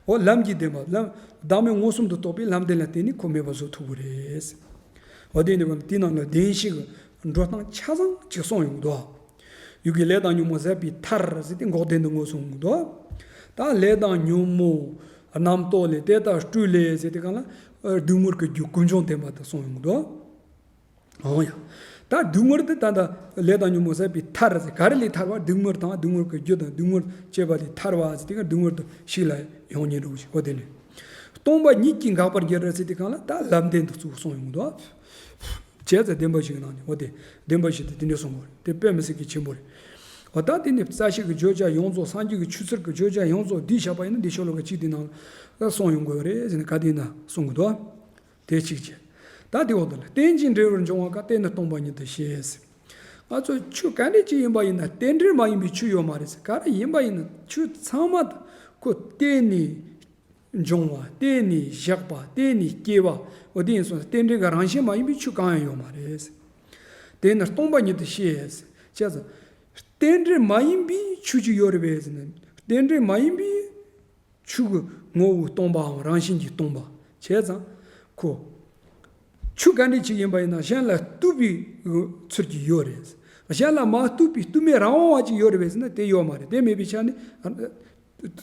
འོ་ལམ་གྱི་བདེན་པ་ལམ་བདག་མེད་མངོན་སུམ་དུ་རྟོགས་པའི་ལམ་བདེན་ལ་བརྟེན་ནས་ཁོ་མེད་པར་བཟོ་ཐུབ་ཀྱི་རེད། འོ་དེ་ནི་དེའི་ནང་ལ་བདེན་བཞི་གི་འགྲོ་སྟངས་ཆ་ཚང་ཅིག་གསུངས་ཡོང་གི་འདུག་ཡུལ་གྱི་ལས་དང་ཉོན་མོངས་ཟད་པའི་མཐར་ཟེར་ཏེ་འགོག་བདེན་དུ་མངོན་སུམ་ཡོང་གི་འདུག་ད་ལས་དང་ཉོན་མོངས་རྣམ་རྟོག་ལས། དེ་དག་སྤྲོས་ལས་ཟེར་ཏེ་གང་ལ་སྡུག་བསྔལ་གྱི་རྒྱུ་ཀུན་འབྱུང་བདེན་པ་དེ་གསུངས་ཡོང་གི་འདུག་འོ་ཡ། ད་སྡུག་བསྔལ་དེ་ད་ལྟ་ལས་དང་ཉོན་མོངས་ཟད་པའི་མཐར་ཟེར། ག་རེ་ལས་ཐར་བ། སྡུག་བསྔལ་དང་སྡུག་བསྔལ་གྱི་རྒྱུ་དང་སྡུག་བསྔལ་སྐྱེ་བ་ལས་ཐར་བ་ཟེར་ཏེ་གང་སྡུག་བསྔལ་དུ་ཞིག་ལ་ཡོང་ཉེན་འགྲོ་གི་ཞིག་འོ་དེ་ནི། སྟོང་པ་ཉིད་ཀྱིས་འགག་པར་འགྱུར་ཟེར་ཏེ་གང་ལ་ད་ལམ་བདེན་དུ་གཙོ་བོ་གསུངས་ཡོང་གི་འདུག་བྱས་ཙང་བདེན་པ་བཞི་གི་ནང་ནས་འོ་དེ་བདེན་པ་བཞི་དེ་དེ་འདྲ་གསུངས་པ་རེད། དེ་དཔེ་མི་སྲིད་ཀྱི་ཆེན་པོ་རེད། འོ་ད་དེ་ནི་རྩ་ཤེ་གི་བརྗོད་བྱ་ཡོངས་རྫོགས་སངས་རྒྱས་ཀྱི་ཆོས་ཚུལ་གྱི་བརྗོད་བྱ་ཡོངས་རྫོགས་བསྡུས་བཞག་པ་ཡིན་ན་འདི་ཤོ་ལོ་ཀ་གཅིག་དེའི་ནང་ལ་གསུངས་ཡོང་དགོས་པ་རེད་ཟེར་ནས་ག་དེ་ན་གསུངས་གི་འདུག་དེ་གཅིག་བྱས། ད་དེ་འོག་ཏུ་ལ་རྟེན་ཅིང་འབྲེལ་བར་འབྱུང་བ་ཀ་དེ་ནི་སྟོང་པ་ཉིད་དུ་ཤེས། ང་ཚོ་ཆོས་ག་འདྲ་ཅིག་ཡིན་པ་ཡིན་ན་རྟེན་འབྲེལ་མ་ཡིན་པའི་ཆོས་ཡོད་མ་རེད། ག་རེ་ཡིན་པ་ཡིན་ན་ཆོས་ཚང་མ་ཁོ་བརྟེན་ནས་འབྱུང་བ། བརྟེན་ནས་བཞག་པ། བརྟེན་ནས་སྐྱེ་བ། འོ་དེ་ཡིན་སོང་ཙང་རྟེན་འབྲེལ་གྱི་རང་བཞིན་མ་ཡིན་པའི་ཆོས་གང་ཡང་ཡོད་མ་རེད། དེ་ནི་སྟོང་པ་ཉིད་དུ་ཤེས། བྱས་ཙང་རྟེན་འབྲེལ་མ་ཡིན་པའི་ཆོས་ཅིག་ཡོད་རེད་པས་ཟེར་ན། རྟེན་འབྲེལ་མ་ཡིན་པའི་ཆོས་ཀྱི་ངོ་བོ་སྟོང་པའམ་རང་བཞིན་གྱིས་སྟོང་པ། བྱས་ཙང་ཁོ་ཆོས་ག་འདྲ་ཅིག་ཡིན་པ་ཡིན་ན་གཞན་ལ་ལྟོས་པའི་ཚུལ་གྱིས་ཡོད་རེད། གཞན་ལ་མ་ལྟོས་པའི་ལྟོས་མེད་རང་དབང་བ་ཅིག་ཡོད་རེད་པས་ཟེར་ན་དེ་ཡོད་མ་རེད། དེ་མེད་པའི་ཆ་ནས་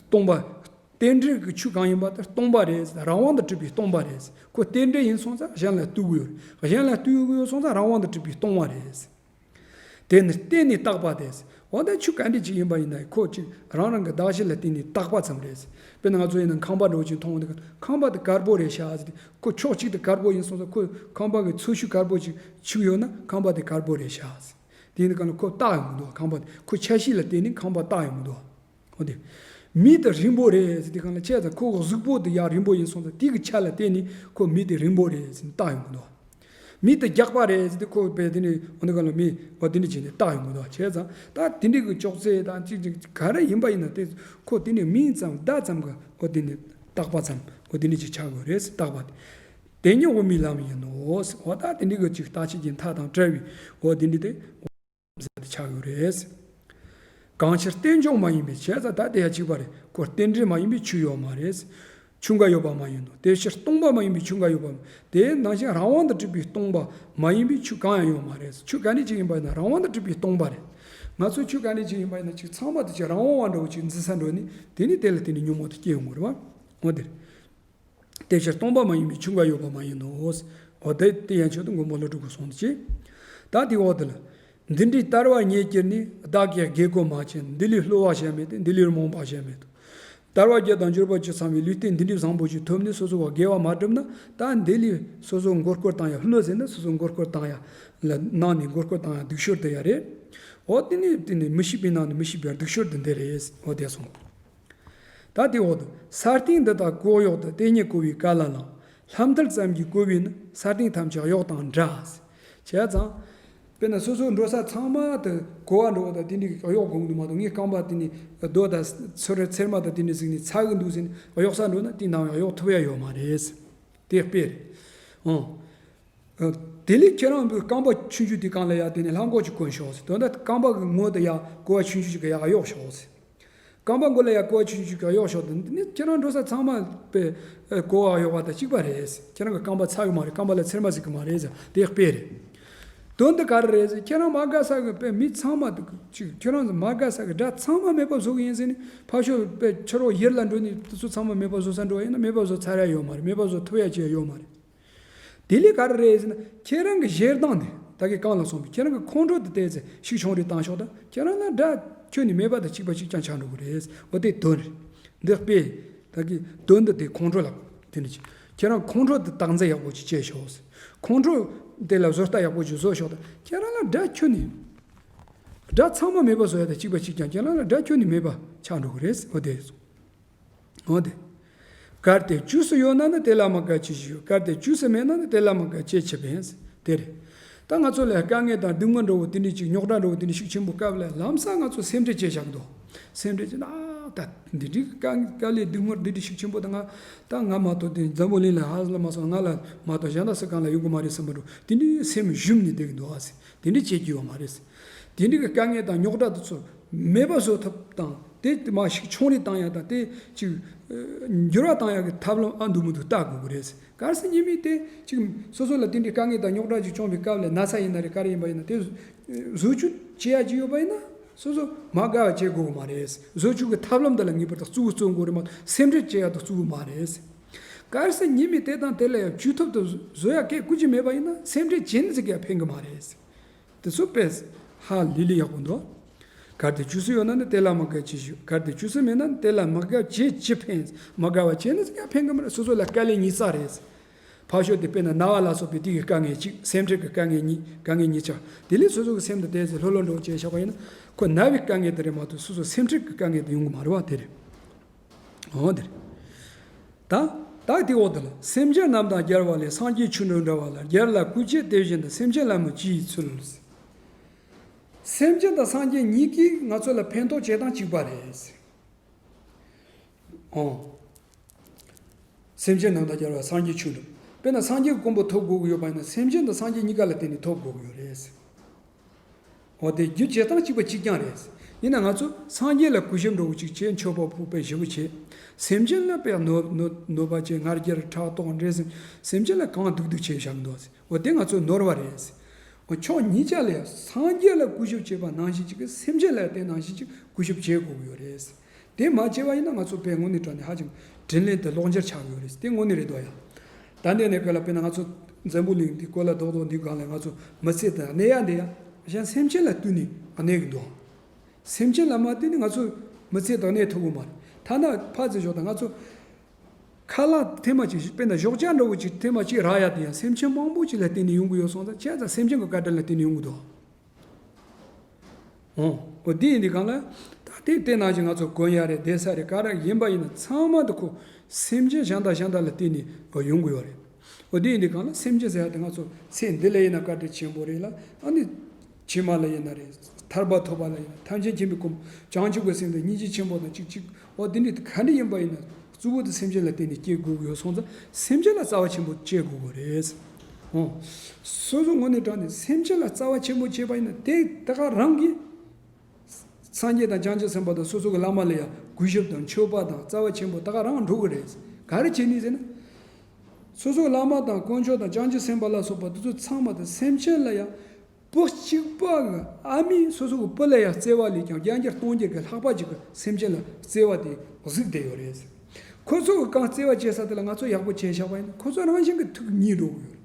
སྟོང་པ། རྟེན་འབྲེལ་གྱི་ཆོས་གང་ཡིན་པ་དེ་སྟོང་པ་རེད། རང་དབང་དུ་གྲུབ་པའི་སྟོང་པ་རེད། ཁོ་རྟེན་འབྲེལ་ཡིན་སོང་ཙང་གཞན་ལ་ལྟོས་ཀྱི་ཡོད་རེད། གཞན་ལ་ལྟོས་ཀྱི་ཡོད་སོང་ཙང་རང་དབང་དུ་གྲུབ་པའི་སྟོང་པ་རེད། དེ་ནི་བརྟེན་ནས་བཏགས་པ་སྟེ། འོ་ད་ཆོས་ག་འདྲ་ཅིག་ཡིན་པ་ཡིན་ན་ཁོ་ཅིག་རང་རང་གི་གདགས་གཞི་ལ་བརྟེན་ནས་བཏགས་པ་ཙམ་རེད། དཔེར་ན་ང་ཚོ་ཡིན་ན་ཁང་པ་འདྲ་བོ་ཅིག་མཐོང་བ་འདི་ཁང་པ་དེ་དཀར་པོ་རེད་ཤག་ཟེར་ཏེ་ཁོ་ཕྱོགས་གཅིག་ཏུ་དཀར་པོ་ཡིན་སོང་ཙང་ཁོ་ཁང་པ་གི་ཚོས་གཞི་དཀར་པོ་ཅིག་ཕྱུག་ཡོད་ན་ཁང་པ་དེ་དཀར་པོ་རེད་ཤག་ཟེར། དེ་ཡིན་དུས་གང་ལ་ཁོ་བཏགས་ཡོང་གི་འདུག་ཁང་པ་དེ་ཁོ་ཆ་ཤས་ལ་བརྟེན་ནས་ཁང་པ་བཏགས་ཡོང་གི་འདུག་འོ་དེ། མི་དེ་རིང་པོ་རེད་ཟེར་དུས་གང་ལ་བྱས་ཙང་ཁོ་གཟུགས་པོ་དེ་ཡང་རིང་པོ་ཡིན་སོང་ཙང་དེ་གི་ཆ་ལ་བརྟེན་ནས་ཁོ་མི་དེ་རིང་པོ་རེད་ཟེར་ནས་བཏགས་ཡོང་གི་འདུག་མི་དེ་རྒྱགས་པ་རེད་ཟེར་ཏེ་ཁོ་བས་དེ་ནས་འོ་དེ་ག་ལ་མི་འོ་དེ་འདྲ་བྱས་ནས་བཏགས་ཡོང་གི་འདུག་བྱས་ཙང་ད་དེ་འདྲའི་གི་ཅོག་ཙེ་དང་ཅིག་ཅིག་ག་རེ་ཡིན་པ་ཡིན་ན་དེ་ཁོ་དེ་ནས་མིང་ཙམ་བརྡ་ཙམ་གི་འོ་དེ་ནས་བཏགས་པ་ཙམ་འོ་དེ་འདྲ་ཅིག་ཆགས་དགོས་རེད་ཟེར། བཏགས་པ་དེ་དེ་ཉིད་དབུ་མའི་ལམ་ཡིན་ནོ་ཟེར། འོ་ད་དེ་འདྲའི་གི་ཅིག་རྟག་ཆད་ཀྱི་མཐའ་དང་བྲལ་བའི་འོ་དེ་འདྲ་དེ། ཟེར་ཏེ་ཆགས་ཡོད་རེད། གང་ཕྱིར་རྟེན་འབྱུང་མ་ཡིན་པའི་བྱས་ཙང་ད་དེ་ཡང་གཅིག་པ་རེད། ཁོ་རྟེན་འབྲེལ་མ་ཡིན་པའི་ཆོས་ཡོད་མ་རེད། ཆོས་འགའ་ཡོད་པ་མ་ཡིན་ནོ། དེ་ཕྱིར་སྟོང་པ་མ་ཡིན་པའི་ཆོས་འགའ་ཡོད་པ། དེ་ནང་བཞིན་རང་དབང་དུ་གྲུབ་པའི་སྟོང་པ་མ་ཡིན་པའི་ཆོས་གང་ཡང་ཡོད་མ་རེད། ཆོས་ག་འདྲ་ཅིག་ཡིན་པ་ཡིན་ན་རང་དབང་དུ་གྲུབ་པའི་སྟོང་པ་རེད། ང་ཚོས་ཆོས་ག་འདྲ་ཅིག་ཡིན་པ་ཡིན་ན་ཅིག་ཚང་མ་དེ་ཅིག་རང་དབང་བ་འདྲ་བོ་ཅིག་འཛིན་ས་འགྲོ་ནས་དེ་ནས་དེ་ལ་བརྟེན་ནས་ཉོན་མོངས་དེ་སྐྱེ་ཡོང་གི་རེད་བ། འོ་དེ་རེད། དེ་ཕྱིར་སྟོང་པ་མ་ཡིན་པའི་ཆོས་འགའ་ཡོད་པ་མ་ཡིན་ནོ། འོ་དེ་དེ་ཡན་ཆོད་དུ་མགོན་པོ་ཀླུ་སྒྲུབ་ཀྱིས་གསུངས་ཏེ། ད་དེའི་འོག་ཏུ་ལ། འདི་འདྲའི་ལྟ་བ་ཉིད་ཀྱིས་ནི། བདག་གི་དགེ་སྒོ་མ་ཆེན། འདི་ལས་བསླུ་བ་གཞན་མེད་དེ། འདི་ལས་རྨོངས་པ་གཞན་མེད་དོ། དལ་བ་བརྒྱད་དང་འབྱོར་པ་བཅུ་ཚང་བའི་ལུས་རྟེན་འདི་འདྲའི་བཟང་པོ་ཞིག་ཐོབ་ནས་སོ་སོ་བ་དགེ་བ་མ་བསྒྲུབ་ན། ད་འདི་ལས་སོ་སོ་མགོ་སྐོར་བཏང་ཡ། བསླུ་ཟེར་ན་སོ་སོ་མགོ་སྐོར་བཏང་ཡ་ལ་ནང་ནས་མགོ་སྐོར་བཏང་ཡ་སྡིག་སྦྱོར་དེ་ཡ་རེད། འོ་དེ་ནས་དེ་ནས་མི་ཤེས་པའི་ནང་ནས་མི་ཤེས་པའི་སྡིག་སྦྱོར་དེ་འདི་རེད། འོ་དེ་གསུངས། ད་དེ་འོག་ཏུ། ས་སྟེང་འདི་དག་གོ་གཡོག་ཏུ། དེ་ཉིད་གོ་བའི་ག་ལ་ལ། ལྷ་མཐིལ་ཙམ་གྱིས་གོ་བས་ནི། ས་སྟེང་ཐམས་ཅད་གཡོག་དང་འདྲ། བྱས་ཙང་། དཔེར་ན་སོ་སོ་འགྲོ་ས་ཚང་མ་དུ་གོ་བ་འགྲོ་བ་དང་དེ་འདྲའི་གཡོག་དགོས་ཀྱི་འདུག་མ་གཏོགས་ངའི་རྐང་པ་དེ་ནི་རྡོ་དང་ཚུར་ཚེར་མ་དང་དེ་འདྲ་ཟིག་ནས་ཚ་གི་འདུག་ཟེར་ནས་གཡོག་ས་འགྲོ་ན་དེའི་ནང་གཡོག་ཐུབ་ཡ་ཡོད་མ་རེད། དེ་དཔེ་རེད། ཨང་། དེ་ལས་ཁྱེད་རང་གི་རྐང་པ་ཆུང་ཆུང་དེ་གང་ལ་ཡ་དེ་ནས་ལྷམ་གོག་ཅིག་གོན་ཤོག་ཟེར། དོན་དག་རྐང་པ་གི་ངོ་དེ་ཡ་གོ་བ་ཆུང་ཆུང་ཅིག་གི་ཡ་གཡོག་ཤོག་ཟེར། རྐང་པ་མགོ་ལ་ཡ་གོ་བ་ཆུང་ཆུང་ཅིག་གི་གཡོག་ཤོག་དེ་ནས་ཁྱེད་རང་འགྲོ་ས་ཚང་མ་པའི་གོ་བ་གཡོག་པ་དང་གཅིག་པ་རེད་ཟེར། ཁྱེད་རང་གི་རྐང་པ་ཚ་གི་མ་རེད། རྐང་པ་ལ་ཚེར་མ་ཟིག་གི་མ་རེད་ཟེར། དེ་དཔེ་རེད། དོན་དེ་ག་རེ་རེད་ཟེར། ཁྱེད་རང་མ་དགའ་ས་གི་པའི་མི་ཚང་མ་ཅིག་ཁྱེད་རང་མ་དགའ་ས་གི་དགྲ་ཚང་མ་མེད་པ་བཟོ་གི་ཡིན་ཟེར་ནས་ཕར་ཕྱོགས་པའི་ཕྱི་རོགས་ཡུལ་ལ་འགྲོ་ནས་དེ་ཚོ་ཚང་མ་མེད་པ་བཟོ་ས་འགྲོ་བ་ཡིན་ན་མེད་པ་བཟོ་ཚར་ཡ་ཡོད་མ་རེད། མེད་པ་བཟོ་ཐུབ་ཡ་ཅིག་ཡོད་མ་རེད། དེ་ལས་ག་རེ་རེད་ཟེར་ན་ཁྱེད་རང་གི་ཞེ་སྡང་དེ་ད་གིན་གང་ལ་སོང་པའི་ཁྱེད་རང་གི་ཁོང་ཁྲོ་དེ་བལྟས་ཚེ་ཤུགས་ཆུང་རེ་བཏང་ཤོག་དང་ཁྱེད་རང་ལ་དགྲ་ཁྱོན་ནས་མེད་པ་དང་གཅིག་པ་གཅིག་རྐྱང་ཆགས་འགྲོ་གི་རེད། འོ་དེ་དོན་རེད། འདི་དཔེ་ད་གིན་དོན་འདི་དེ་ཁོང་ཁྲོ་ལ་དེ་འདྲ་ཅིག་ཁྱེད་རང་ཁོང་ཁྲོ་དེ་དག་འཛིན་ཡག་པོ་ཅིག་བྱས་ཤོག་ཟེར། ཁོང་ཁྲོ་དེ་ལ་བཟོ་ལྟ་ཡག་པོ་ཅིག་བཟོ་ཤོག་དང་ཁྱེད་རང་ལ་དགྲ་ཁྱོན་ནས་ དགྲ་ཚང་མ་མེད་པ་བཟོ་ཡ་དང་གཅིག་པ་གཅིག་རྐྱང་ཁྱེད་རང་ལ་དགྲ་ཁྱོན་ནས་མེད་པ་ཆགས་འགྲོ་གི་རེད། འོ་དེ་འོ་དེ། གལ་ཏེ་བཅུ་སུ་ཡོད་ན་ནི་དེ་ལ་མི་དགའ་ཅི་ཞིག་ཡོད། གལ་ཏེ་བཅུ་སུ་མེད་ན་ནི་དེ་ལ་མི་དགའ་ཅི་ཕན། དེ་རེད། ད་ང་ཚོ་ལ་དཀའ་ངལ་དང་སྡུག་བསྔལ་འདྲ་བོ་དེ་འདྲ་ཅིག་རྙོག་དྲ་འདྲ་བོ་དེ་འདྲ་ཞིག་ཆེན་པོ་སྐབས་ལ་ལམ་སང་ང་ཚོ་སེམས་ཁྲལ་བྱེད་བཞག་འདུག་སེམས་ཁྲལ་བྱེད་ན་ད་འདི་འདྲའི་དཀའ་དཀའ་ལས་སྡུག་བསྔལ་འདི་འདྲ་ཞིག་ཆེན་པོ་ད་ང་ད་ང་མ་གཏོགས་དེ་འཛམ་བུ་གླིང་ལ་ཧ་ལ་མ་སོང་ང་ལ་མ་གཏོགས་གཞན་དག་སུ་གང་ལ་ཡོང་གི་མ་རེད་བསམ་པ་འདྲ་བོ་དེ་འདྲའི་སེམས་ཞུམ་ནས་བསྡད་ཀྱི་འདུག་ཨ་སེ། དེ་འདྲ་བྱེད་རྒྱུ་ཡོད་མ་རེད། དེ་འདྲ་གི་དཀའ་ངལ་དང་རྙོག་དྲ་དེ་ཚོ་མེད་པ་བཟོ་ཐབས་དང་དེ་མ་ཞིག་ཆུང་རེ་བཏང་ཡ་དང་དེ་ཅིག་འགྱུར་བ་བཏང་ཡ་གི་ཐབས་ལམ་ཨ་འདུག་མི་འདུག་ལྟ་དགོས་ཀྱི་རེད། གལ་སྲིད་ཉིན་མོའི་དེ་ཅིག་སོ་སོ་ལ་དེ་འདྲའི་དཀའ་ངལ་དང་རྙོག་དྲ་ཅིག་བྱུང་བའི་སྐབས་ལ་ན་ཚ་ཡིན་ན་རེད་ག་རེ་ཡིན་པ་ཡིན་ན་དེ་བཟོ་བཅོས་བྱེད་ཡ་ཅིག་ཡོད་པ་ཡིན་ན་སོ་སོ་མ་དགའ་བ་བྱེད་དགོས་ཀྱི་མ་རེད། བཟོ་བཅོས་ཀྱི་ཐབས་ལམ་དེ་ལ་ངེས་པར་དུ་གཙོ་བོ་བརྩོན་དགོས་རེད་མ་གཏོགས་སེམས་ཁྲལ་བྱེད་ཡ་དེ་གཙོ་བོ་མ་རེད། གལ་སྲིད་ཉིན་མོའི་དེ་དང་དེ་ལ་ཡང་བཅོས་ཐབས་དེ་བཟོ་ཡ་སྐད་ཀུན་གྱིས་མེད་པ་ཡིན་ན་སེམས་ཁྲལ་བྱེད་ནི་ཟིག་ཡང་ཕན་གྱི་མ་རེད། དེ་ཚོ་དཔེ་ཧ་ལས་ལས་ཡག་པོ་འདུག་གལ་ཏེ་བཅུ་སུ་ཡོད་ན་ནི་དེ་ལ་མི་དགའ་ཅི་ཞིག་གལ་ཏེ་བཅུ་སུ་མེད་ན་ནི་དེ་ལ་མི་དགའ་བྱེད་ཅི་ཕན། མི་དགའ་བ་བྱེད་ནི་ཟིག་ཡང་ཕན་གྱི་མ་རེད། སོ་སོ་ལ་དཀའ་ལས་ཉིས་རྩ་རེད། ཕར་ཞོག་དེ་དཔེར་ན་ན་བ་ལ་སོགས་པའི་དེ་གི་དཀའ་ངལ་གཅིག་སེམས་ཁྲལ་གྱི་དཀའ་ངལ་གཉིས་དཀའ་ངལ་གཉིས་ཆགས། དེ་ལས་སོ་སོ་གི་སེམས་དེ་དེ་ཚེ་ལྷོད་ལྷོད་འགྲོ་བྱས་བཞག་པ་ཡིན་ན་ཁོ་ན་བའི་དཀའ་ངལ་དེ་རེད་མ་གཏོགས་སོ་སོ་སེམས་ཁྲལ་གྱི་དཀའ་ངལ་དེ་ཡོང་གི་མ་རེད་བ་དེ་རེད། འོ་དེ་རེད། ད་ད་དེ་འོག་ཏུ་ལ་སེམས་ཅན་རྣམས་དང་རྒྱལ་བ་ལས། སངས་རྒྱས་ཆོས་འགྲོ་འདྲ་བ་ལ། རྒྱལ་ལ་གུས་བྱེད་དེ་བཞིན་དུ། སེམས་ཅན་ལ་མི་ཅིའི་ཚུལ། སེམས་ཅན་དང་སངས་རྒྱས་གཉིས་ཀྱིས་ང་ཚོ་ལ་ཕན་ཐོགས་བྱེད་སྟངས་གཅིག་པ་རེད། ཨོ། སེམས་ཅན་རྣམས་དང་རྒྱལ་བ་སངས་རྒྱས་ཆོས་འགྲོ། དཔེར་ན་སངས་རྒྱས་ཀྱི་གོ་འཕང་ཐོབ་དགོས་ཀྱི་ཡོད་པ་ཡིན་ན་སེམས་ཅན་དང་སངས་རྒྱས་གཉིས་ཀ་ལ་བརྟེན་ནས་ཐོབ་དགོས་ཀྱི་ཡོད་རེད། འོ་དེ་རྒྱུ་བྱེད་སྟངས་གཅིག་པ་གཅིག་རྐྱང་རེད། ཡིན་ན་ང་ཚོ་སངས་རྒྱས་ལ་གུས་ཞབས་འགྲོ་བོ་གཅིག་བྱེད། མཆོད་པ་ཕུལ་བའི་ཞུ་བོ་བྱེད། སེམས་ཅན་ལ་དཔེ་གནོད་གནོད་གནོད་པ་བྱེད། ང་རྒྱལ་ཕྲག་དོག་འདྲེ་སེམས་སེམས་ཅན་ལ་གང་སྡུག་སྡུག་བྱེད་བཞག་འདུག་འོ་དེ་ང་ཚོ་ནོར་བ་རེད། འོ་ཕྱོགས་གཉིས་ཆ་ལ་ཡང་སངས་རྒྱས་ལ་གུས་ཞབས་བྱེད་པ་ནང་བཞིན་གཅིག་གི་སེམས་ཅན་ལ་དེ་ནང་བཞིན་གཅིག་གུས་ཞབས་བྱེད་དགོས་ཀྱི་ཡོད་རེད། དེ་མ་བྱས་པ་ཡིན་ན་ང་ཚོ་དཔེ་དངོས་གནས་དྲང་ནས་ཧ་ཅང་དྲིན་ལན་དེ་ལོག་འཇལ་ཆགས་ཡོད་རེད། དེ་དངོས་གནས་རེད་དོ་ཡ། ད་འདི་ནས་སྐབས་ལ་དཔེར་ན་ང་ཚོ་འཛམ་བུ་གླིང་འདི་གོ་ལ་རྡོག་རྡོག་འདི་སྒང་ལ་ང་ཚོ་མི་ཚེ་དང་གནས་ཡ་འདི་ཡ་གཞན་སེམས་ཅན་ལ་བསྟུན་ནས་གནས་ཀྱི་འདུག་སེམས་ཅན་ལ་མ་བསྟུན་ནས་ང་ཚོ་མི་ཚེ་དང་གནས་ཐུབ་ཀྱི་མ་རེད། ཐ་ན་ཕར་ཚུར་ཞོག་དང་ང་ཚོ་ཁ་ལག་ཐེངས་མ་གཅིག་དཔེར་ན་ཞོགས་ཇ་འདྲ་བོ་གཅིག་ཐེངས་མ་གཅིག་རག་ཡ་དེ་ཡང་སེམས་ཅན་མང་པོ་ཅིག་ལ་བརྟེན་ནས་ཡོང་གི་ཡོད་སོང་ཙང་བྱས་ཙང་སེམས་ཅན་གྱི་བཀའ་དྲིན་ལ་བརྟེན་ནས་ཡོང་གི་འདུག་འོ། འོ་འདི་ཡིན་དུས་སྒང་ལ། ད་དེ་དེ་ནང་བཞིན་ང་ཚོ་གོན་ཡ་རེད་བསྡད་ས་རེད་ག་རེ་ཡིན་པ་ཡིན་ན་ཚང་མ་དུ་ཁོ་སེམས་ཅན་གཞན་དང་གཞན་དག་ལ་བརྟེན་ནས་འོ་ཡོང་གི་ཡོད་རེད། འོ་འདི་ཡིན་དུས་སྒང་ལ་སེམས་ཅན་ཟེར་ཡ་དེ་ང་ཚོ་ཚེ་འདི་ལ་ཡིན་ན་བཀའ་དྲིན་ཆེན་པོ་རེད་ལ་ཨ་ནི། ཕྱི་མ་ལ་ཡིན་ན་རེད། ཐར་པ་ཐོབ་པ་ལ་ཡིན་ན་ཐམས་ཅད་མཁྱེན་པའི་གོ་བྱང་ཆུབ་ཀྱི་སེམས་དང་སྙིང་རྗེ་ཆེན་པོ་དང་གཅིག་གཅིག་འོ་འདི་འདྲའི་ག་འདྲ་ཡིན་པ་ཡིན་ན་གཙོ་བོ་དེ་སེམས་ཅན་ལ་བརྟེན་ནས་སྐྱེ་དགོས་ཀྱི་ཡོད་སོང་ཙང་སེམས་ཅན་ལ་རྩ་བ་ཆེན་པོ་བྱེད་དགོས་ཀྱི་རེད། འོ། སོ་སོ་ངོས་ནས་དྲངས་ནས་སེམས་ཅན་ལ་རྩ་བ་ཆེན་པོ་བྱས་པ་ཡིན་ན་དེ་ད་ག་རང་གིས། སངས་རྒྱས་དང་བྱང་ཆུབ་སེམས་དཔའ་དང་སོ་སོ་གི་བླ་མ་ལ་ཡང་གུས་ཞབས་དང་མཆོད་པ་དང་རྩ་བ་ཆེན་པོ་ད་ག་རང་འགྲོ་གི་རེད། ག་རེ་བྱས་ནས་ཟེར་ན། སོ་སོའི་བླ་མ་དང་དཀོན་མཆོག་དང་བྱང་ཆུབ་སེམས་དཔའ་ལ་སོགས་པ་དེ་ཚོ་ཚང་མ་དང་སེམས་ཅན་ལ་ཡང་། བུ་གཅིག་པ་གི་ཨ་མས་སོ་སོ་གི་བུ་ལ་ཡང་བརྩེ་བ་ལས་ཀྱང་བརྒྱ་འགྱུར་སྟོང་འགྱུར་གྱི་ལྷག་པ་ཅིག་གི་སེམས་ཅན་ལ་བརྩེ་བ་དེ་གཟིགས་བསྡད་ཡོད་རེད། ཁོ་ཚོ་གི་གང་བརྩེ་བ་བྱེད་ས་དེ་ལ་ང་ཚོ་ཡག་པོ་བྱས་བཞག་པ་ཡིན་ན་ཁོ་ཚོ་རང་བཞིན་གྱི་ཐུགས་མཉེས་འགྲོ་གི་ཡོད་རེད།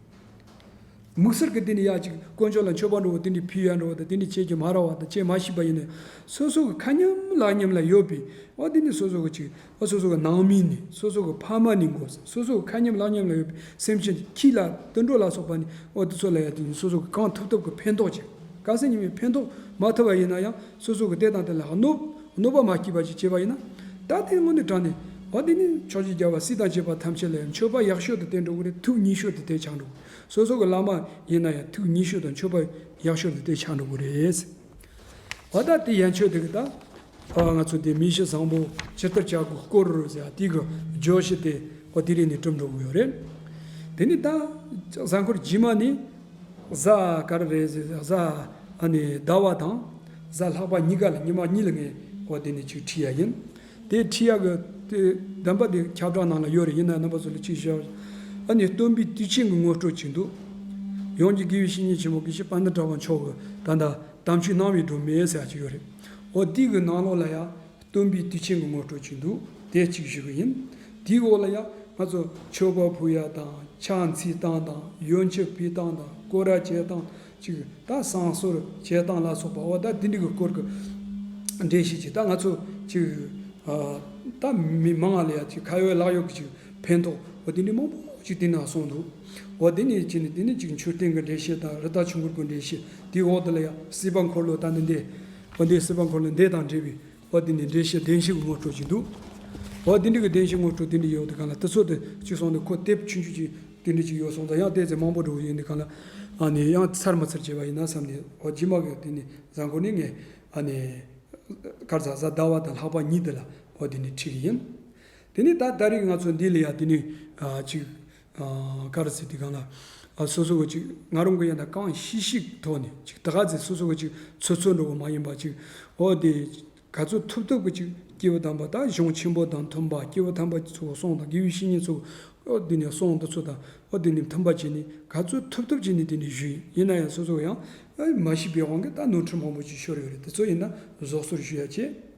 དམིགས་བསལ་གྱི་དེ་ནི་ཡག་ཅིག་དཀོན་མཆོག་ལ་མཆོད་པ་འགྲོ་བ་དེ་འདྲའི་ཕུལ་ཡ་འགྲོ་བ་དང་དེ་འདྲའི་བྱེད་ཀྱི་མ་ར་བ་དང་བྱེད་མ་ཤེས་པ་ཡིན་ན་སོ་སོ་གི་ཁ་མཉམ་ལག་མཉམ་ལ་ཡོད་པའི། འོ་དེ་ནི་སོ་སོ་གི་ཅིག་འོ་སོ་སོ་གི་ནང་མི་ནི་སོ་སོ་གི་ཕ་མ་ནི་འགོ་སོ་སོ་གི་ཁ་མཉམ་ལག་མཉམ་ལ་ཡོད་པའི་སེམས་ཅན་ཁྱི་ལ་དུད་འགྲོ་ལ་སོགས་པ་ནི་འོ་དེ་ཚོ་ལ་ཡང་དེ་ནི་སོ་སོ་གི་གང་ཐུབ་ཐུབ་གི་ཕན་ཐོགས་ཅིག་གལ་སྲིད་ཉིན་མོའི་ཕན་ཐོགས་མ་ཐུབ་པ་ཡིན་ན་ཡང་སོ་སོ་གི་དེ་དང་དེ་ལ་གནོད་གནོད་པ་མ་སྐྱེལ་བ་ཅིག་བྱས་པ་ཡིན་ན་ད་དེ་དངོས་གནས་དྲང་ནས་འོ་དེ་ནི་ཕྱོགས་བཞི་རྒྱལ་བ་སྲས་དང་བཅས་པ་ཐམས་ཅད་ལ་ཡང་མཆོད་པ་ཡག་ཤོས་དུ་དེ་འགྲོ་གི་རེད། ཐུགས་མཉེས་ཤོས་དུ་དེ་ཆགས་འགྲོ་གི་རེད། སོ་སོ་གི་བླ་མ་ཡིན་ན་ཡང་ཐུགས་མཉེས་ཤོས་དང་མཆོད་པ་ཡག་ཤོས་དུ་དེ་ཆགས་འགྲོ་གི་རེད། འོ་ད་དེ་ཡན་ཆོད་དེ་གི་ད། ཨ་ང་ཚོ་དེ་མི་གཤིས་བཟང་པོ་ཇི་ལྟར་བྱ་དགོས་སྐོར་ཟེར་ཡ་དེ་གི་བརྗོད་གཞི་དེ་འོ་དེ་རིང་ནས་གྲུབ་འགྲོ་གི་ཡོད་རེད། དེ་ནི་ད་གཟའ་འཁོར་རྗེས་མ་ནི་གཟའ་ག་རེ་རེད་ཟེར་གཟའ་ཨ་ནི་ཟླ་བ་དང་གཟའ་ལྷག་པ་གཉིས་ཀ་ལ་ཉི་མ་གཉིས་ལ་ངས་འོ་དེ་ནི་ཅིག་ཁྲིད་ཡ་ཡིན། དེ་ཁྲིད་ཡ་གི་དེ་གདམས་པ་དེ་ཁྱབ་བསྒྲགས་ནང་ལ་ཡོད་རེད། ཡིན་ན་རྣམ་པ་ཚོ་ལ་ཅིག་ཞུ་ཡ། ཨ་ནི་སྟོན་པའི་དུས་ཆེན་གྱི་ངོ་སྤྲོད་ཅིག་འདུག་ཡོངས་ཀྱི་དགེ་བའི་བཤེས་གཉེན་ཆེན་མོ་དགེ་བཤེས་པཎྜི་ཏ་གྲགས་པ་མཆོག་གི་ད་ལྟ། དམ་ཆོས་གནང་བའི་སྒྲོན་མེ་ཟེར་ཡ་ཅིག་ཡོད་རེད། འོ་དེ་གི་ནང་ལོགས་ལ་ཡང་སྟོན་པའི་དུས་ཆེན་གྱི་ངོ་སྤྲོད་ཅིག་འདུག་དེ་གཅིག་ཞུ་གི་ཡིན། དེའི་འོག་ལ་ཡང་ང་ཚོ་མཆོད་པ་ཕུལ་ཡ་དང་ཕྱག་འཚལ་སྟངས་དང་ཡོན་ཆབ་ཕུལ་སྟངས་དང་སྐོར་ར་བྱེད་སྟངས་ཅིག་ད་བསང་གསོལ་བྱེད་སྟངས་ལ་སོགས་པ་འོ་ད་དེ་འདྲ་གི་སྐོར་གྱི་འགྲེལ་བཤད་ཅིག་ད་ང་ཚོ་ཅིག་ད་མི་མང་ལ་ཡ་ཅིག་ཁ་ཡོད་ལག་ཡོད་ཀྱི་ཅིག་ཕན་ཐོགས་འོ་དེ་འདྲ་མང་པོ་ཅིག་དེ་ན་གསུངས་འདུག་འོ་དེ་ནས་ཅི་ནས་དེ་ནས་ཅིག་མཆོད་རྟེན་གྱི་འགྲེལ་བཤད་དང་རི་དྭགས་ཆོས་འཁོར་གྱི་འགྲེལ་བཤད་དེའི་འོག་ཏུ་ལ་ཡང་སྲིད་པ་འཁོར་ལོ་ད་ནི་འདི་ འོ་འདི་སྲིད་པ་འཁོར་ལོ་འདི་དང་འབྲེལ་བའི་འོ་འདི་ནི་འགྲེལ་བཤད་བདེན་བཞི་གི་ངོ་སྤྲོད་ཅིག་འདུག་འོ་འདི་འདྲ་གི་བདེན་བཞི་ངོ་སྤྲོད་འདི་འདྲ་ཡོད་དེ་གང་ལ་དེ་ཚོ་དེ་གཅིག་སོང་ནས་ཁོ་དེབ་ཆུང་ཆུང་ཅིག་དེ་འདྲ་ཅིག་ཡོད་སོང་ཙང་ཡང་དེ་ཚེ་མང་པོ་འགྲོ་གི་ཡིན་དེ་གང་ལ་ཨ་ནི་ཡང་ཚར་མ་ཚར་བྱས་པ་ཡིན་ན་བསམ་ནས་འོ་རྗེས་མ་གི་དེ་ནི་གཟའ་འཁོར་ནི་ངས་ཨ་ནི་གར་ཟ་གཟའ་ཟླ་བ་དང་ལྷག་པ་གཉིས་དེ་ལ་འོ་དེ་ནི་ཁྲིད་གི་ཡིན། དེ་ནི་ད་ད་རེས་ང་ཚོ་འདི་ལ་ཡ་དེ་ནི་ཨ་ཅིག་ཨ་ག་རེ་ཟེར་དེ་གང་ལ། ཨ་སོ་སོ་གི་ཅིག་ང་རང་གི་ཡང་ན་གང་ཤེས་ཤིག་ཐོག་ནས་ཅིག་ད་ག་ཚེ་སོ་སོ་གི་ཅིག་ཚོད་ཚོད་འགྲོ་བ་མ་ཡིན་པ་ཅིག་འོ་དེ་ག་ཚོད་ཐུབ་ཐུབ་གི་ཅིག་སྐྱེས་བུ་དམ་པ་དང་གཞུང་ཆེན་པོ་དང་མཐུན་པ་སྐྱེས་བུ་དམ་པ་ཚོ་གསུང་དང་དགེ་བའི་བཤེས་གཉེན་ཚོ་འོ་དེ་ནས་གསུང་དེ་ཚོ་དང་འོ་དེ་ནས་མཐུན་པ་བྱས་ནས་ག་ཚོད་ཐུབ་ཐུབ་བྱས་ནས་དེ་ནས་ཞུས་ཡིན་ན་ཡང་སོ་སོ་ཡང་མ་ཤེས་པའི་དབང་གིས་ད་ནོར་འཁྲུལ་མང་པོ་ཅིག་ཤོར་ཡོད་རེད། དེ་ཚོ་ཡིན་ན་བཟོ་བཟོ་ཞུ་ཡ་བྱེད།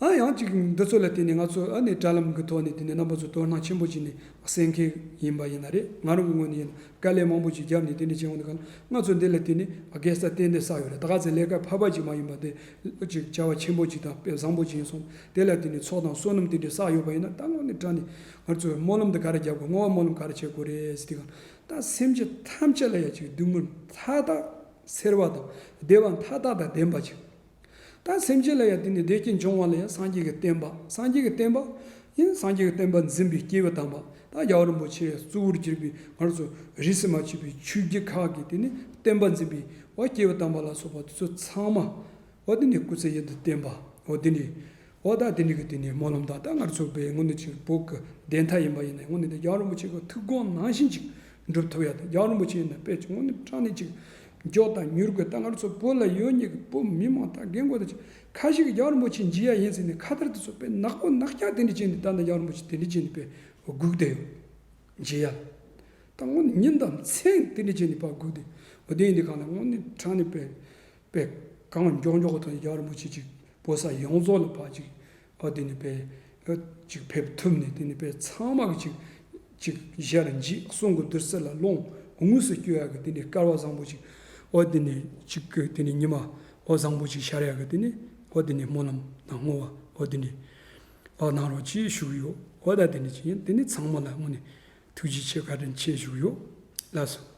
ཨ་ཡང་ཅིག་འདི་ཚོ་ལ་བརྟེན་ནས་ང་ཚོ་ཨ་ནི་དྲ་ལམ་གྱི་ཐོག་ནས་དེ་ནས་རྣམ་པ་ཚོ་དོ་སྣང་ཆེན་པོ་བྱས་ནས་གསན་མཁན་ཡིན་པ་ཡིན་ན་རེད། ང་རང་གི་ངོས་ནས་ཡིན་ན་དཀའ་ལས་མང་པོ་ཅིག་བརྒྱབ་ནས་དེ་འདྲ་བྱས་འོང་དུས་ག་ལ་ང་ཚོ་འདི་ལ་བརྟེན་ནས་དགེ་རྩ་ཏན་ཏན་བསགས་ཡོད་རེད། ད་ག་ཚེ་ལས་ཀ་ཕལ་པ་ཅིག་མ་ཡིན་པ་དེ་ཅིག་བྱ་བ་ཆེན་པོ་ཅིག་དང་དཔེ་བཟང་པོ་ཅིག་ཡིན་སོང་། དེ་ལ་བརྟེན་ནས་ཚོགས་དང་བསོད་ནམས་དེ་འདྲ་བསགས་ཡོད་པ་ཡིན་ན་ད་དངོས་གནས་དྲང་ནས་ང་ཚོས་སྨོན་ལམ་འདི་ག་རེ་རྒྱབ་དགོས། བསྔོ་བ་སྨོན་ལམ་ག་རེ་བྱེད་དགོས་རེད་ཟེར་དུས་ག་ལ་ད་སེམས་ཅན་ཐམས་ཅད་ལ་ཡ་ཅིག་སྡུག་བསྔལ་མཐའ་དག་སེལ་བ་དང་བདེ་བ་མཐའ་དག་དང་ལྡན་པ་ཅིག་ད་སེམས་ཅན་ལ་ཡང་དེ་ནི་བདེ་སྐྱིད་འབྱུང་བ་ལ་ཡང་སངས་རྒྱས་ཀྱི་བསྟན་པ། སངས་རྒྱས་ཀྱི་བསྟན་པ་ཡིན། སངས་རྒྱས་ཀྱི་བསྟན་པ་འཛིན་པའི་སྐྱེས་བུ་དམ་པ། ད་རྒྱལ་བ་རིན་པོ་ཆེ་གཙོ་བོར་གྱུར་པའི་ང་ཚོ་རིས་སུ་མ་ཆད་པའི་ཆོས་བརྒྱུད་ཁག་གི་དེ་ནི་བསྟན་པ་འཛིན་པའི་འོ་སྐྱེས་བུ་དམ་པ་ལ་སོགས་པ་དེ་ཚོ་ཚང་མ་འོ་དེ་ནི་སྐུ་ཚེ་ཡུན་དུ་བརྟན་པ། འོ་དེ་ནི་འོ་ད་དེ་ནི་གི་དེ་ནི་སྨོན་ལམ་དང་། ད་ང་ཚོ་བའི་དངོས་གནས་ཅིག་བོད་ཀྱི་བདེན་མཐའ་ཡིན་པ་ཡིན་ན་དངོས་གནས་དེ་རྒྱལ་བ་རིན་པོ་ཆེ་གི་ཐུགས་དགོངས་ནང་བཞིན་ཅིག་འགྲུབ་ཐུབ་ཡ་དང་། རྒྱལ་བ་རིན་པོ་ཆེ་ཡིན་ན་དཔེ་ཅིག་དངོས་གནས་དྲང་གནས་ཅིག་མགྱོགས་དང་མྱུར་དགོས། ད་ང་ཚོ་བོད་ལ་ཡོད་མཁན་གྱི་བོད་མི་མང་དང་རྒན་རྒོན་དང་ཅིག་ཁ་ཤས་ཀྱིས་རྒྱལ་བ་རིན་པོ་ཆེ་མཇལ་ཡ་ཡིན་ཟེར་ནས་ཁ་ཐར་དེ་ཚོ་དཔེ་ནག་པོ་ནག་རྐྱང་དེ་འདྲ་བྱས་ནས་ད་ནི་རྒྱལ་བ་རིན་པོ་ཆེ་དེ་འདྲ་བྱས་ནས་དཔེ་སྒུག་བསྡད་ཡོད། མཇལ་ཡ་ད་དངོས་གནས་ཉིན་དང་མཚན་དེ་འདྲ་བྱས་ནས་ཕར་སྒུག་བསྡད། འོ་དེ་ཡིན་དུས་གང་ལ་དངོས་གནས་དྲང་གནས་དཔེ་དཔེ་གང་མགྱོགས་མགྱོགས་དང་རྒྱལ་བ་རིན་པོ་ཆེ་ཅིག་བོད་ས་ཡོངས་རྫོགས་ལ་ཕར་ཅིག་ཨ་དེ་ནི་དཔེ་ཨ་ཅིག་ཕེབས་ཐུབ་ནས་དེ་ནི་དཔེ་ཚང་མ་གི་ཅིག་ཅིག་ཞལ་མཇལ་གསུང་གི་བདུད་རྩི་ལ་ལོངས་དངོས་སུ་སྐྱོ་ཡ་གི་དེ་ནི་སྐལ་བ་བཟང་པོ་ཅིག་ཨོ་དེ་ནི་ཅིག་གི་དེ་ནི་ཉི་མ་ཨོ་བཟང་པོ་ཅིག་ཤར་ཡ་གི་དེ་ནི་ཨོ་དེ་ནི་སྨོན་ལམ་དང་བསྔོ་བ་ཨོ་དེ་ནི་ཨོ་གནང་རོགས་ཅེས་ཞུ་གི་ཡོད། ཨོ་ད་དེ་ནི་ཅི་ཡིན་དེ་ནི་ཚང་མ་ལ་དངོས་ནས་ཐུགས་རྗེ་ཆེ་བཀའ་དྲིན་ཆེ་ཞུ་གི་ཡོད། ལགས་སོ།